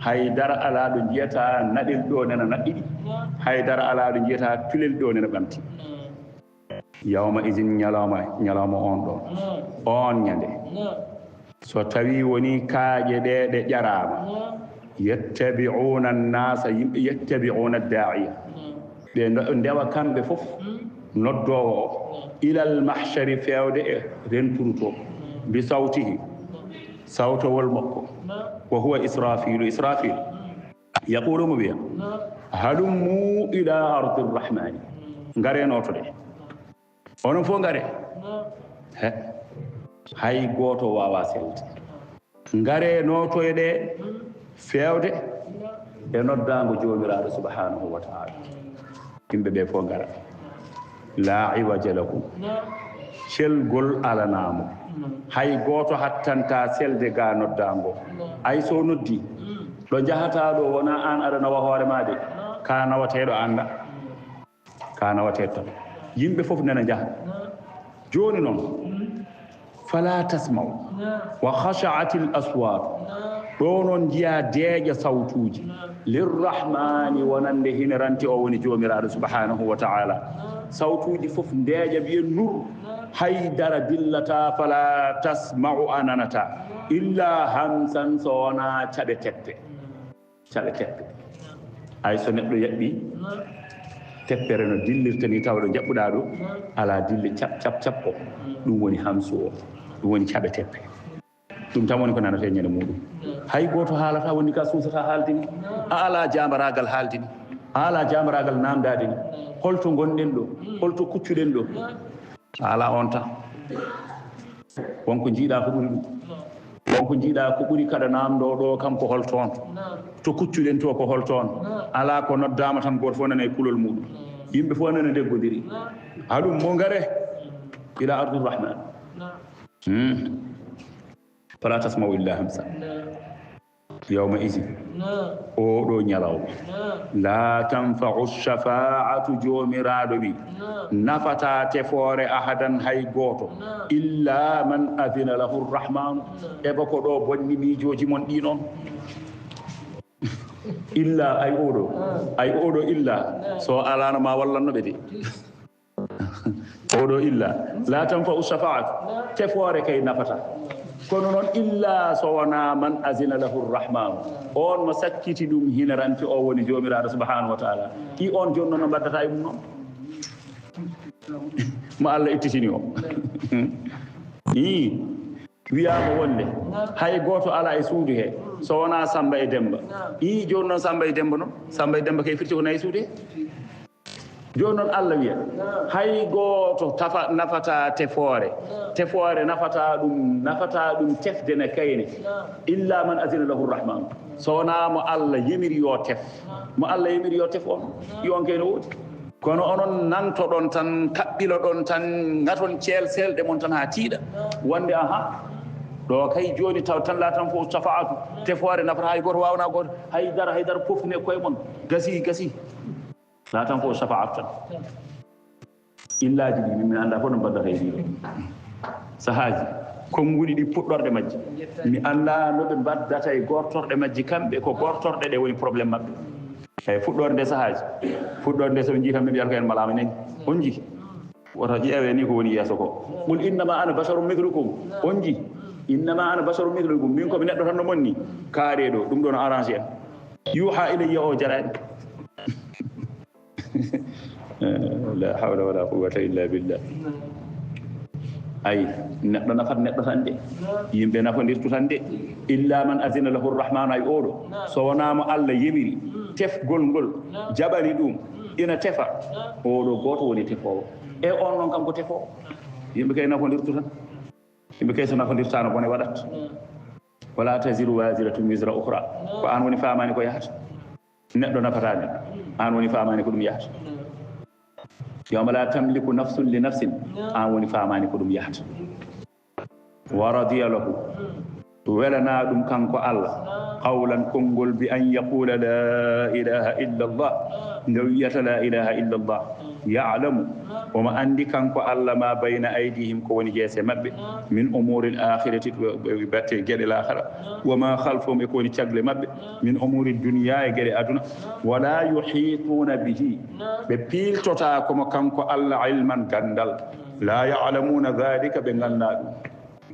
hay dara alaa ɗo njiyata naɗel ɗo nena naɗɗiɗi, hay dara alaa ɗo njiyata tulel ɗo nena ɓamti. Yawma izin, ñalawma, ñalawma on ɗo, on ñande, so tawi woni kaaƴe ɗe, ɗe ƴaraama, yattabi'una annasa, yimɓe, yattabi'una daa'iya, ɓe ndo-, ndewa kamɓe fof noddoowo o, ilal mahshari, feewde e renturu to, bi sawtihi, sawtowol makko, wa huwa Israfilu, Israfil. Yaqulu, mo wiya, halummu ila ardi rrahmani, ngare nootoɗe. Onon fof ngare. He, hay gooto waawa selde. Ngare nootoyɗe feewde e noddaango Joomiraaɗo subhanahu wa ta'ala. Yimɓe ɓe fof ngara. La iwaja lahu. Celgol alanaa mo. Hay gooto hattanta selde ga noddaango. Ay so noddi, Ɗo njahataa ɗo wonaa aan aɗa nawa hoore maa de, ka nawateeɗo annda. Ka nawateeɗo tan. Yimɓe fof nana njaha. Jooni noon, fala tasma'u wa khashi'atil aswat. Ɗo noon njiyaa deeƴa sawtuuji. Lirrahmani, wonande hinirante o woni Joomiraaɗo subhanahu wa ta'ala. Sawtuuji fof ndeeƴa mbiyen nur. Hay dara dillataa, fala tasma'u a nanataa. Illa hamsan, so wonaa caɓe teppe. Caɓe teppe. Hay so neɗɗo yaɓɓi teppere no dillirta ni, tawa ɗo jaɓɓuɗaa ɗo, alaa dille cap, cap, cap o. Ɗum woni hamsu o. Ɗum woni caɓe teppe. Ɗum tan woni ko nanatee ñande muɗum. Hay gooto haalataa woni ka suusataa haalde ni. A alaa jaambaraagal haalde ni. A alaa jaambaraagal naamndaade ni. Holto ngonɗen ɗo? Holto kuccuɗen ɗo? A alaa on tan. Wonko njiiɗaa ko ɓuri ɗum. Wonko njiiɗaa ko ɓuri kaɗa naamndoo ɗo, kanko holto on? To kuccuɗen to ko holto on? Alaa ko noddaama tan gooto fof nana e kulol muɗum. Yimɓe fof nana ndeggodiri. Haɗum mo ngare ila ardi rahman. Hmm. Fala tasma'u illa hamsa. Yawma izin. Oɗo ñalawma. La tanfa'u shafa'atu, Joomiraaɗo wi, nafataa tefoore ahadan, hay gooto, illa man adina lahu rahmanu, eba ko ɗo bonni miijooji mon ɗi noon. Illa, ay oɗo, ay oɗo illa, so alaano ma wallanno ɓe de. Oɗo illa, la tanfa'u shafa'atu, tefoore kay nafata. Kono noon, illa so wonaa man azina lahu rahmanu, on mo sakkiti ɗum hinarante o woni Joomiraaɗo subhanahu wa ta'ala. I on jooni noon no mbaddata e mum noon? Mo Allah ittitini o. Ii, wiyaama wonde hay gooto alaa e suudu he so wonaa Samba e Demba. Ii, jooni noon Samba e Demba noon, Samba e Demba kay firti ko nayi suudu he. Jooni noon Allah wiya, hay gooto tafa, nafataa tefoore. Tefoore nafataa ɗum, nafataa ɗum tefde ne kayne. Illa man azina lahu rahman. So wonaa mo Allah yemiri yo tef. Mo Allah yemiri yo tef on, i on kay no woodi. Kono onon nantoɗon tan, kaɓɓiloɗon tan, ngaton ceelseelɗe mon tan haa tiiɗa. Wonde, aha, ɗo kay jooni taw tan la tanfa'u shafa'atu. Tefoore nafataa hay gooto, waawanaa gooto. Hay dara, hay dara, pofne koye mon. Gasi, gasi. La tanfa'u shafa'atu tan. Illaaji ɗi min, min anndaa fof no mbaddata e ɗiɗo sahaaji. Konnguɗi ɗi puɗɗorɗe majji. Mi anndaa no ɓe mbaddata e gortorɗe majji kamɓe, ko gortorɗe ɗe woni problème maɓɓe. Eyi, fuɗɗoorde nde sahaaji. Fuɗɗoorde nde so ɓe njii tan ɓe mbiyata ko en malaama nani. On njii? Woto ƴeewe ni ko woni yeeso ko. Qul innama ana basharun mithlukum. On njii? Innama ana basharun mithlukum. Min ko mi neɗɗo tan no mon ni. Kaare ɗo, ɗum ɗo no arrangé en. Yuha ilayya o jaraani. La hawla wala quwwata illa billah. Ay, neɗɗo nafat neɗɗo tan de. Yimɓe nafondirtu tan de. Illa man azina lahu rahmanu, ay oɗo. So wonaa mo Allah yemiri tefgol ngol, jaɓani ɗum, ina tefa. Oɗo gooto woni tefoowo. E on noon kanko tefoowo. Yimɓe kay nafondirtu tan. Yimɓe kay so nafondirtaano bone waɗat. Wala taziru waziratun wizra ukhra. Ko aan woni faamaani ko yahata. Neɗɗo nafataa neɗɗo. Aan woni faamaani ko ɗum yahata. Yawma la tamliku nafsun li nafsin. Aan woni faamaani ko ɗum yahata. Wa radiya lahu. Welanaa ɗum kanko Allah. Qawlan konngol bi an yaqula la ilaha illa Allah. Nde wiyata la ilaha illa Allah. Ya'lamu. Omo anndi kanko Allah ma bayna aydihim ko woni jeese maɓɓe. Min umuril akhirati, batte geɗe laakhara. Wa ma khalfahum e ko woni cagle maɓɓe. Min umuri dunya e geɗe aduna. Wala yuhituna bihi. Ɓe piiltotaako mo kanko Allah ilman ganndal. La ya'lamuna dhalika, ɓe nganndaa ɗum.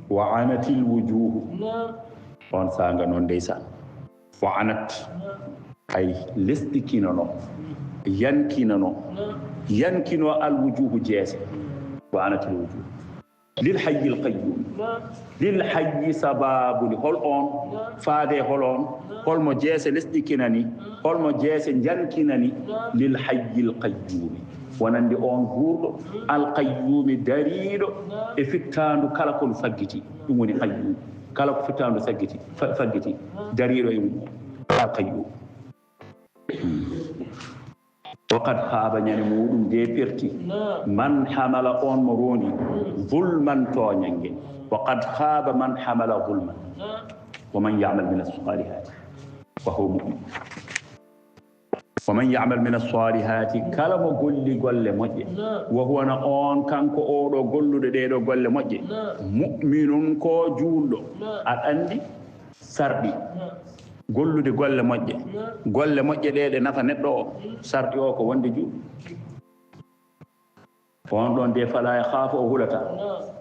Wa anatil wujuhu. On saanga noon ndeysaan. Wa anat. Ay lesɗi kinano. Yan kinano. Yan kino al wujuhu jeese. Wa anatil wujuhu. Lil hayyil qayyum. Lil hayyi sababu ni hol on? Faade hol on? Hol mo jeese lesɗi kinani? Hol mo jeese njankinani? Lil hayyil qayyumi. Wonande on guurɗo, al qayyumi dariiɗo e fittaandu kala ko ɗum faggiti. Ɗum woni qayyum. Kala ko fittaandu saggiti, fa-, faggiti, dariiɗo e mum. Al qayyum. Wa qad khaba, ñande muɗum de perti, man hamala, on mo rondi, zulman, tooñange. Wa qad khaba man hamala zulman. Wa man ya'mal min as-salihati. فهو مؤمن. ومن يعمل من الصالحات, kala mo golli golle moƴƴe, wa huwa, na on kanko oɗo golluɗo ɗeɗo golle moƴƴe, mu'minun, ko juulɗo. Aɗa andi sarɗi gollude golle moƴƴe, golle moƴƴe ɗe ɗe nafa neɗɗo o, sarɗi o ko wonde juulɗo. On ɗon de, fala yakhafu, o hulata,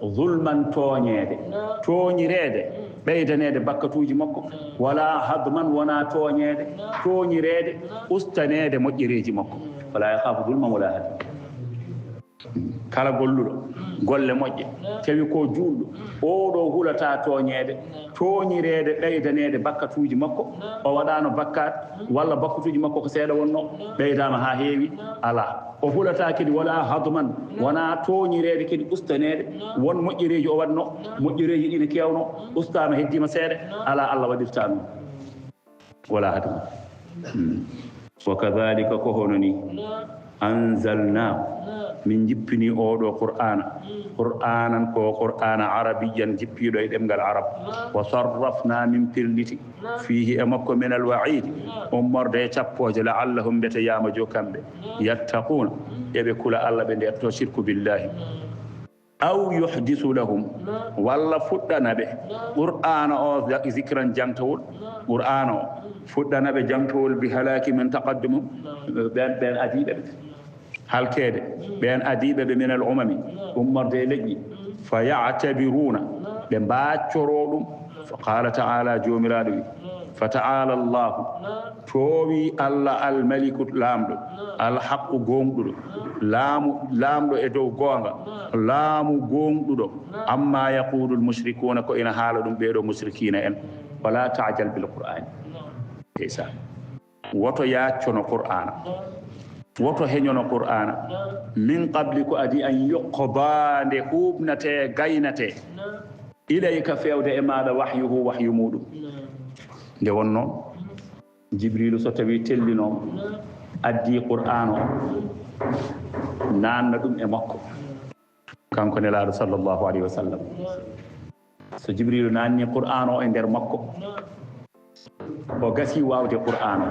zulman, tooñeede, tooñireede, ɓeydaneede bakkatuuji makko, wala hadman, wona tooñeede, tooñireede, ustaneede moƴƴereeji makko. Fala yakhafu zulman wala hadman. Kala golluɗo golle moƴƴe, tawi ko juulɗo, oɗo hulata tooñeede, tooñireede, ɓeydaneede bakkatuuji makko, o waɗano bakkat, walla bakkatuuji makko ko seeɗa wonno, ɓeydaama haa heewi, alaa. O hulata kadi wala hadman, wona tooñireede kadi, ustaneede, won moƴƴereeji o waɗno, moƴƴereeji ɗi ne keewno, ustaama heddiima seeɗa, alaa, Allah waɗirta ɗum. Wala hadman. Hmm. Wa kadhalika, ko hono ni, anzalna, min jippini oɗo Qur'aana, Qur'aanan, ko Qur'aana arabiyyan, jippiiɗo e ɗemngal Arab, wa sarrafna, min pirliti, fiihi, e makko, min alwa'iidi, ummorde e cappooje, la'allahum, mbete yaamajo kamɓe, yattaquuna, eɓe kula Allah, ɓe ndeerto shirku billahi. Aw yuhdisu lahum, walla fuɗɗana ɓe Qur'aana o, zikran, jangtawol Qur'aana o, fuɗɗana ɓe jangtawol, bi halaki min taqaddumum, ɓen, ɓen adiiɓe ɓe. Halkeede ɓeen adiiɓe ɓe min al umami, ummorde e leƴƴi, fa ya'tabiruuna, ɓe mbaaccoroo ɗum. Fa qaala ta'aala, Joomiraaɗo wi, fa ta'aala Allaahu, toowii Alla, al maliku, laamɗo, al haqqu, gooŋɗuɗo, laamu, laamɗo e dow goonga, laamu gooŋɗuɗo, amma yaquulu al mushrikuuna, ko ina haala ɗum ɓee ɗoo mushrikiina en. Wala ta'jal bil Qur'aani. Ndeysaan. Woto yaaccono Qur'aana. Woto heñono Qur'aana. Min qabli, ko adii, an yuqdaa, nde huuɓnatee, gaynatee. Ilayka, feewde e maaɗa, wahyuhu, wahyu muuɗum. Nde wonnoo Jibriilu, so tawii tellinooma, addii Qur'aana o, naanna ɗum e makko, kanko Nelaaɗo sallallahu alayhi wa sallam. So Jibriilu naanni Qur'aana o e nder makko, o gasii waawde Qur'aana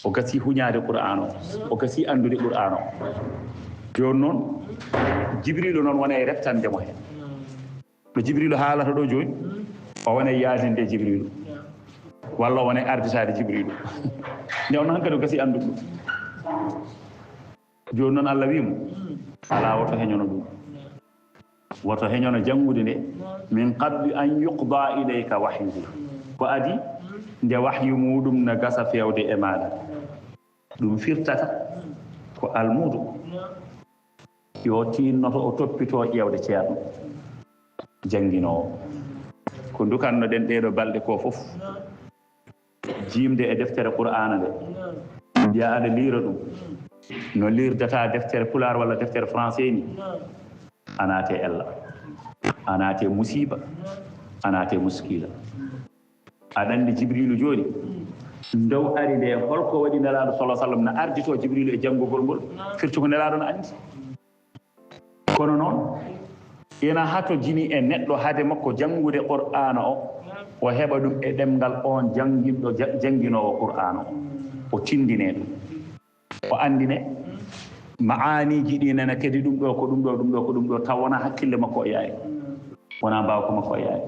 o, o gasii huñaade Qur'aana o, o gasii anndude Qur'aana o. Jooni noon, Jibriilu noon wona e reftande mo heen. Ɗo Jibriilu haalata ɗo jooni, o wona e yaadinde Jibriilu, walla o wona e arditaade Jibriilu. Nde wonnoo hankadi o gasii anndude ɗum. Jooni noon, Allah wii mo, alaa, woto heñono ɗum. Woto heñono janngude nde, min qabli an yuqdaa ilayka wahyuhu. Ko adii, nde wahyu muuɗum na gasa feewde e maaɗa. Ɗum firtata ko almuudo yo tiinnoto, o toppitoo ƴeewde ceerno jannginoowo. Ko ndukanno-ɗen ɗeeɗo balɗe ko fof, jiimde e deftere Qur'aana nde, mbiya aɗa liira ɗum, no liirdata deftere Pulaar walla deftere Français ni, a naate ella, a naate musiiba, a naate muskiila. Aɗa anndi Jibriilu jooni, ndow ari nde, holko waɗi Nelaaɗo sallallahu alaihi wasallam na arditoo Jibriilu e janngugol ngol? Firti ko Nelaaɗo na anndi. Kono noon, ina hatojini e neɗɗo hade makko janngude Qur'aana o, o heɓa ɗum e ɗemngal oon jannginɗo, ja-, jannginoowo Qur'aana o, o tinndinee ɗum, o anndinee ma'aaniiji ɗi, nana kadi ɗum ɗo ko ɗum ɗo, ɗum ɗo ko ɗum ɗo, taw wonaa hakkille makko o yaari, wonaa mbaawka makko o yaari.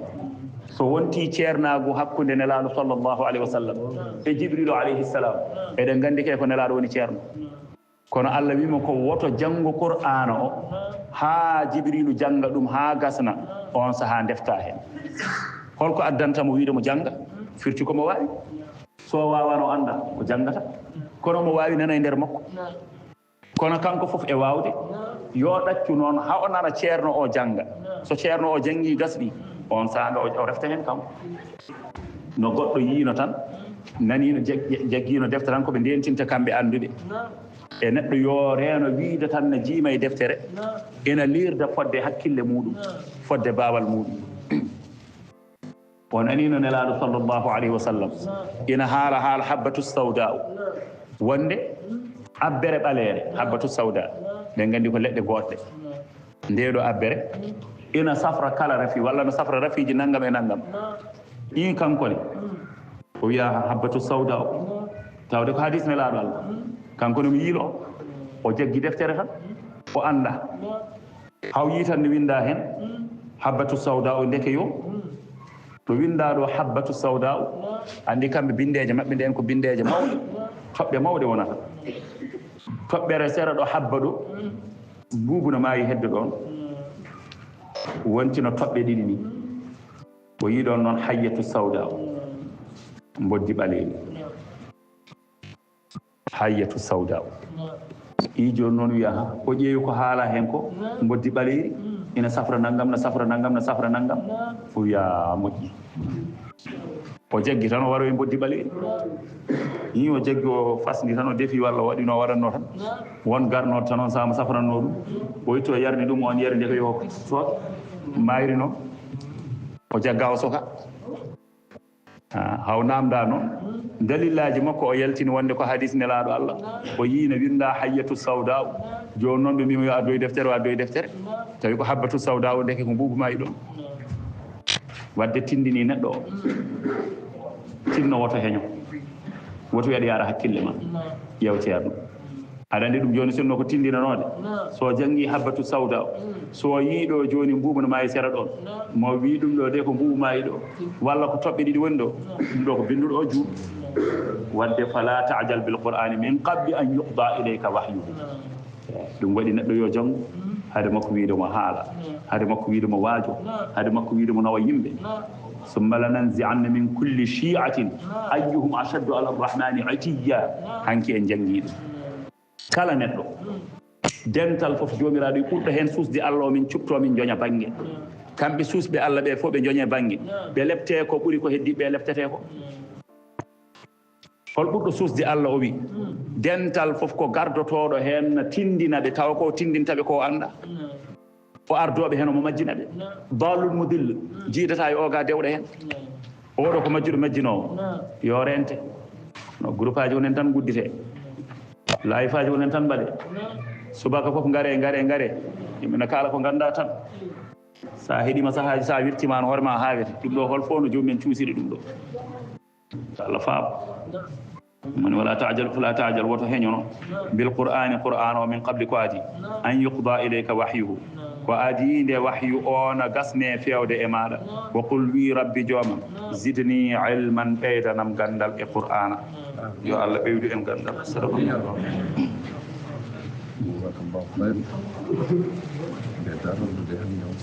So wontii ceernaagu hakkunde Nelaaɗo sallallahu alaihi wasallam e Jibriilu alayhi salam, eɗen nganndi kay ko Nelaaɗo woni ceerno. Kono Allah wii mo ko woto janngu Qur'aana o haa Jibriilu jannga ɗum haa gasna, oon sahaa ndeftaa heen. Holko addanta mo wiide mo jannga? Firti ko mo waawi. So o waawaano, o anndaa, o janngata. Kono mo waawi nana e nder makko. Kono kanko fof e waawde, yo ɗaccu noon haa o nana ceerno o jannga. So ceerno o janngi gasɗi, oon sahaa o, o refta heen kanko. No goɗɗo yiino tan, naniino, jag-, jaggiino defte tan ko ɓe ndeentinta kamɓe annduɓe. E neɗɗo yo reeno wiide tan na jiima e deftere, ena liirda fodde hakkille muuɗum, fodde baawal muuɗum. O naniino Nelaaɗo sallallahu alayhi wa sallam ina haala haala habbatu sawdaa'u, wonde abbere ɓaleere, habbatu sawda, ɗen nganndi ko leɗɗe goɗɗe. Ndee ɗo abbere ina safra kala rafi, walla no safra rafiiji nanngam e nanngam. Ɗii kanko ne, O wiya habbatu sawda o. Tawde ko hadis nelaaɗo Allah. Kanko no mi yiilo. O jaggi deftere tan. O annda. Haw yiitan no winnda heen. Habbatu sawda o ndeke yo. Ɗo winnda ɗo habbatu sawda o. Anndi kamɓe binndeeje maɓɓe nden ko binndeeje mawɗe. Toɓɓe mawɗe wonata. Toɓɓere sera ɗo habba ɗo. Buubu no maayi hedde ɗoon. Wontino toɓɓe ɗiɗi ni. O yii ɗoon noon hayyatu sawda o. Mboddi ɓaleeri. Hayyatu sawda o. Ii jooni noon wiya ha o ƴeewi ko haala heen ko mboddi ɓaleeri. Ina safra nanngam, na safra nanngam, na safra nanngam. O wiya moƴƴi. O jaggi tan o waroyi mboddi ɓaleeri. Ii o jaggi o fasndi tan o defi walla o waɗi no o waɗatno tan. Won garnooɗo tan on saama safranno ɗum. O itti o yarni ɗum on yari nde ko yo sooke. Mayri noon. O jagga o soka. Ah, haw naamnda noon. Dalillaaji makko o yaltini wonde ko hadis nelaaɗo Allah. O yii no winnda hayyatu sawda o. Jooni noon ɓe mbiimo yo addoy deftere, o addoy deftere. Tawi ko habbatu sawda o ndeke ko mbuubu maayi ɗoon. Wadde tindini neɗɗo o. Tinno woto heño. Woto wiya ɗi ara hakkille ma. Ƴeew ceerno. Aɗa anndi ɗum jooni sinno ko tindinanoode. So janngi habbatu sawda o. So yii ɗo jooni mbuubu no maayi sera ɗoon. Mo wii ɗum ɗo de ko mbuubu maayi ɗo. Walla ko toɓɓe ɗiɗi woni ɗo. Ɗum ɗo ko binnduɗo o juuɗe. Wadde fala ta'jal bil qur'ani min qabli an yuqda ilayka wahyuhu. Ɗum waɗi neɗɗo yo janngu, hade makko wiide mo haala, hade makko wiide mo waajo, hade makko wiide mo nawa yimɓe. Summa lananzi'anna min kulli shi'atin ayyuhum ashaddu ala arrahmani itiyya. Hanki en janngi ɗum. Kala neɗɗo, dental fof Joomiraaɗo e ɓurɗo heen suusde Allah o min cuɓtoo min njoña bannge. Kamɓe suusɓe Allah ɓe fof ɓe njoñe bannge. Ɓe leptee ko ɓuri ko heddii ɓe leptetee ko. Hol ɓurɗo suusde Allah o wi? Dental fof ko gardotooɗo heen na tindina ɓe, tawa ko tindinta ɓe ko annda. O ardooɓe heen omo majjina ɓe. Dallul mudil, jiidata e oga dewɗo heen. Oɗo ko majjuɗo majjinoowo. Yo rente. No groupe aji wonen tan guddite. Live aji wonen tan mbaɗe. Subaka fof ngare, ngare, ngare. Yimɓe na kaala ko ngannda tan. Sa heɗima sahaaji, sa wirtima an hoore ma hawete. Ɗum ɗo hol fof no joomum en cuusiri ɗum ɗo. Allah faabo. Moni wala ta'jal, fala ta'jal, woto heñono. Bil qur'ani, qur'an o min qabli ko adi. An yuqda ilayka wahyuhu. Ko adi nde wahyu o na gasne fewde e maɗa. Wa qul wi rabbi joomam. Zidni ilman, ɓeydanam gandal e qur'ana. Yo Allah ɓeydu en gandal. Sadaqallahu. Jazakallahu khairan. Nde darorde hannde on.